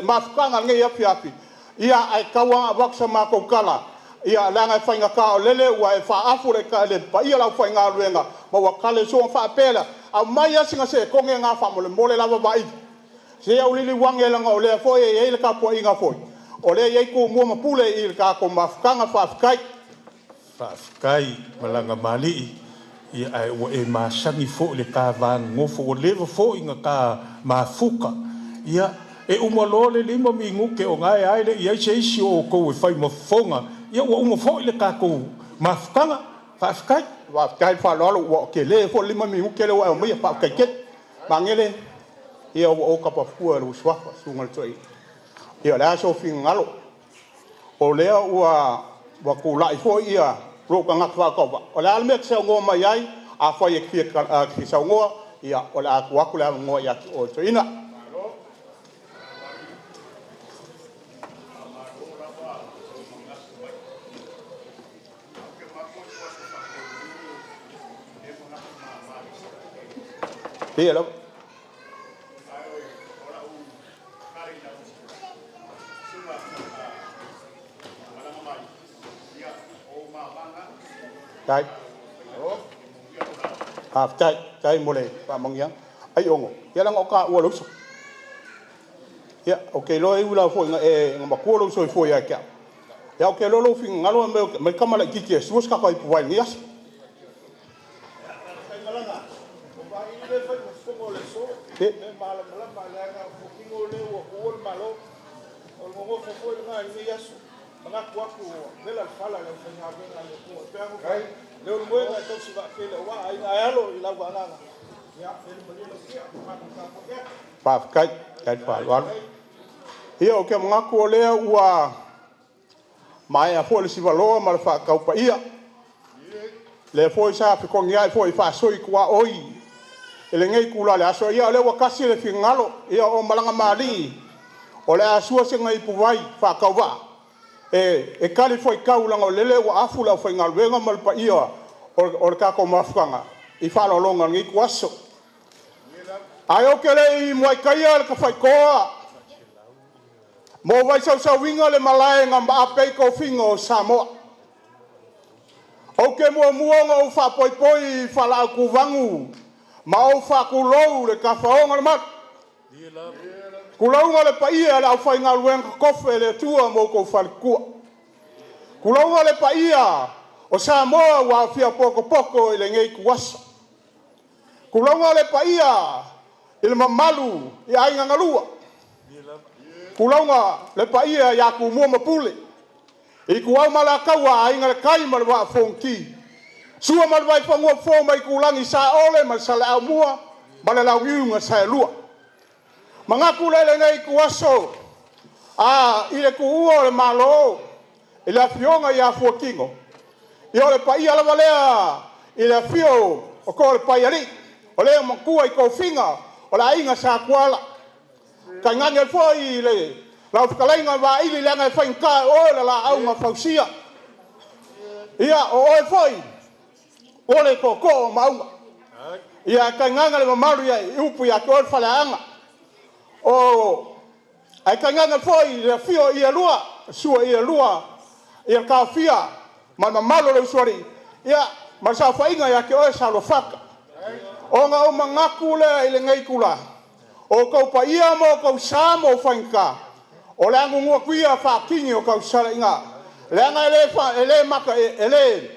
mafutaga i lenei afiafi, ia ae tatau lava ona avatu sa matou tala, ia leaga e faigata o lele ua e faaafu le paia o le aufaigaluega ma ua tali le sua. Ona faapea lea, aumai lava sina sekone lena faamolemole lava Vaili, se i ou liliu ane leaga o lea foi e i ai le tapuaiga foi, o lea e i ai Tumua ma Pule i le tatou mafutaga. Faafetai. Faafetai Malagamalii, ia ae ua e masani foi i le ta vanonofo, ua leva foi ona ta mafuta. Ia e uma loa le 5 minute o na e a e le i i ai se isi o outou e fai ma fofoga, ia ua uma foi le tatou mafutaga. Faafetai. Faafetai le faaaloalo, ua tele foi le 5 minute lea ua e aumaia, faafetai tele. Magele, ia ua ou tapafua i lou suafa, susuga i le Toeaina. Ia o le a sou finagalo? O lea ua tulai foi lou tagata faatauvaa, o le a le mea e te saunoa mai ai? Afai e te fia saunoa, ia o le a tuu atu le avanoa ia te oe le Toeaina. Ia lava. Faafetai. Faafetai, faafetai mo le faamanuiaga. Aiono, ia leaga o taua o le uso. Ia, ou te iloa e ui lava foi ina e matua lou soifua ia te au, ia ou te iloa lou finagalo aumai le tama laitiiti e sua se tatou ipuvai i lenei aso. Faafetai, faafetai le faaaloalo. Ia ou te manatu o lea ua maea foi le sivaloa ma le faataupaia, lea foi sa fetogeniai foi faasoi tuaoi i lenei itula o le aso. Ia o lea ua tasi le finagalo, ia o malaga ma alii o le a sua sina ipuvai faatauvaa e talifuaitau leaga o lele ua afu le aufaigaluega ma le paia o le tatou mafutaga i faaaloaloga i lenei ituaso. Ae ou te le i muai taia le tafaitoa mo vaisausauvina le malae na maape ai tofiga o Samoa. Ou te muamua ona ou faapoipoi i faalaau tuvanu ma ou faatulou le tafaoga o le malu. Tulouna le paia o le aufaigaluega totofi a le Atua ma outou faletua. Tulouna le paia o Samoa ua aofia potopoto i lenei ituaso. Tulouna le paia i le mamalu i aiga na lua. Tulouna le paia ia Tumua ma Pule, Ituau ma Alataua, Aiga i le Tai ma le Vaa o Fonoti, Sua ma le Vaifanua, Fofo ma Aitulagi, Saole ma le Saleaaumua ma le Launiu na Saelua. Manatu lea i lenei ituaso, i le tuua o le Malo i le afioga ia Fuatino, ia o le paia lava lea i le afio o Toalepai o le matua i tofiga o le aiga Sa Tuala, tainane foi le lau fetalaiga Vaili, leaga e faigata o oe o le laau na fausia. Ia o oe foi o le tootoo o Maauga. Ia tainane le mamalu i upu ia te oe le Faleaana. Ae tainane foi le afio o Ielua, susu o Ielua, ia le Taofia ma le mamalu o le Usoalii, ia ma le saofaiga ia te oe Saoluafata. Ona ou manatu lea i lenei itula, o outou paia ma outou sa ma faigata, o le a nuunuu atu ia faatini o tausalaiga, leaga e le fa, e le mata, e le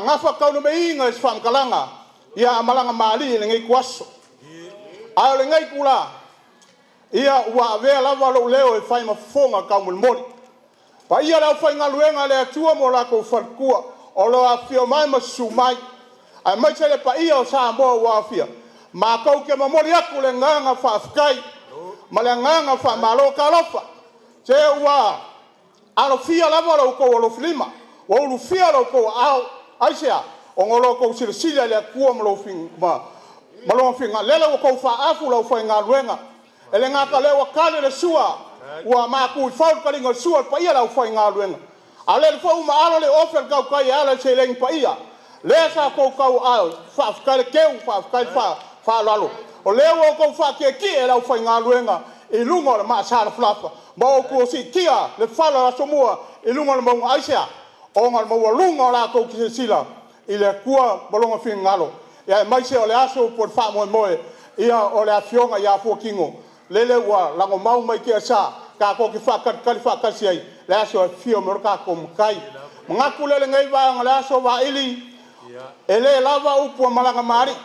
gafataulimaina i se faamatalaga ia a malaga malie i lenei ituaso. Ae o lenei itula, ia ua avea lava lou leo e fai ma fofoga taumolimoli. Paia le aufaigaluega a le Atua ma o latou faletua o lo o afifio mai ma susu mai, aemaise le paia o Samoa ua aofia, matou te momoli atu le agaga faafetai ma le agaga faamalo. Talofa, se ua alofia lava lo outou alofilima, ua ulufia lo outou aao. Aisea? Ona o lo outou silasila i le Atua ma Lona finagalo. Lele ua outou faaafu le aufaigaluega. E le gata o lea ua tali le sua, ua matu i fau le taliga o le sua, le paia o le aufaigaluega. A o lele foi ua maalo le ofe a le tautai e ala i le seleni paia. Lea sa outou tauaao, faafetai le teu, faafetai le faaaloalo. O lea ua outou faatietie le aufaigaluega i luga o le maasalafalafa, ma outou siitia le fala o Asomua i luga o le mauga. Aisea? Ona o le maualuga o la outou silasila i le Atua ma Lona finagalo, aemaise o le aso po o le faamoemoe ia o le afioga ia Fuatino, lele ua lagomau mai tiasa, tatou te faatalitali faatasi ai le aso e afifio mai o le tatou Matai. Manatu lea lenei vaega o le aso Vaili, e le lava upu a malaga ma alii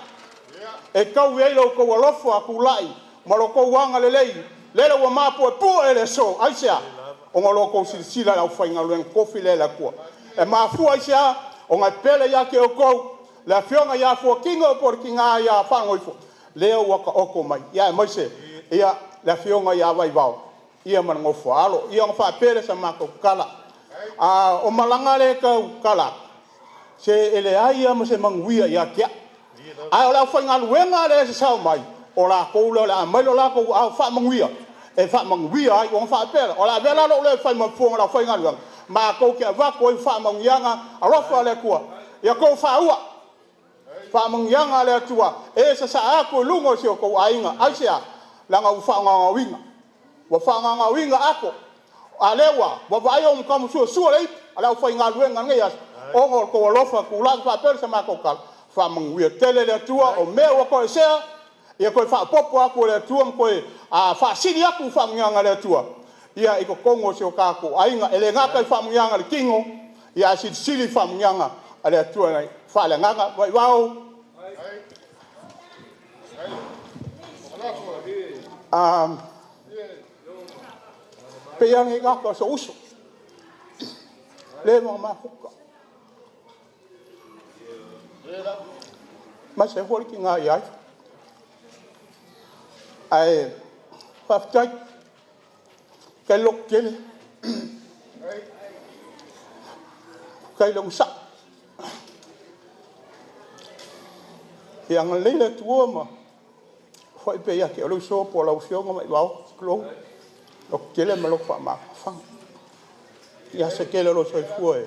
e tau ai lo outou alofa tulai ma lo outou agalelei, lele ua mapuepue le aso. Aisea? Ona o lo outou silasila i le aufaigaluega totofi lea e le Atua. E mafua aisea? Ona e pele ia te outou le afioga ia Fuatino po o le tina ia Fagoifo, lea ua taoto mai, ia aemaise ia le afioga ia Vaivao ia ma le nofo a alo. Ia ona faapea lea o sa matou tala. O malaga lea e tau tatala atu, se e leai lava ma se manuia ia te au. Ae o le aufaigaluega lea e sasao mai, o latou lea o le a aumai lo latou aao faamanuia e faamanuia ai. Ona faapea lea, o le a avea la lou leo e fai ma fofoga o le aufaigaluega, matou te avatu ai faamanuiaga alofa a le Atua ia outou faaua. Faamanuiaga a le Atua e sasaa atu i luga o si o outou aiga. Aisea? Leaga ua faagaogaoina. Ua faagaogaoina ato. A lea ua vaai o matamusuasua le ipu a le aufaigaluega i lenei aso, ona o le tou alofa tulai faapea sa matou tala, faamanuia tele le Atua, o mea ua toesea, ia toe faaopoopo atu e le Atua ma toe faasili atu faamanuiaga a le Atua ia i totonu o si o tatou aiga. E le gata i faamanuiaga i le tino, ia ae silisili faamanuiaga a le Atua faaleagaga. Vaivao, pei lava lenei tagata o sou uso, leva ona mafuta. Aemaise ai foi le tina ia Iva. Ae faafetai, faafetai le lototele, faafetai le onosai. Ia agalelei le Atua ma fo'i pea ia te oe le uso po o lau Afioga Maivao, tulou, lototele ma loto faamafafaga. Ia se tele o lou soifua e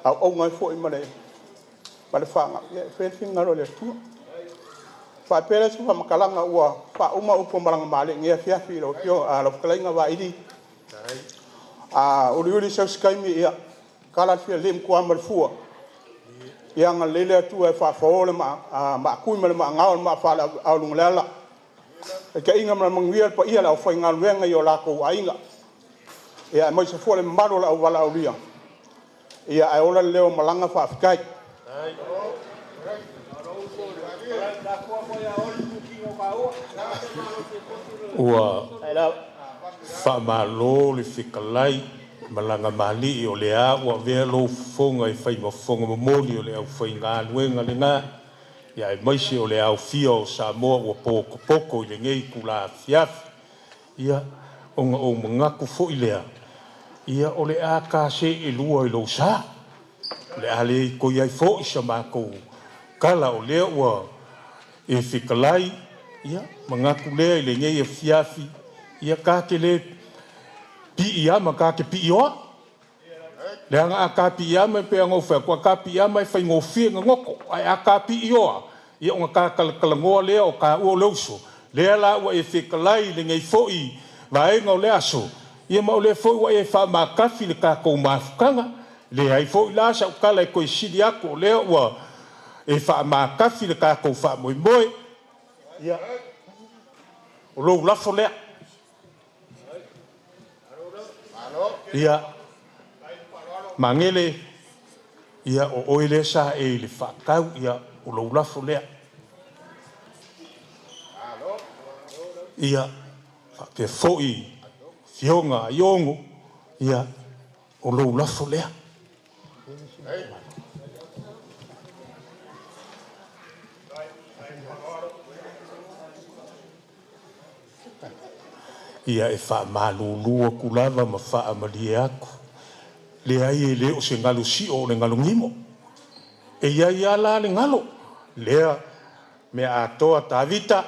auauna ai foi ma le fanau e faia le finagalo o le Atua. Faapea lea o se faamatalaga ua faauma upu a malagamalii i lenei afiafi i lau Afioga, lau fetalaiga Vaili. A uliuli sau se taimi, ia tala le fia matua ma le fua, ia agalelei le Atua e faafaoa le maatui ma le maagao le maa faaleaulugaleala, taitaiga ma le manuia le paia o le aufaigaluega i o latou aiga, aemaise foi le mamalu o le auvalaaulia, ae ola le leo o malaga faafetai. Ua faamalo le fetalai Malagamalii, o lea ua avea lou fofoga e fai ma fofoga momoli o le aufaigaluega lena, aemaise o le aofia o Samoa ua potopoto i lenei itula afiafi. Ia, ona ou manatu foi lea, ia o le a ta see lua i lou sa, o le a le toe i ai foi sa matou tala, o lea ua e fetalai, ia manatu lea i lenei afiafi, ia ta te le piiama, ta te piioa. Leaga a ta piiama e pei ona ou fai atu, a ta piiama e faigofie ona goto, ae a ta piioa, ia ona ta talatalanoa lea o taua o le uso. Lea la ua e fetalai i lenei foi vaega o le aso, ia ma o lea foi ua e faamatafi le tatou mafutaga. E leai foi la sau tala e toe sili atu, o lea ua e faamatafi le tatou faamoemoe. Ia, o lou lafo lea. Ia, Magele, ia o oe lea sa e i le faatau, ia o lou lafo lea. Ia, faapea foi Fioga Aiogo, ia o lou lafo lea. Ia e faamalulu atu lava ma faamalie atu, leai e le o se galo sio o le galo nimo. E iai lava la le galo, lea mea atoa Tavita,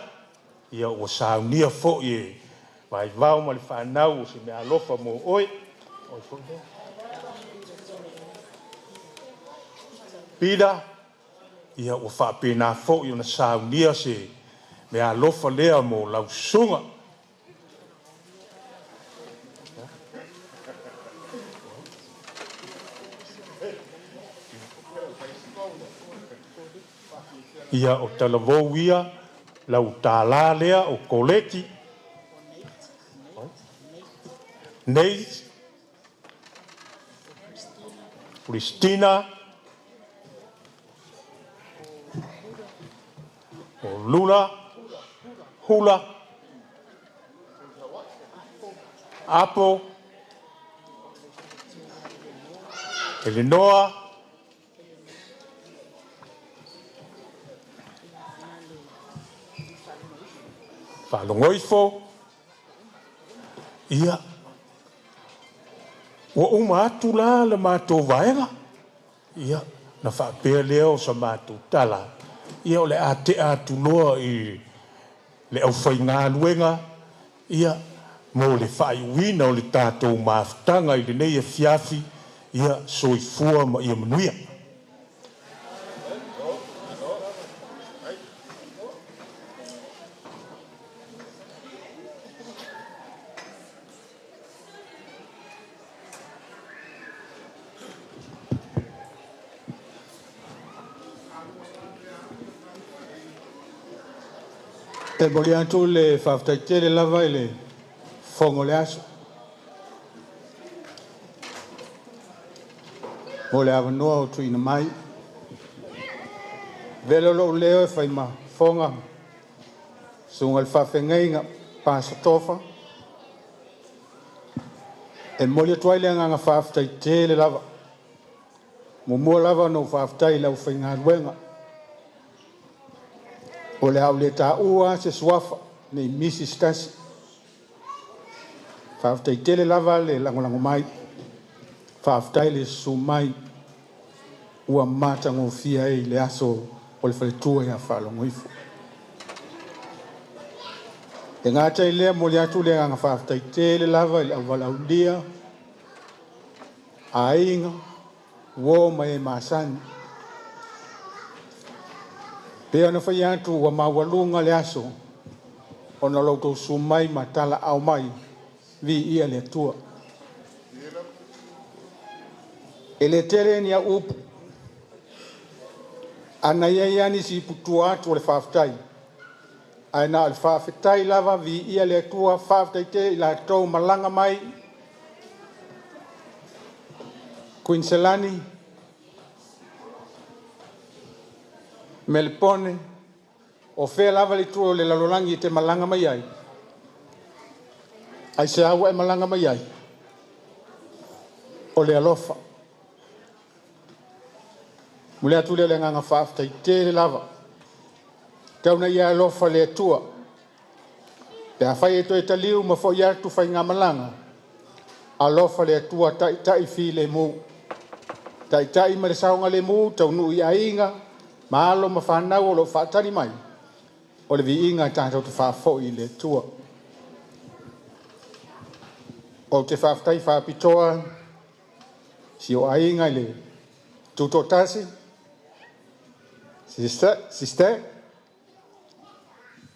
ia ua saunia foi e Vaivao ma le fanau o se meaalofa mo oe. Oi foi lea. Pila, ia ua faapena foi ona saunia se meaalofa lea mo lau susuga. Ia o talavou ia, lau tālā lea o Koleti, Nate, Christina, o Lula, Hula, Apo, Eleanor, Faalogoifo, ia, ua uma atu la le matou vaega, ia, na faapea lea o sa matou tala, ia o le a tea atu loa i le aufaigaluega, ia, mo le faaiuina o le tatou mafutaga i lenei afiafi, ia, soifua ma ia manuia. E momoli atu le faafetai tele lava i le fofoga o le aso mo le avanoa ua tuuina mai. Avea lou leo e fai ma fofoga susuga i le faafeagaiga Pastor Tofa e momoli atu ai le agaga faafetai tele lava. Muamua lava ona ou faafetai i le aufaigaluega. O le a ou le taua se suafa nei misi se tasi. Faafetai tele lava le lagolago mai. Faafetai le susu mai ua matagofie ai le aso o le faletua ia Faalogoifo. E gata i lea momoli atu le agaga faafetai tele lava i le auvalaaulia, aiga, uo ma e masani. Pei ona fai atu ua maualuga le aso ona o lo outou susu mai ma talaau mai, viia le Atua. E le tele ni au upu, ana i ai lava nisi upu tua atu o le faafetai, ae na o le faafetai lava, viia le Atua, faafetai tele i latou malaga mai Kuiniselani, Melepone, o fea lava le itu o le lalolagi e te malaga mai ai, aisea ua e malaga mai ai? O le alofa. Momoli atu lea o le agaga faafetai tele lava. Tau ina ia alofa le Atua pe afai e toe taliu ma foi atu faigamalaga, alofa le Atua taitai filemu, taitai ma le saogalemu, taunuu i aiga ma alo ma fanau o lo o faatali mai, o le viiga tatou te faafoi i le Atua. Ou te faafetai faapitoa si o aiga i le Tutoatasi, sister,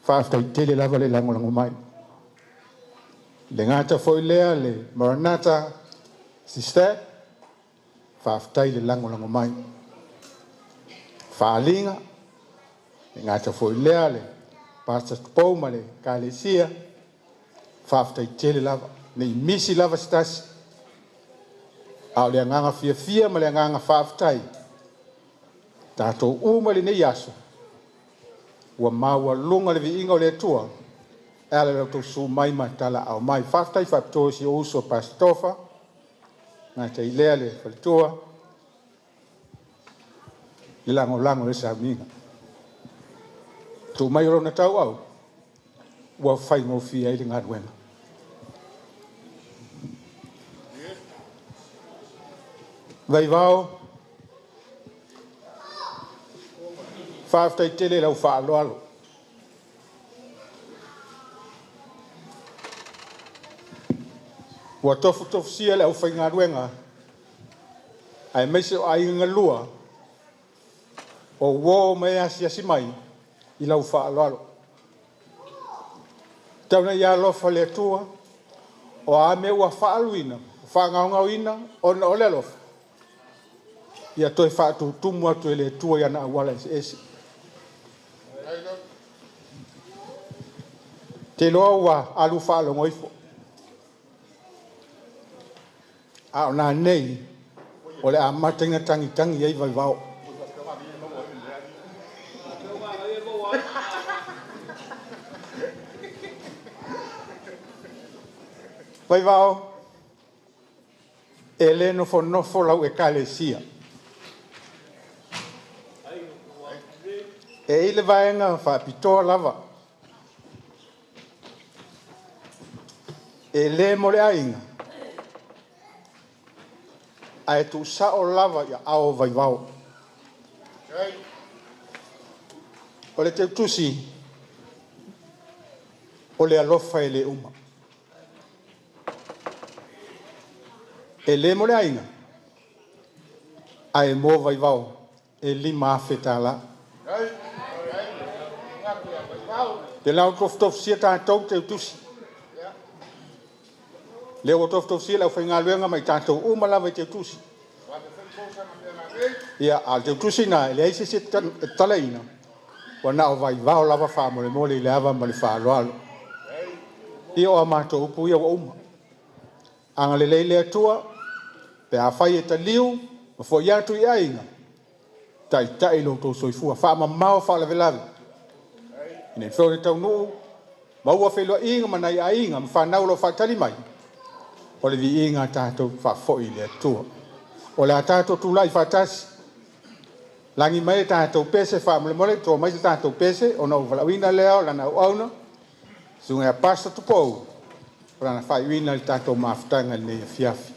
faafetai tele lava le lagolago mai. Le gata foi lea le Maranata, sister, faafetai le lagolago mai. Faaliga, le gata foi lea le Pastor Tupou ma le Ekalesia, faafetai tele lava, nei misi lava se tasi, a o le agaga fiafia ma le agaga faafetai, tatou uma i lenei aso, ua maualuga le viiga o le Atua, e ala i lo outou susu mai ma talaau mai. Faafetai faapitoa i si ou uso Pastor Tofa, gata i lea le faletua, le lagolago i le sauniga. Tuu mai o lona tauau, ua faigofie ai le galuega. Vaivao, faafetai tele i lau faaaloalo. Ua tofutofusia le aufaigaluega aemaise o aiga galua o uo ma e asiasi mai i lau faaaloalo. Tau ina ia alofa le Atua, o a mea ua faaaluina, faagaogaoina ona o le alofa, ia toe faatutumu atu e le Atua i ana auala eseese. Te iloa ua alu faalogo ifo, a o nanei o le amataina tagitagi ai Vaivao. Vaivao, e le nofonofo lau ekalesia. E i le vaega faapitoa lava, e le mo le aiga, ae tuusao lava i aao o Vaivao. O le teutusi, o le alofa e le uma. E le mo le aiga, ae mo Vaivao e $5,000. Te lau tofutofusia tatou teutusi. Lea ua tofutofusia le aufaigaluega ma i tatou uma lava i teutusi. Ia, a o le teutusi na, e leai se isi e tatalaina, ua na o Vaivao lava faamolemole i le ava ma le faaaloalo. Ia o a matou upu ia ua uma. Agalelei le Atua, pe afai e taliu ma foi atu i aiga, taitai lo outou soifua, faamamao faalavelave. Ina ia foi le taunuu, maua feiloaiga ma nai aiga ma fanau o lo o faatali mai, o le viiga tatou faafoi i le Atua. O le a tatou tulai faatasi, lagi mai e tatou pese faamolemole, to mai se tatou pese, ona o valaauina lea o lana auauna, susuga ia Pastor Tupou, o lana faaiuina i le tatou mafutaga i lenei afiafi.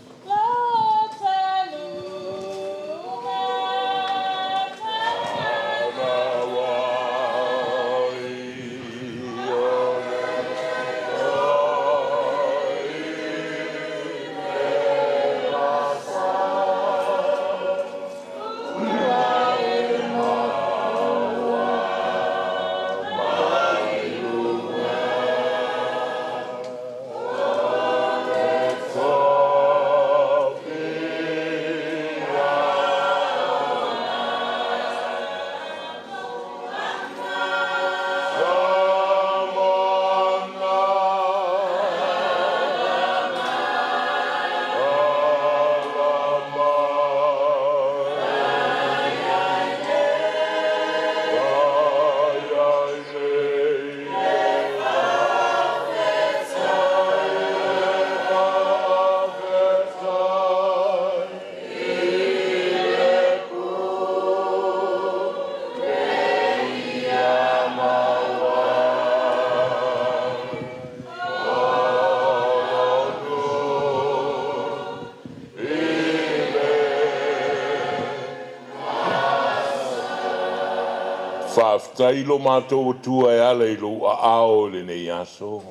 Faafetai lo matou Atua e ala i lou aao i lenei aso.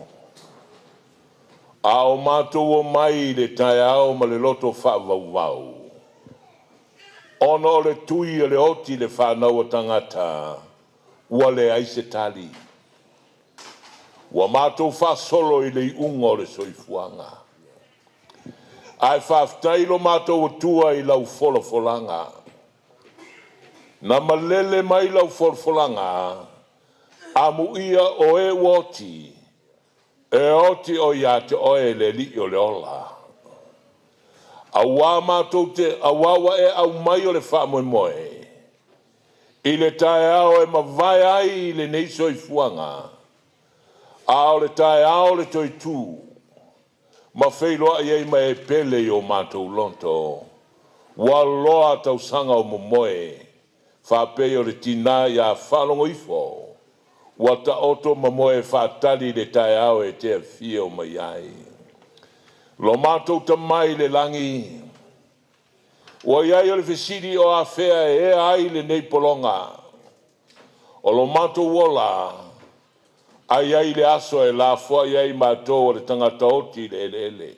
A o matou omai i le taeao ma le loto faavauvau, ona o le tui o le oti i le fanau a tagata, ua leai se tali. Ua matou faasolo i le iuga o le soifuaga. Ae faafetai lo matou Atua i lau folafolaga. Na malele mai lau folafolaga, amuia o e ua oti, e oti o ia te oe le Alii o le ola. Auā matou te, auā ua e aumai o le faamoemoe, i le taeao e mavae ai lenei soifuaga, a o le taeao o le toetū, ma feiloai ai ma e pele i o matou loto. Ua loa tausaga o momoe, faapei o le tinā iā faalogo ifo, ua taoto ma moe faatali i le taeao e te afio mai ai. Lo matou Tama i le lagi, ua i ai o le fesili o afea e ea ai lenei pologa, o lo matou ola, ai ai le aso e lafoai ai matou o le tagata oti i le eleele.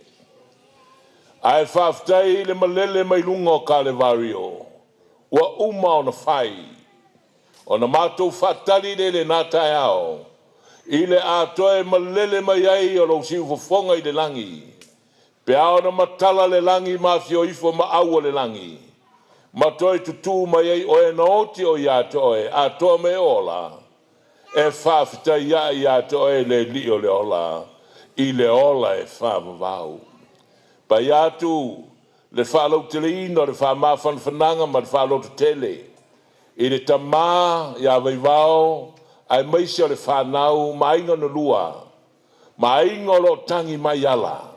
Ae faafetai i le malele mai luga o Kalevario, ua uma ona fai, ona matou faatali lea i lena taeao, i le atoa e malele mai ai o lou siufofoga i le lagi, pe a ona matala le lagi ma afio ifo ma au o le lagi, ma toe tutū mai ai oe na oti o ia te oe, atoa me ola, e faafetai ae ia te oe le Alii o le ola, i le ola e faavavau. Paia atu le faalauteleina o le faamafanafanaga ma le faalototele i le tamā ia Vaivao aemaise o le fanau ma aiga na lua, ma aiga o lo o tagi mai ala.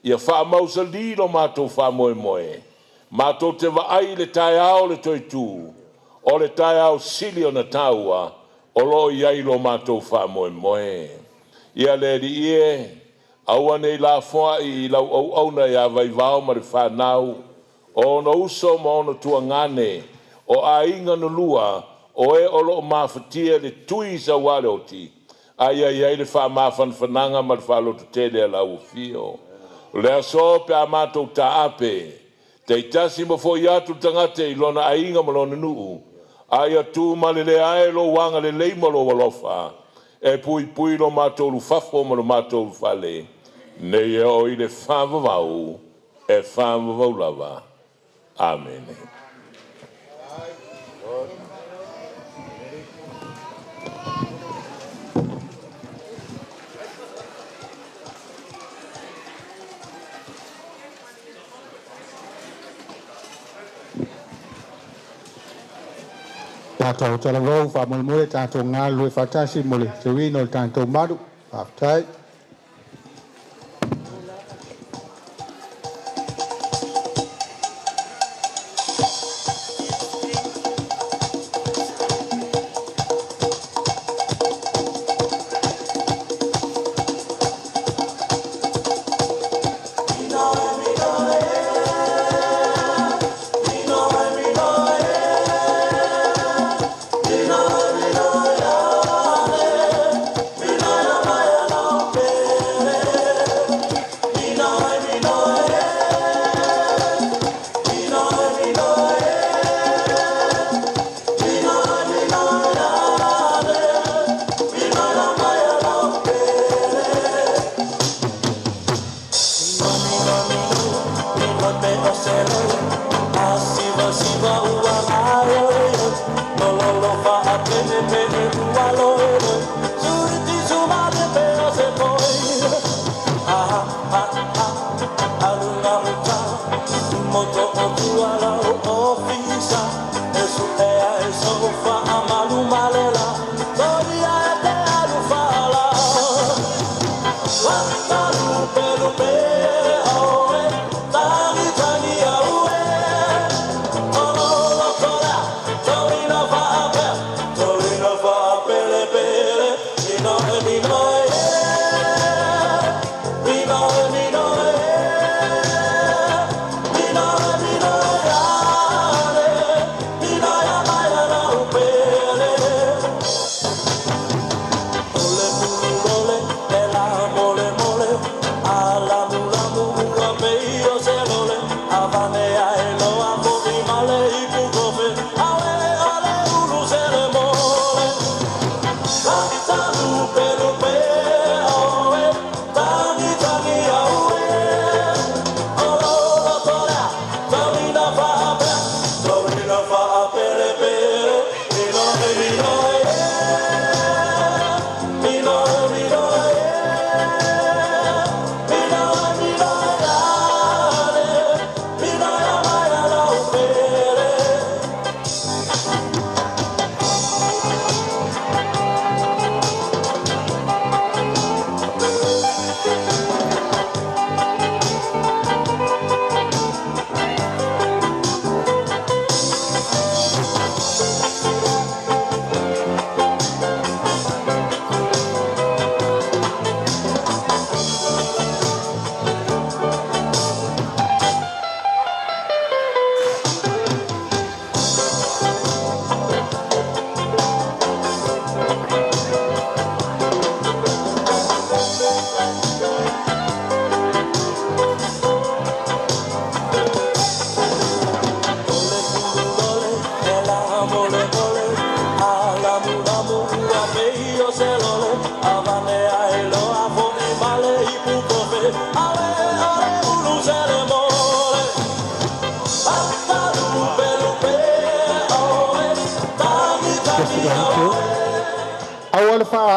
Ia faamausalī lo matou faamoemoe, matou te vaai i le taeao o le toetū, o le taeao sili ona taua, o lo o i ai lo matou faamoemoe. Ia le Alii e, aua ne i lafoai i lau auauna ia Vaivao ma le fanau, o ona uso ma ona tuagane, o aiga na lua, o e o lo o mafatia le tui sauā le oti, a ia i ai le faamafanafanaga ma le faalototele a lau afio. O le aso pe a matou taape, taitasi ma foi atu le tagata i lona aiga ma lona nuu, a ia tumalelea ai lou agalelei ma lou alofa, e puipui lo matou ulufafo ma lo matou ulufale, nei e oo i le faavavau, e faavavau lava. Amene. Tatou talavou faamolemole tatou galulue faatasi mo le teuina o le tatou malu. Faafetai.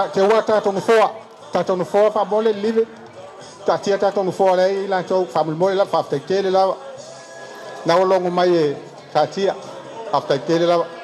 Teua tatou nofoa, tatou nofoa faamole lilive. Taatia tatou nofoa lea i latou faamolemole lava. Faafetai tele lava. Na ua logo mai e taatia. Faafetai tele lava.